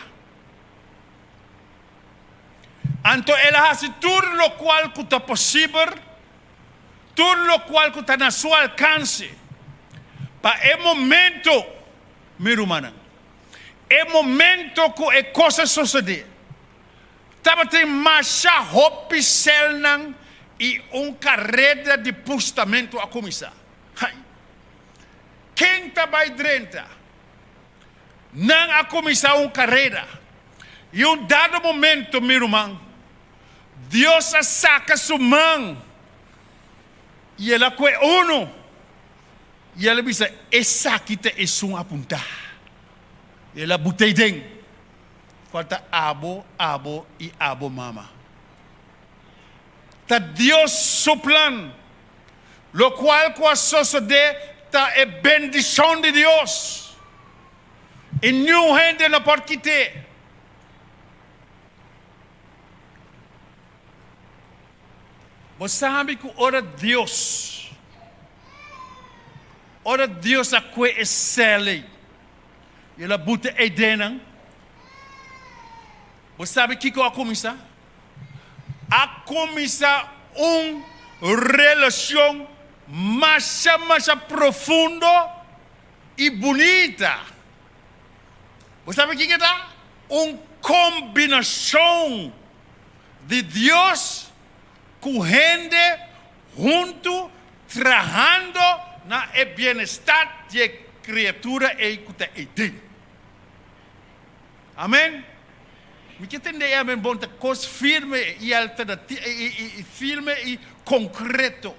Anto el a hasi tur lokual ku ta posibel, tur lokual ku ta na su alkanse, pa e momento, mi rumannan, e momento ku e kos a sosodé, tabatin masha hopi sèlnan i un kareda di pustamentu a kuminsá. Hai! Ken ta bai drenta? Nan a kuminsá un kareda. I un dado momento, mi ruman, Dios a saka su man i el a kue unu i el a bisa, Esaki ta esun apuntá. El a but'ei den. Kual ta abo, abo i abo mama. Ta Dios su plan. Lokual ku a sosodé ta e bendishon di Dios, i niun hende no por kit'é. Bo sabi ku ora Dios, ora Dios a kue e sèl ei i el a buta ei den nan, bo sabi kiko a kuminsá? A kuminsá un relashon masha masha profundo i bunita. Bo sabi kiko ta? Un kombinashon di Dios ku hende huntu trahando na e bienestar di e kriatura ei ku ta ei den. Amen. Mi ke tende e amen bon ta kos firme i i firme i konkreto.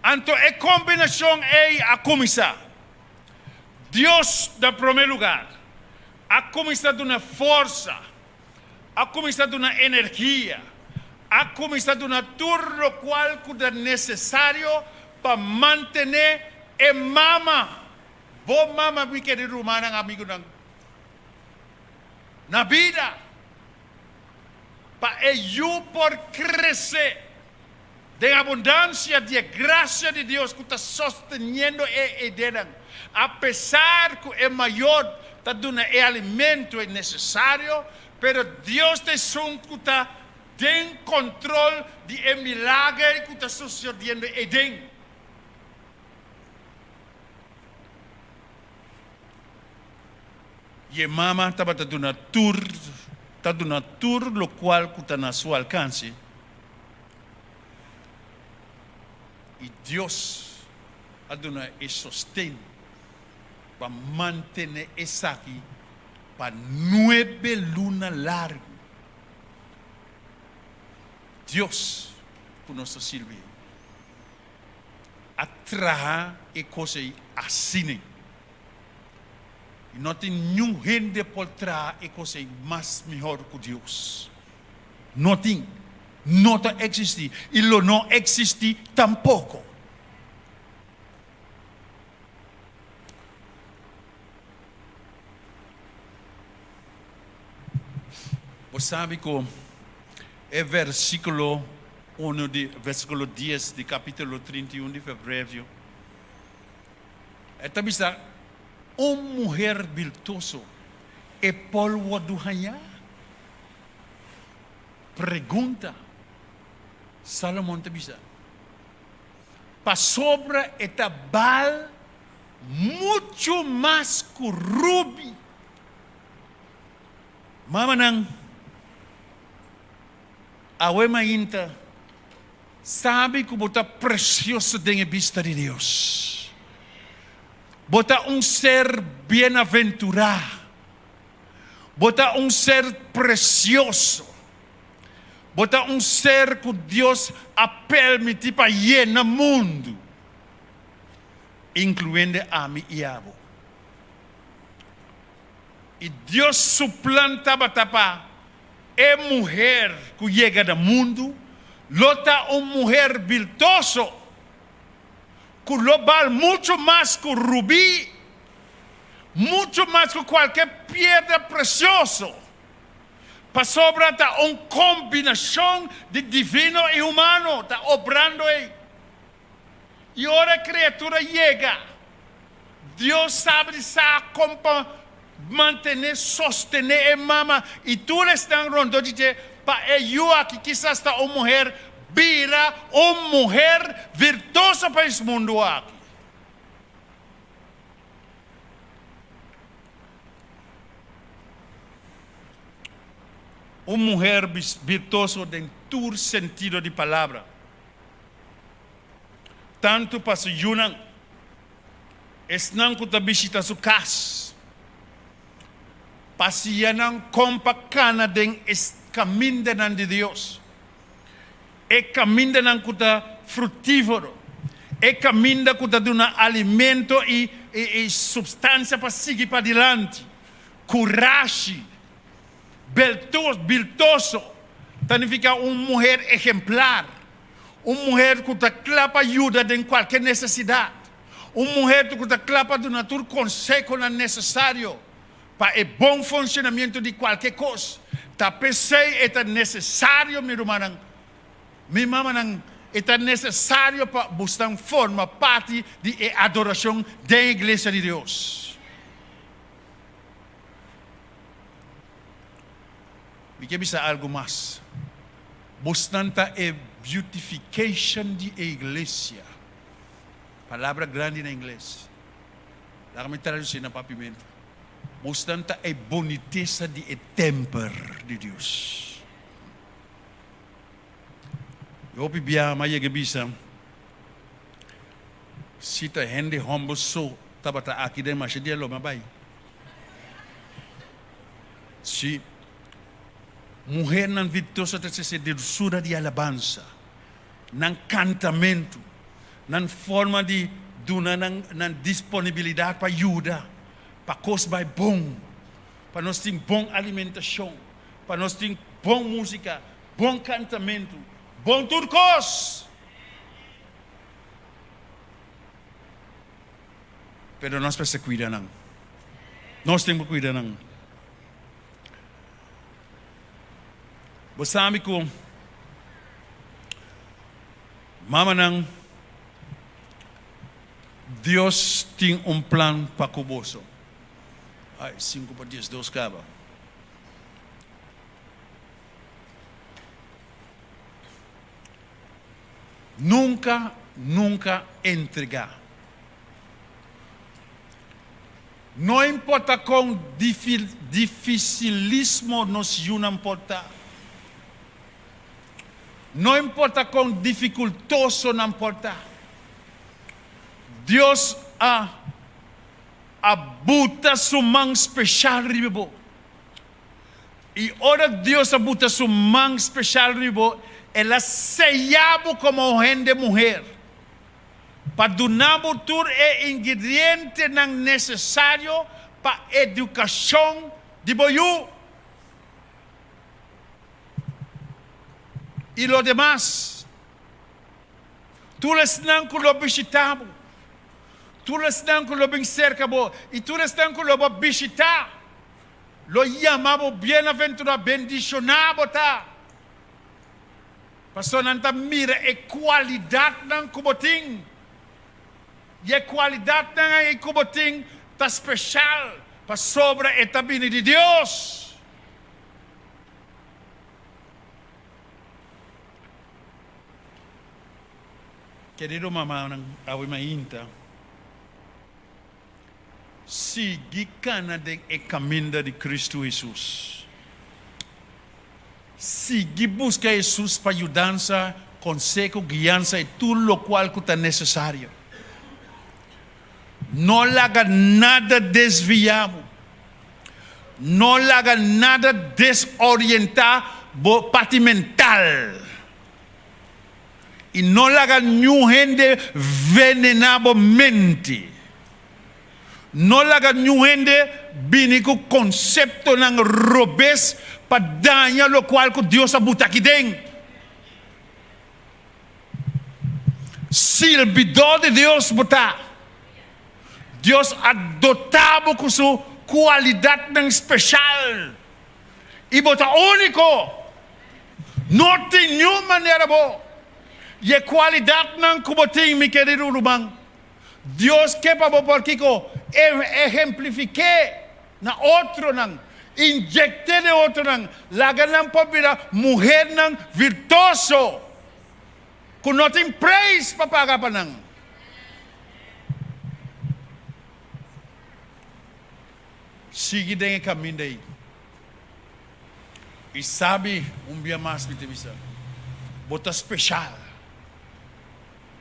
Anto e kombinashon ei a kuminsá. Dios na promé lugar a kuminsá duna forsa, a kuminsá duna energia, a kuminsá duna tur lokual ku ta nesesario pa mantené e mama Bo mama mi keri rumannan amigunan na bida pa e yu por krese den abundansia di e grasia di Dios ku ta sosteniendo e edenan apesar ku e mayor ta duna e alimento e nesesario pero Dios ta esun ku ta den kontrol di e milager ku ta sosediendo eden. I e mama tabata duna tur, ta duna tur lokual ku ta na su alkanse. I Dios a duna e sosten pa mantené esaki pa nuebe luna largu. Dios ku nos ta sirbi. A traha e kos ei asina. I no tin niun hende por traha e kos ei mas mihor ku Dios. No tin. No ta eksistí i lo no eksistí tampoko. Bo sabi ku e versíkulo. 1 di versíkulo 10 di kapítulo 31 di Proverbio. E ta bisa, Un muher birtuoso e por wòrdu hañá? Pregunta, Salomon ta bisa, pasobra e ta bal muchu mas ku rubi. Mamanan, awe mainta sabi ku bo ta presioso den e bista di Dios. Bo ta un ser bienaventurá. Bo ta un ser presioso. Bo ta un ser ku Dios a permití pa yena mundu, inkluyendo ami i abo. I Dios su plan tabata pa e muher ku yega na mundu lo ta un muher birtoso, ku lo bal muchu mas ku rubí, muchu mas ku kualke piedra presioso, pasobra ta un kombinashon di divino i humano ta obrando ei. I ora e kriatura yega, Dios sabi di sa kon pa mantené, sostené e mama i tur esnan rondó di dje pa e yu aki, kisas ta un muher, bira un muher virtuoso pa es mundu aki. Un muher virtuoso den tur sentido di palabra. Tantu pa su yunan, esnan ku ta bishita su kas, pa siña nan kon pa kana den e kamindanan di Dios, e kamindanan ku ta frutífero, e kaminda ku ta duna alimento i supstansia pa sigui padilanti, kurashi, Virtuoso ta nifiká un muher ehemplar, un muher ku ta kla pa yuda den kualke nesesidat, un muher ku ta kla pa duna tur konsehonan nesesario pa e bon funshonamentu di kualke kos. Ta p'esei e ta nesesario, mi rumannan, mi mamanan, e ta nesesario pa bosnan forma parti di e adorashon den iglesia di Dios. Mi ke bisa algu mas. Bosnan ta e beautification di e iglesia. Palabra grandi na ingles. Laga mi tradusi na papimentu. Bosnan ta e bonitesa di e temper di Dios. E hopi biaha mi a yega bisa, si ta hende homber so tabata aki den masha dia lo mi a bai. Sí, muhernan virtuoso ta sese dulsura di alabansa, nan kantamentu, nan forma di duna nan nan disponibilidat pa yuda, pa kos bai bon, pa nos tin bon alimentashon, pa nos tin bon músika, bon kantamentu, bon tur kos. Pero nos mester cuida nan. Nos tin cu cuida nan. Bo sabi cu mamanan, Dios tin un plan pa cu boso. Ay, cinco pa 12 caba. Nunca, nunca entrega. No importa kon dificilismo nos yunan por ta, no importa kon dificultoso nan por ta, Dios a a buta su man special riba bo. I ora Dios a buta su man special riba bo, El a seya bo como un hende muher. pa duna bo tur e ingredientenan nesesario pa edukashon di bo yu i lo demas. Tur esnan ku lo bishitá bo, tur esnan ku lo bin serka bo i tur esnan ku lo bo bishitá lo yama bo bienaventurá, bendishoná bo ta. Pasobra nan ta mira e kualidatnan ku bo tin. I e kualidatnan ei ku bo tin ta speshal pasobra e ta bini di Dios. Kerido mamanan, awe mainta sigui kana den e kaminda di Kristu Hesus. Sigui buska Hesus pa yudansa, konseho, guiansa i tur lokual ku ta nesesario. No laga nada desviá bo. No laga nada desorientá bo parti mental. I no laga niun hende venená bo mente. No laga niun hende bini ku konseptonan robes pa daña lokual ku Dios a buta aki den. Sirbidó di Dios bo ta. Dios a dotá bo ku su kualidatnan speshal i bo ta úniko. No tin niun manera bo. I e kualidatnan ku bo tin, mi kerido ruman, Dios ke pa bo por kiko? Ehemplifik'é na otronan, injekt'é den otronan, laga nan por bira muhernan virtuoso ku no tin preis pa paga pa nan. Sigui den e kaminda ei. I sabi, un bia mas mi ta bisa, bo ta speshal.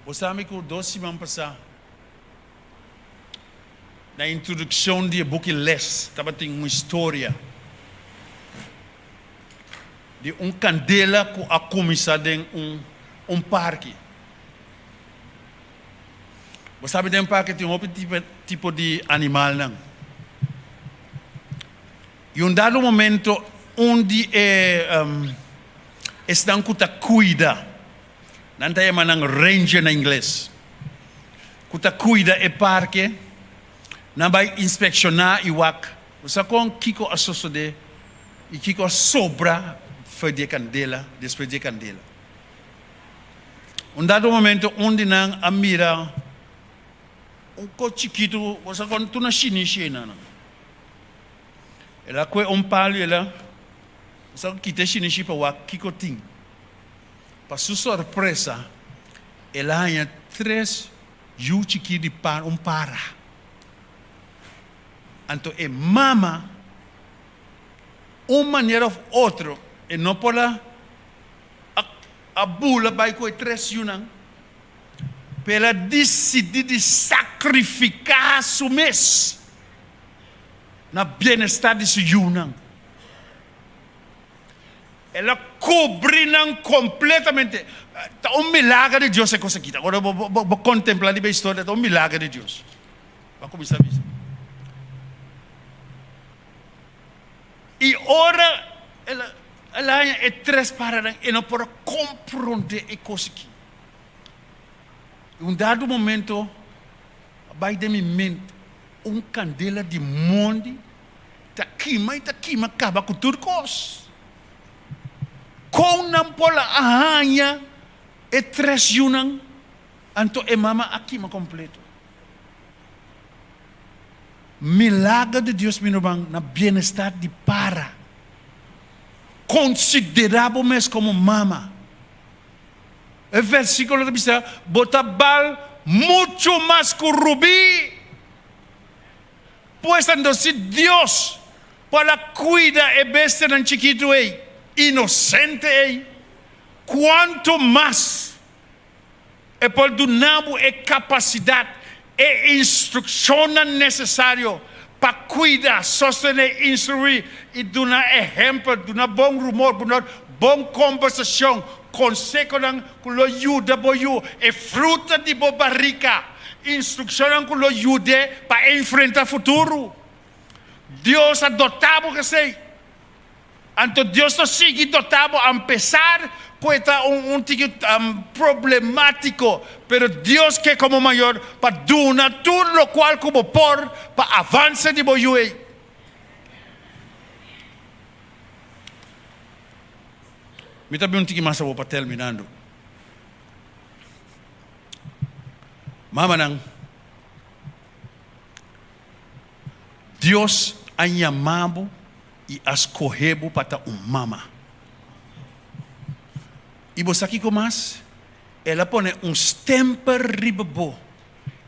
Bo sabi ku dos siman pasá na introdukshon di e buki Les tabatin un historia di un kandela ku a kuminsá den un un parke. Bo sabi den parke tin hopi tipo di animalnan. I un dado momento un di e esnan ku ta kuida. Nan ta yama nan ranger na ingles, ku ta kuida e parke. Nan bai inspekshoná i wak bo sa kon kiko a sosodé i kiko a sobra for di e kandela, despues di e kandela. Un dado momento un di nan a mira un kos chikitu, bo sa kon tur nan shinishi einan. El a kue un palu i el a bo sa kita e shinishi pa wak kiko tin. Pa su sorpresa, el a haña tres yu chikí di par, un para. Anto e mama, un manera of otro, e no por a a bula bai ku e tres yunan, pero el a disidí di sakrifiká su mes na bienestar di su yunan. El a kubri nan kompletamente. Ta un milager di Dios e kos aki. Ora bo bo kontemplá riba e historia, ta un milager di Dios. Bo a kuminsá bisa. I ora el a el a haña e tres paranan, e no por a komprondé e kos aki. I un dado momento a bai den mi mente un kandela di mondi. Ta kima i ta kima kaba ku tur kos. Kon nan por a haña e tres yunan? Anto e mama a kima kompleto. Milager di Dios mi ruman na bienestar di para. Konsiderá bo mes komo mama. E versíkulo ta bisa, Bo ta bal muchu mas ku rubí. Pues anto si Dios por a cuida e bestianan chikitu ei, inocente ei, cuanto mas E por duna bo e capacidad, e instruccionnan necesario pa cuida, sostene, instrui y duna ehempel, duna bon rumor, duna bon conversacion, consehonan cu lo yuda bo yu, e fruta di bo barica. Instrukshonnan ku lo yud'é pa enfrentá futuro. Dios a dotá bo ku esei. Anto Dios ta sigui dotá bo apesar ku e ta un tiki problemátiko. Pero Dios ke komo mayor pa duna tur lokual ku bo por pa avanse di bo yu ei. Mi ta bin un tiki mas awor pa terminando. Mamanan, Dios a yama bo i a skohe bo pa ta un mama. I bo sa kiko mas? El a pone un stemper riba bo,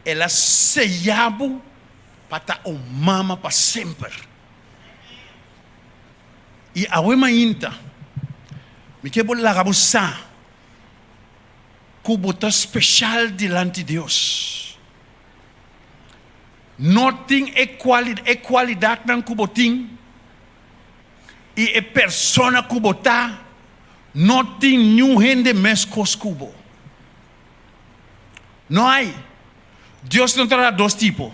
el a seya bo pa ta un mama pa semper. I awe mainta, mi ke bo laga bo sa ku bo ta speshal dilanti Dios. No tin e e kualidatnan ku bo tin i e persona ku bo ta, no tin niun hende meskos ku bo. No hay. Dios no traha dos tipo.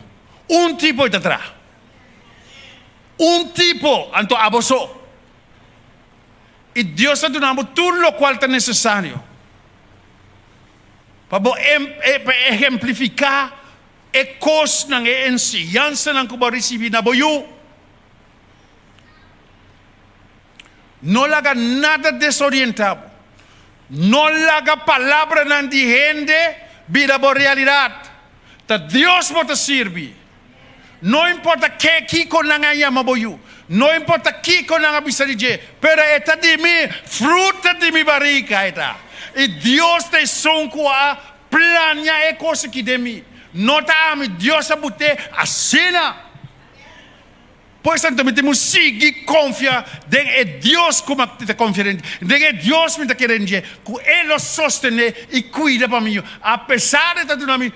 Un tipo e ta traha. Un tipo, anto abo so. I Dios ta duna bo tur lokual ta nesesario pa bo pa ehemplifiká e kosnan, e enseñansanan ku bo a risibí na bo yu. No laga nada desorientá bo. No laga palabranan di hende bira bo realidat. Ta Dios bo ta sirbi. No importa ke kiko nan a yama bo yu, no importa kiko nan a bisa di dje, pero e ta di mi, fruta di mi barika e ta. I Dios ta esun ku a plania e kos aki den mi. No ta ami, Dios a but'é asina. Pues anto mi tin ku sigui konfia den e Dios ku mi ta konfia den, den e Dios mi ta kere den dje, ku e lo sostené i kuida pa mi. Apesar di ta duna mi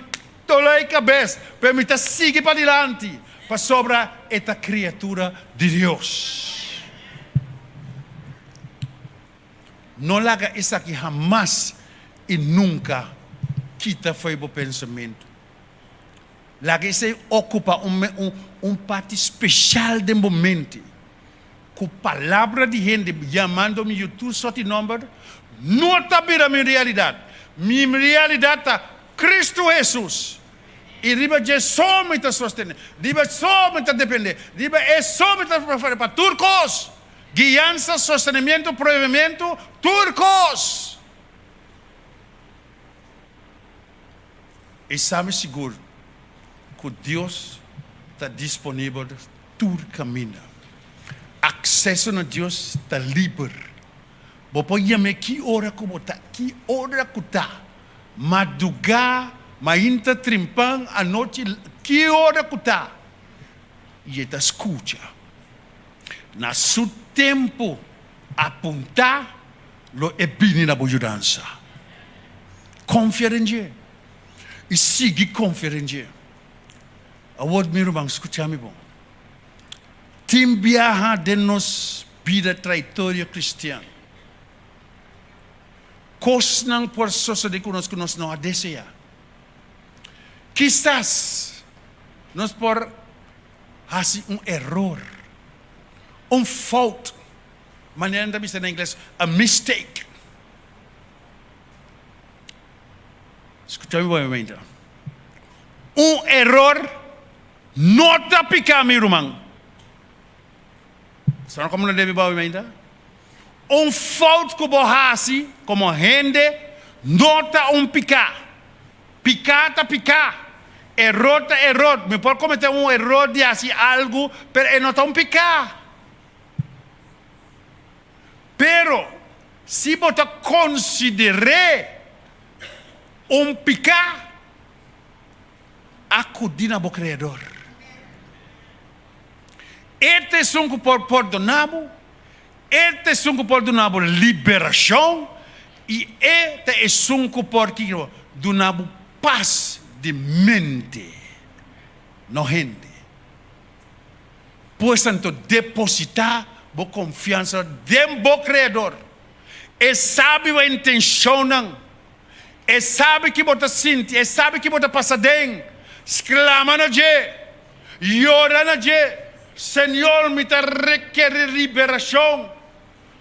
doló e kabes, pero mi ta sigui padilanti, pasobra e ta kriatura di Dios. No laga esaki hamas i nunka kita fo'i bo pensamentu. Laga esei ocupa un un parti special den bo mente. Cu palabra di hende yamando mi yu tur sorti nomber no ta bira mi realidad. Mi realidad ta Cristo Jesus y riba dje so mi ta sostene, riba so mi ta depende, riba e so mi ta preferi pa tur cos, guiansa, sostenimiento, provemiento, tur cos. E sabi sigur ku Dios ta disponibel tur kaminda. Akseso na Dios ta liber. Bo por yam'é ki ora ku bo ta, ki ora ku ta, madugá, mainta trimpan, anochi, ki ora ku ta, i e ta skucha. Na su tempu apuntá lo e bini na bo yudansa. Konfia den dje i sigui konfia den dje. Awor, mi ruman, skucha mi bon. Tin biaha den nos bida trayektoria kristian, kosnan por sosodé ku nos ku nos no a deseá. Kisas nos por hasi un eror, un fout. Manera nan ta bisa na ingles, a mistake. Skucha mi bon momento. Un eror no ta piká, mi ruman. Sa no komo nan debe bon momento? Un fout ku bo hasi komo hende no ta un piká. Piká ta piká. Eror ta eror. Mi por kometé un eror di hasi algu, pero e no ta un piká. Pero, si bo ta konsider'é un piká, akudí na bo Kreador. E ta esun ku por pordoná bo, e ta esun ku por duna bo liberashon i e ta esun ku por kiko? Duna bo pas di mente, no hende. Pues anto depositá bo konfiansa den bo Kreador. E sabi bo intenshonnan. E sabi ki bo ta sinti. E sabi ki bo ta pasa den. Sklama na dje. Yora na dje. Señor, mi ta rekerí liberashon.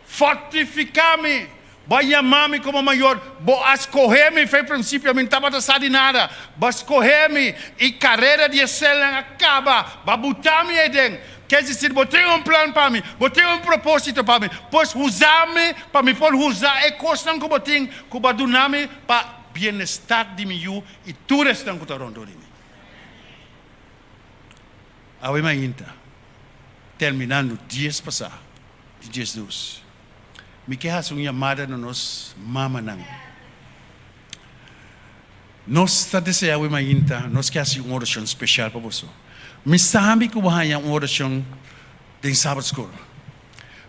Fortifiká mi. Bo a yama mi komo mayor. Bo a skohé mi fe prinsipio. Mi no tabata sa di nada. Bo a skohé mi i karera di e selnan a kaba. Bo a buta mi ei den. Ke desir, bo tin un plan pa mi, bo tin un propósito pa mi, pues usa mi pa mi por usa e kosnan ku bo tin ku bo a duna mi pa bienestar di mi yu i tur esnan ku ta rondó di mi. Awe mainta, terminando dies pasá di diesdos, mi ke hasi un yamada na nos mamanan. Nos ta deseá awe mainta, nos ke hasi un orashon speshal pa boso. Mi sabi ku bo haña un orashon den Sabbat School,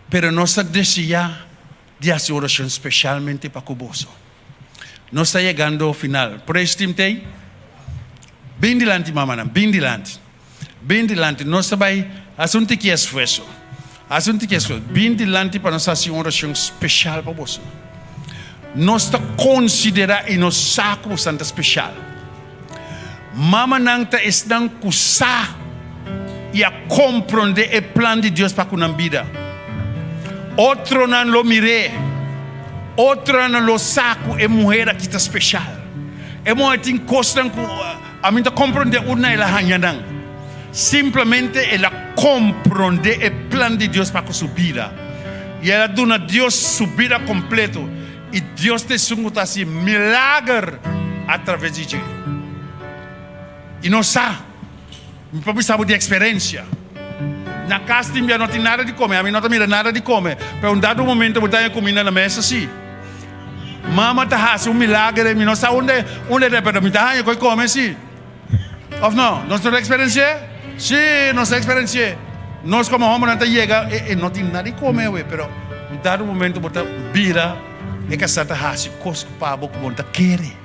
pero nos ta deseá di hasi un orashon speshalmente pa ku boso. Nos ta yegando final. Praise team t'ei? Bin dilanti mamanan, bin dilanti. Bin dilanti. Nos ta bai hasi un tiki esfuerso. Hasi un tiki esfuerso. Bin dilanti pa nos hasi un orashon speshal pa boso. Nos ta konsiderá i nos sa ku boso ta speshal. Mamanan ta esnan ku sa i a komprondé e plan di Dios pa ku nan bida. Otronan lo mir'é. Otronan lo sa ku e muher aki ta speshal. E muher tin kosnan ku ami ta komprondé unda el a haña nan. Simplemente el a komprondé e plan di Dios pa ku su bida. I el a duna Dios su bida kompleto. I Dios ta esun ku ta hasi milager atraves di dje. I nos sa, mi por bisa bo di eksperensia. Na kas tin bia no tin nada di kome, ami no ta mira nada di kome, pero un dado momento bo ta haña kuminda na mesa si. Mama ta hasi un milager ei, mi no sa unda unda e ta, pero mi ta haña ku e kome si. Of no? Nos no ta eksperensi'é? Si, nos ta eksperensi'é. Nos komo hòmbernan ta yega, e e no tin nada di kome awe, pero un dado momento bo ta bira e kasá ta hasi kos pa bo ku bo no ta kere.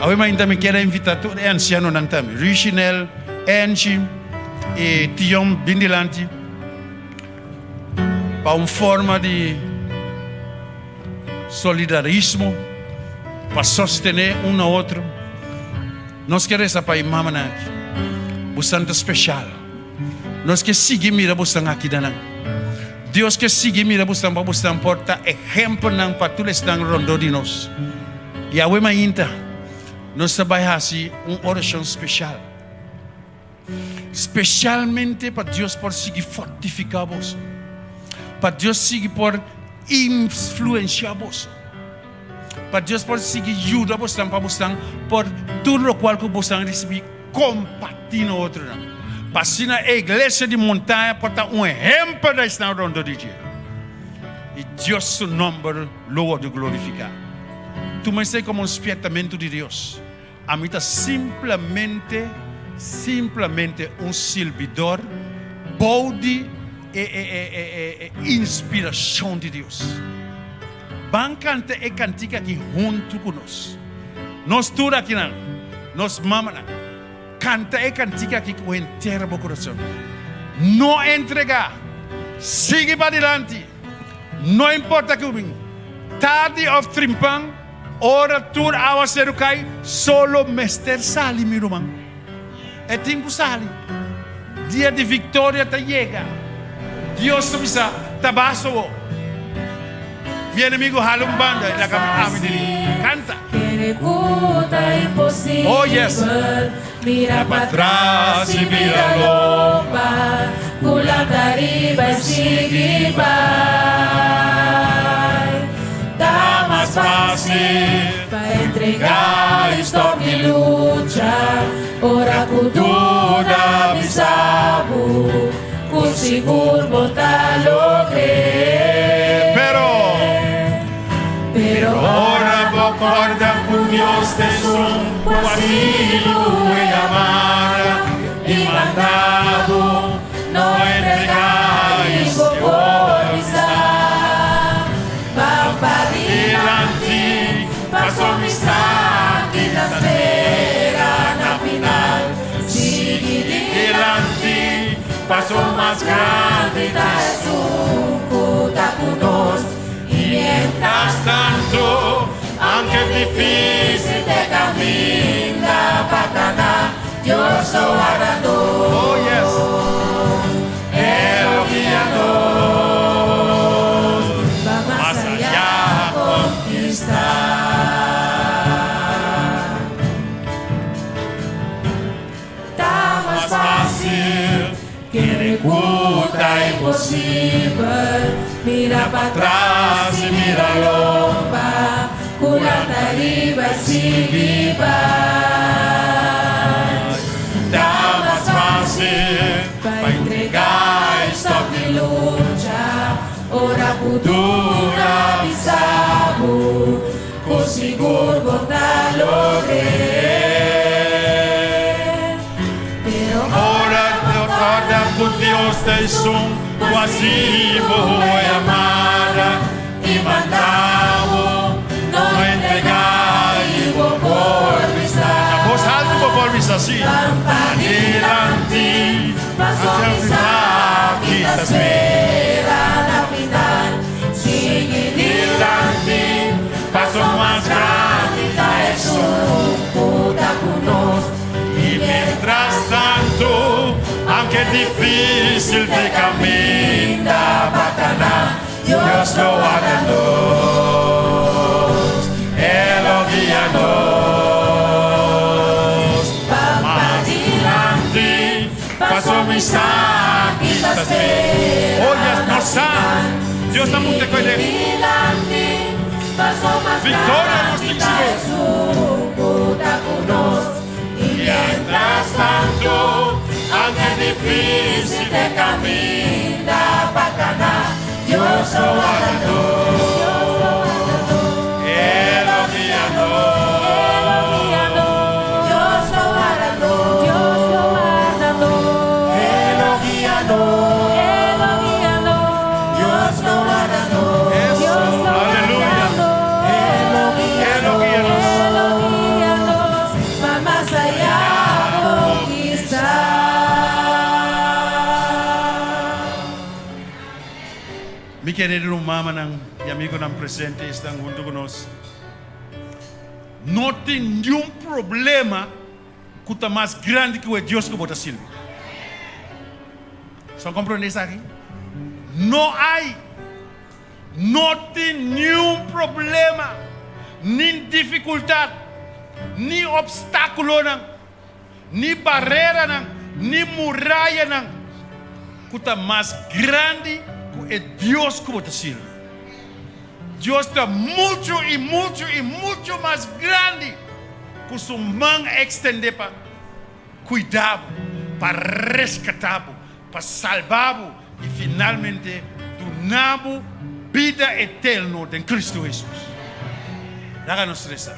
Awe mainta mi kier a invitá tur e ansianonan tambe, Richinel, Angie i Tion bin dilanti pa un forma di solidarismo pa sostené un na otro. Nos ke resa pa e mamanan aki. Bosan ta speshal. Nos ke sigui mira bosan aki danan. Dios ke sigui mira bosan pa bosan por ta ehempelnan pa tur esnan rondó di nos. I awe mainta nos ta bai hasi un orashon speshal. Speshalmente pa Dios por sigui fortifiká boso. Pa Dios sigui por influensiá boso. Pa Dios por sigui yuda bosnan pa bosnan por tur lokual ku bosnan risibí kompartí na otronan. Pa asina e iglesia di Montaña por ta un ehempel na esnan rondó di dje. I Dios su nòmber lo wòrdu glorifiká. Tuma esei komo un spièrtamentu di Dios. Ami ta simplemente, simplemente un sirbidor bou di e, e, e, e, e inspiracion di Dios. Ban canta e cantica aki hunto cu nos. Nos tur akinan, nos mamanan, canta e cantica aki cu henter bo corazon. No entrega, sigui padilanti, no importa cu bin, tardi of trimpan, Ora tur awaseru kai, solo mester sali, mi ruman. E tin ku sali. Dia di viktoria ta yega. Dios ta bisa, Ta basta awor. Mi enemigu hala un banda i laga mi ami di Kanta. Oh, yes. Mira patras i bira lomba, Kulanta riba i sigui bai. Ta mas fácil pa entregá i stòp di lucha, ora ku duda bisa bo ku sigur bo ta logr'é. Pero. Pero ora bo kòrda ku Dios ta esun ku a siñu e yamada i manda bo, no entregá i bo por bisa, Ban padilanti, paso mi sa ki ta spera na final. Sigui dilanti, paso mas grandi ta esun ku ta ku nos. I mientras tanto, aunke difícil te caminda pa cana, Dios lo warda nos. Oh yes. El lo guia nos pa mas allá conquista. Ta mas fácil kere. Patras i mira lomba, ku lanta riba i sigui bai. Ta mas fásil pa entregá i stòp di lucha, ora ku duna bisa bo ku sigur bo ta logr'é. Pero ora bo kòrda ku Dios ta esun ku hasi bo yamada i manda bo, no entregá i bo por bisa. Na bos haltu bo por bisa si. Padilanti, Paso mi sa ki ta spera na final. Sigui dilanti, paso mas grandi ta esun ku ta ku nos. I mientras tantu, aunke difísil te kaminda pa kana, Dios lo warda nos, E lo guia nos. Mas dilanti, paso mi sa ki ta spera. Oh yes, nos sa, Dios ta munte koe den. Victoria nos tin sigur. Mientras tanto, aunke difícil te caminda pa cana, Dios lo warda nos, E lo guia nos. Dios lo warda nos, Dios lo warda nos, E lo guia nos, E lo guia nos, Dios lo warda nos, Dios lo warda nos, E lo guia nos, E lo guia nos, pa mas ayá konkistá. Mi kerido mamanan i amigunan presente esnan huntu ku nos. No tin niun problema ku ta mas grandi ku e Dios ku bo ta sirbi. Son komprondé esaki? No hay! No tin niun problema, nin difikultat, ni opstákulonan, ni bareranan, ni murayanan ku ta mas grandi ku e Dios ku bo ta sirbi. Dios ta muchu i muchu i muchu mas grandi ku su man ekstendé pa kuida bo, pa reskatá bo, pa salba bo i finalmente duna bo bida eterno den Kristu Hesus. Laga nos resa.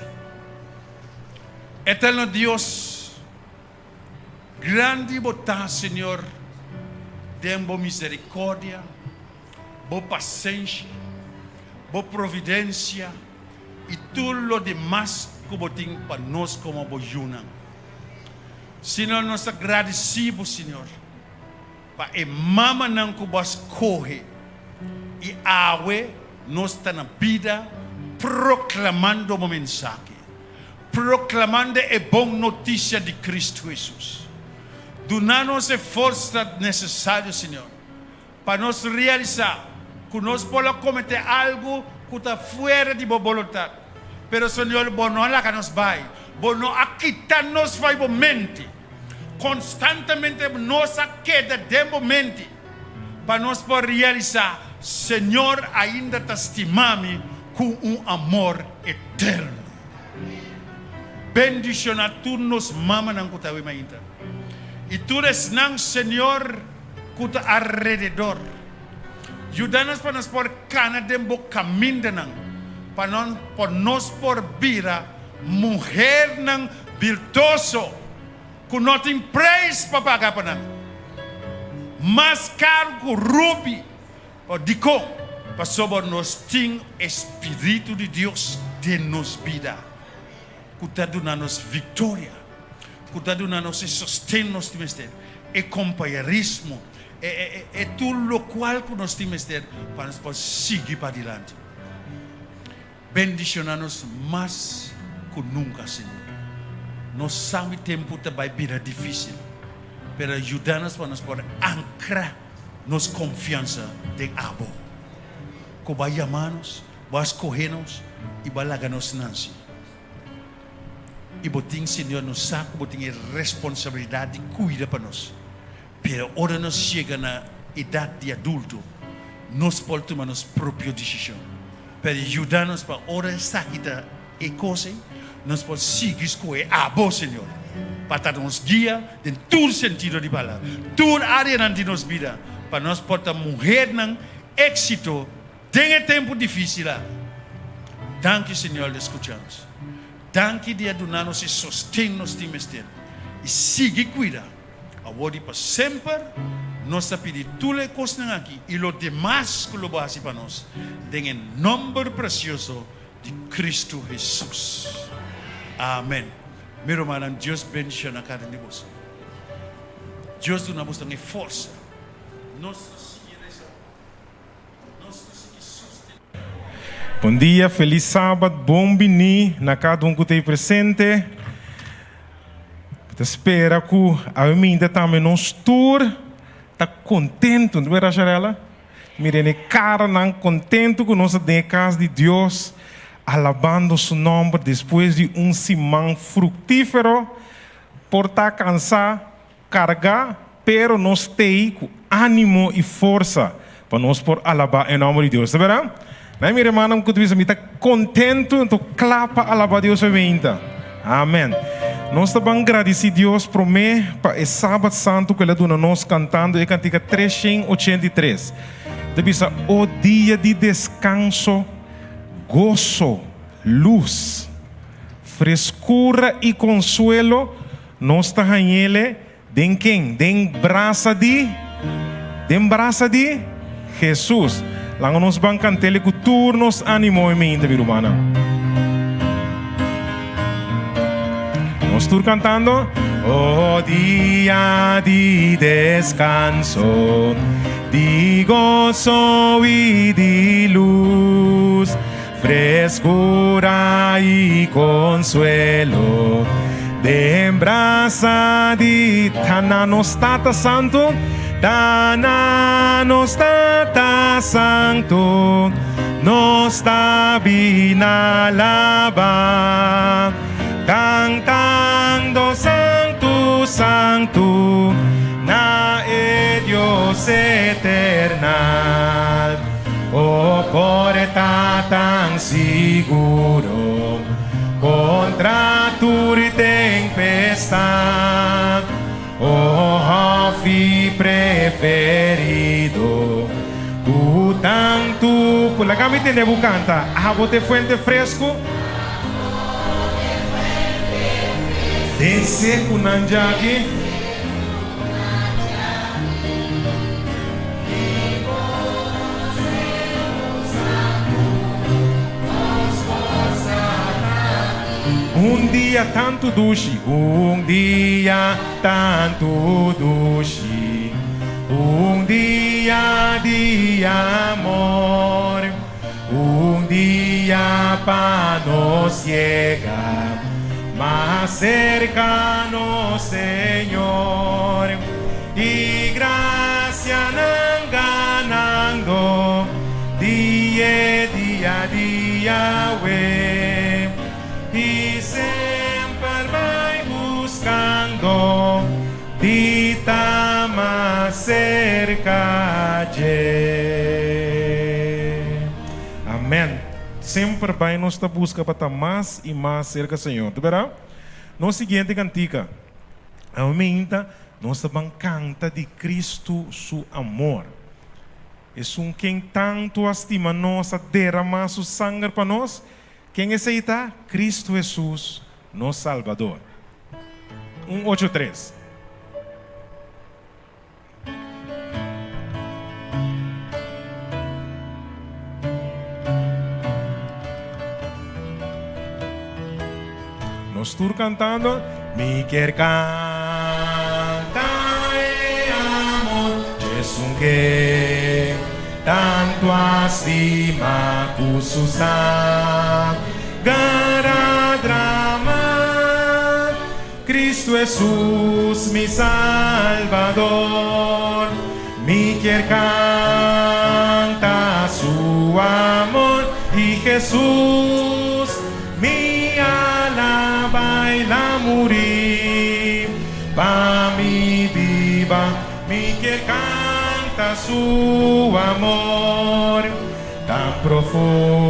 Eterno Dios, grandi bo ta, Señor, den bo misericordia, bo pasenshi, bo providencia y tur lo demas cu bo tin pa nos como bo yunan. Señor, nos ta gradici bo, Señor, pa e mamanan cu bo a scoge y awe nos ta na bida proclamando bo mensahe, proclamando e bon noticia di Cristo Jesus. Duna nos e forsa necesario, Señor, pa nos realisa cu nos por a comete algo cu ta fuera di bo boluntad. Pero, Señor, bo no a laga nos bay, bo no a kita nos fai bo mente. Konstantemente nos a keda den bo mente pa nos por realisá, Señor ainda ta stima mi ku un amor eterno. Bendishoná tur nos mamanan ku ta awe mainta i tur esnan, Señor, ku ta alrededor. Yuda nos pa nos por kana den bo kamindanan, pa nos por bira Muhernan birtuoso ku no tin preis pa paga pa nan, mas karu ku rubi. Dikon? Pasobra nos tin e spiritu di Dios den nos bida ku ta duna nos viktoria, ku ta duna nos e sosten nos tin mester, e kompañerismo, e tur lokual ku nos tin mester pa nos por sigui padilanti. Bendiciona nos mas cu nunca, Señor. Nos sabi tempo ta bay bira dificil, pero yuda nos pa nos por ancra nos confiansa den Abo, cu bo a yama nos, bo a scoge nos y bo a laga nos nanci. Y bo tin, Señor, nos sa cu bo tin e responsabilidad di cuida pa nos, pero ora nos yega na edad di adulto, nos por tuma nos propio desishon. Pero yuda nos pa ora esaki ta e kos ei, nos por sigui skohe abo, Señor, pa ta nos guia den tur sentido di palabra, tur áreanan di nos bida, pa nos por ta muhernan éksito den e tempu difísil aki. Danki, Señor, di skucha nos. Danki di a duna nos e sosten nos tin mester. I sigui kuida. Awor i pa semper nos ta pidi tur e kosnan aki i lo demas ku lo bo hasi pa nos, den e nòmber presioso di Kristu Hesus. Amen. Mi rumannan, Dios bendishona kada un di boso. Dios duna boso e forsa. Nos ta sigui resa, nos ta sigui sostené. Bon dia, felis sabat, bon bini na kada un ku ta ei presente. Mi ta spera ku awe minta tambe nos tur ta kontentu, no ta berdad Sharella? Mira e karanan kontentu ku nos ta den e kas di Dios alabando su nòmber despues di un siman fruktífero. Por ta kansá, Carga, pero nos tei cu animo y forsa pa nos por alaba e nomber di Dios. Ta bera? Na mi hermana cu ta bisa mi ta contento anto cla pa alaba Dios awe-inta. Amen. Nos ta ban gradici Dios prome pa e Sabat Santo cu El a duna nos cantando e cantica 383. Ta bisa, O dia di descanso, goso, luz, frescura y consuelo, Nos ta hañ'ele den ken? Den brasa di? Den brasa di? Hesus. Laga nos ban kant'ele ku tur nos ánimo i mente, mi rumannan. Nos tur kantando? Oh, dia di deskanso, di goso i di lus. Freskura i konsuelo den brasa di Ta na nos Tata Santu, ta na nos Tata Santu, nos ta bin alaba, kantando Santu, Santu, na e Dios eternal. Oh, por ta tan siguro kontra tur tempestad. Oh, hòfi preferido ku tantu ku. Laga mi tende bo kanta. Abo t'e fuente fresku. Den sekunan djaki. Un dia tantu dushi, un dia tantu dushi, un dia di amor, un dia pa nos yega mas serka nos Señor. I grasianan ganando di e dia di Yahweh, i semper bai buskando di ta mas serka dje. Amen. Semper bai nos ta buska pa ta mas i mas serka Señor. Ta bera? Nos siguiente kantika. Aumenta Nos ta ban canta di Cristo su amor. Esun ken tanto a stima nos, a derama su sanger pa nos. Ken esey ta? Cristo Jesus, nos Salbador. Un ocho tres. Nos tur cantando. Mi kier canta e amor dj'esun ke tanto a stima cu su sanger a drama. Cristo Jesus mi Salbador, mi kier canta su amor y Jesus mi alaba el a muri pa mi biba, mi kier canta. Ta su amor tan profundo.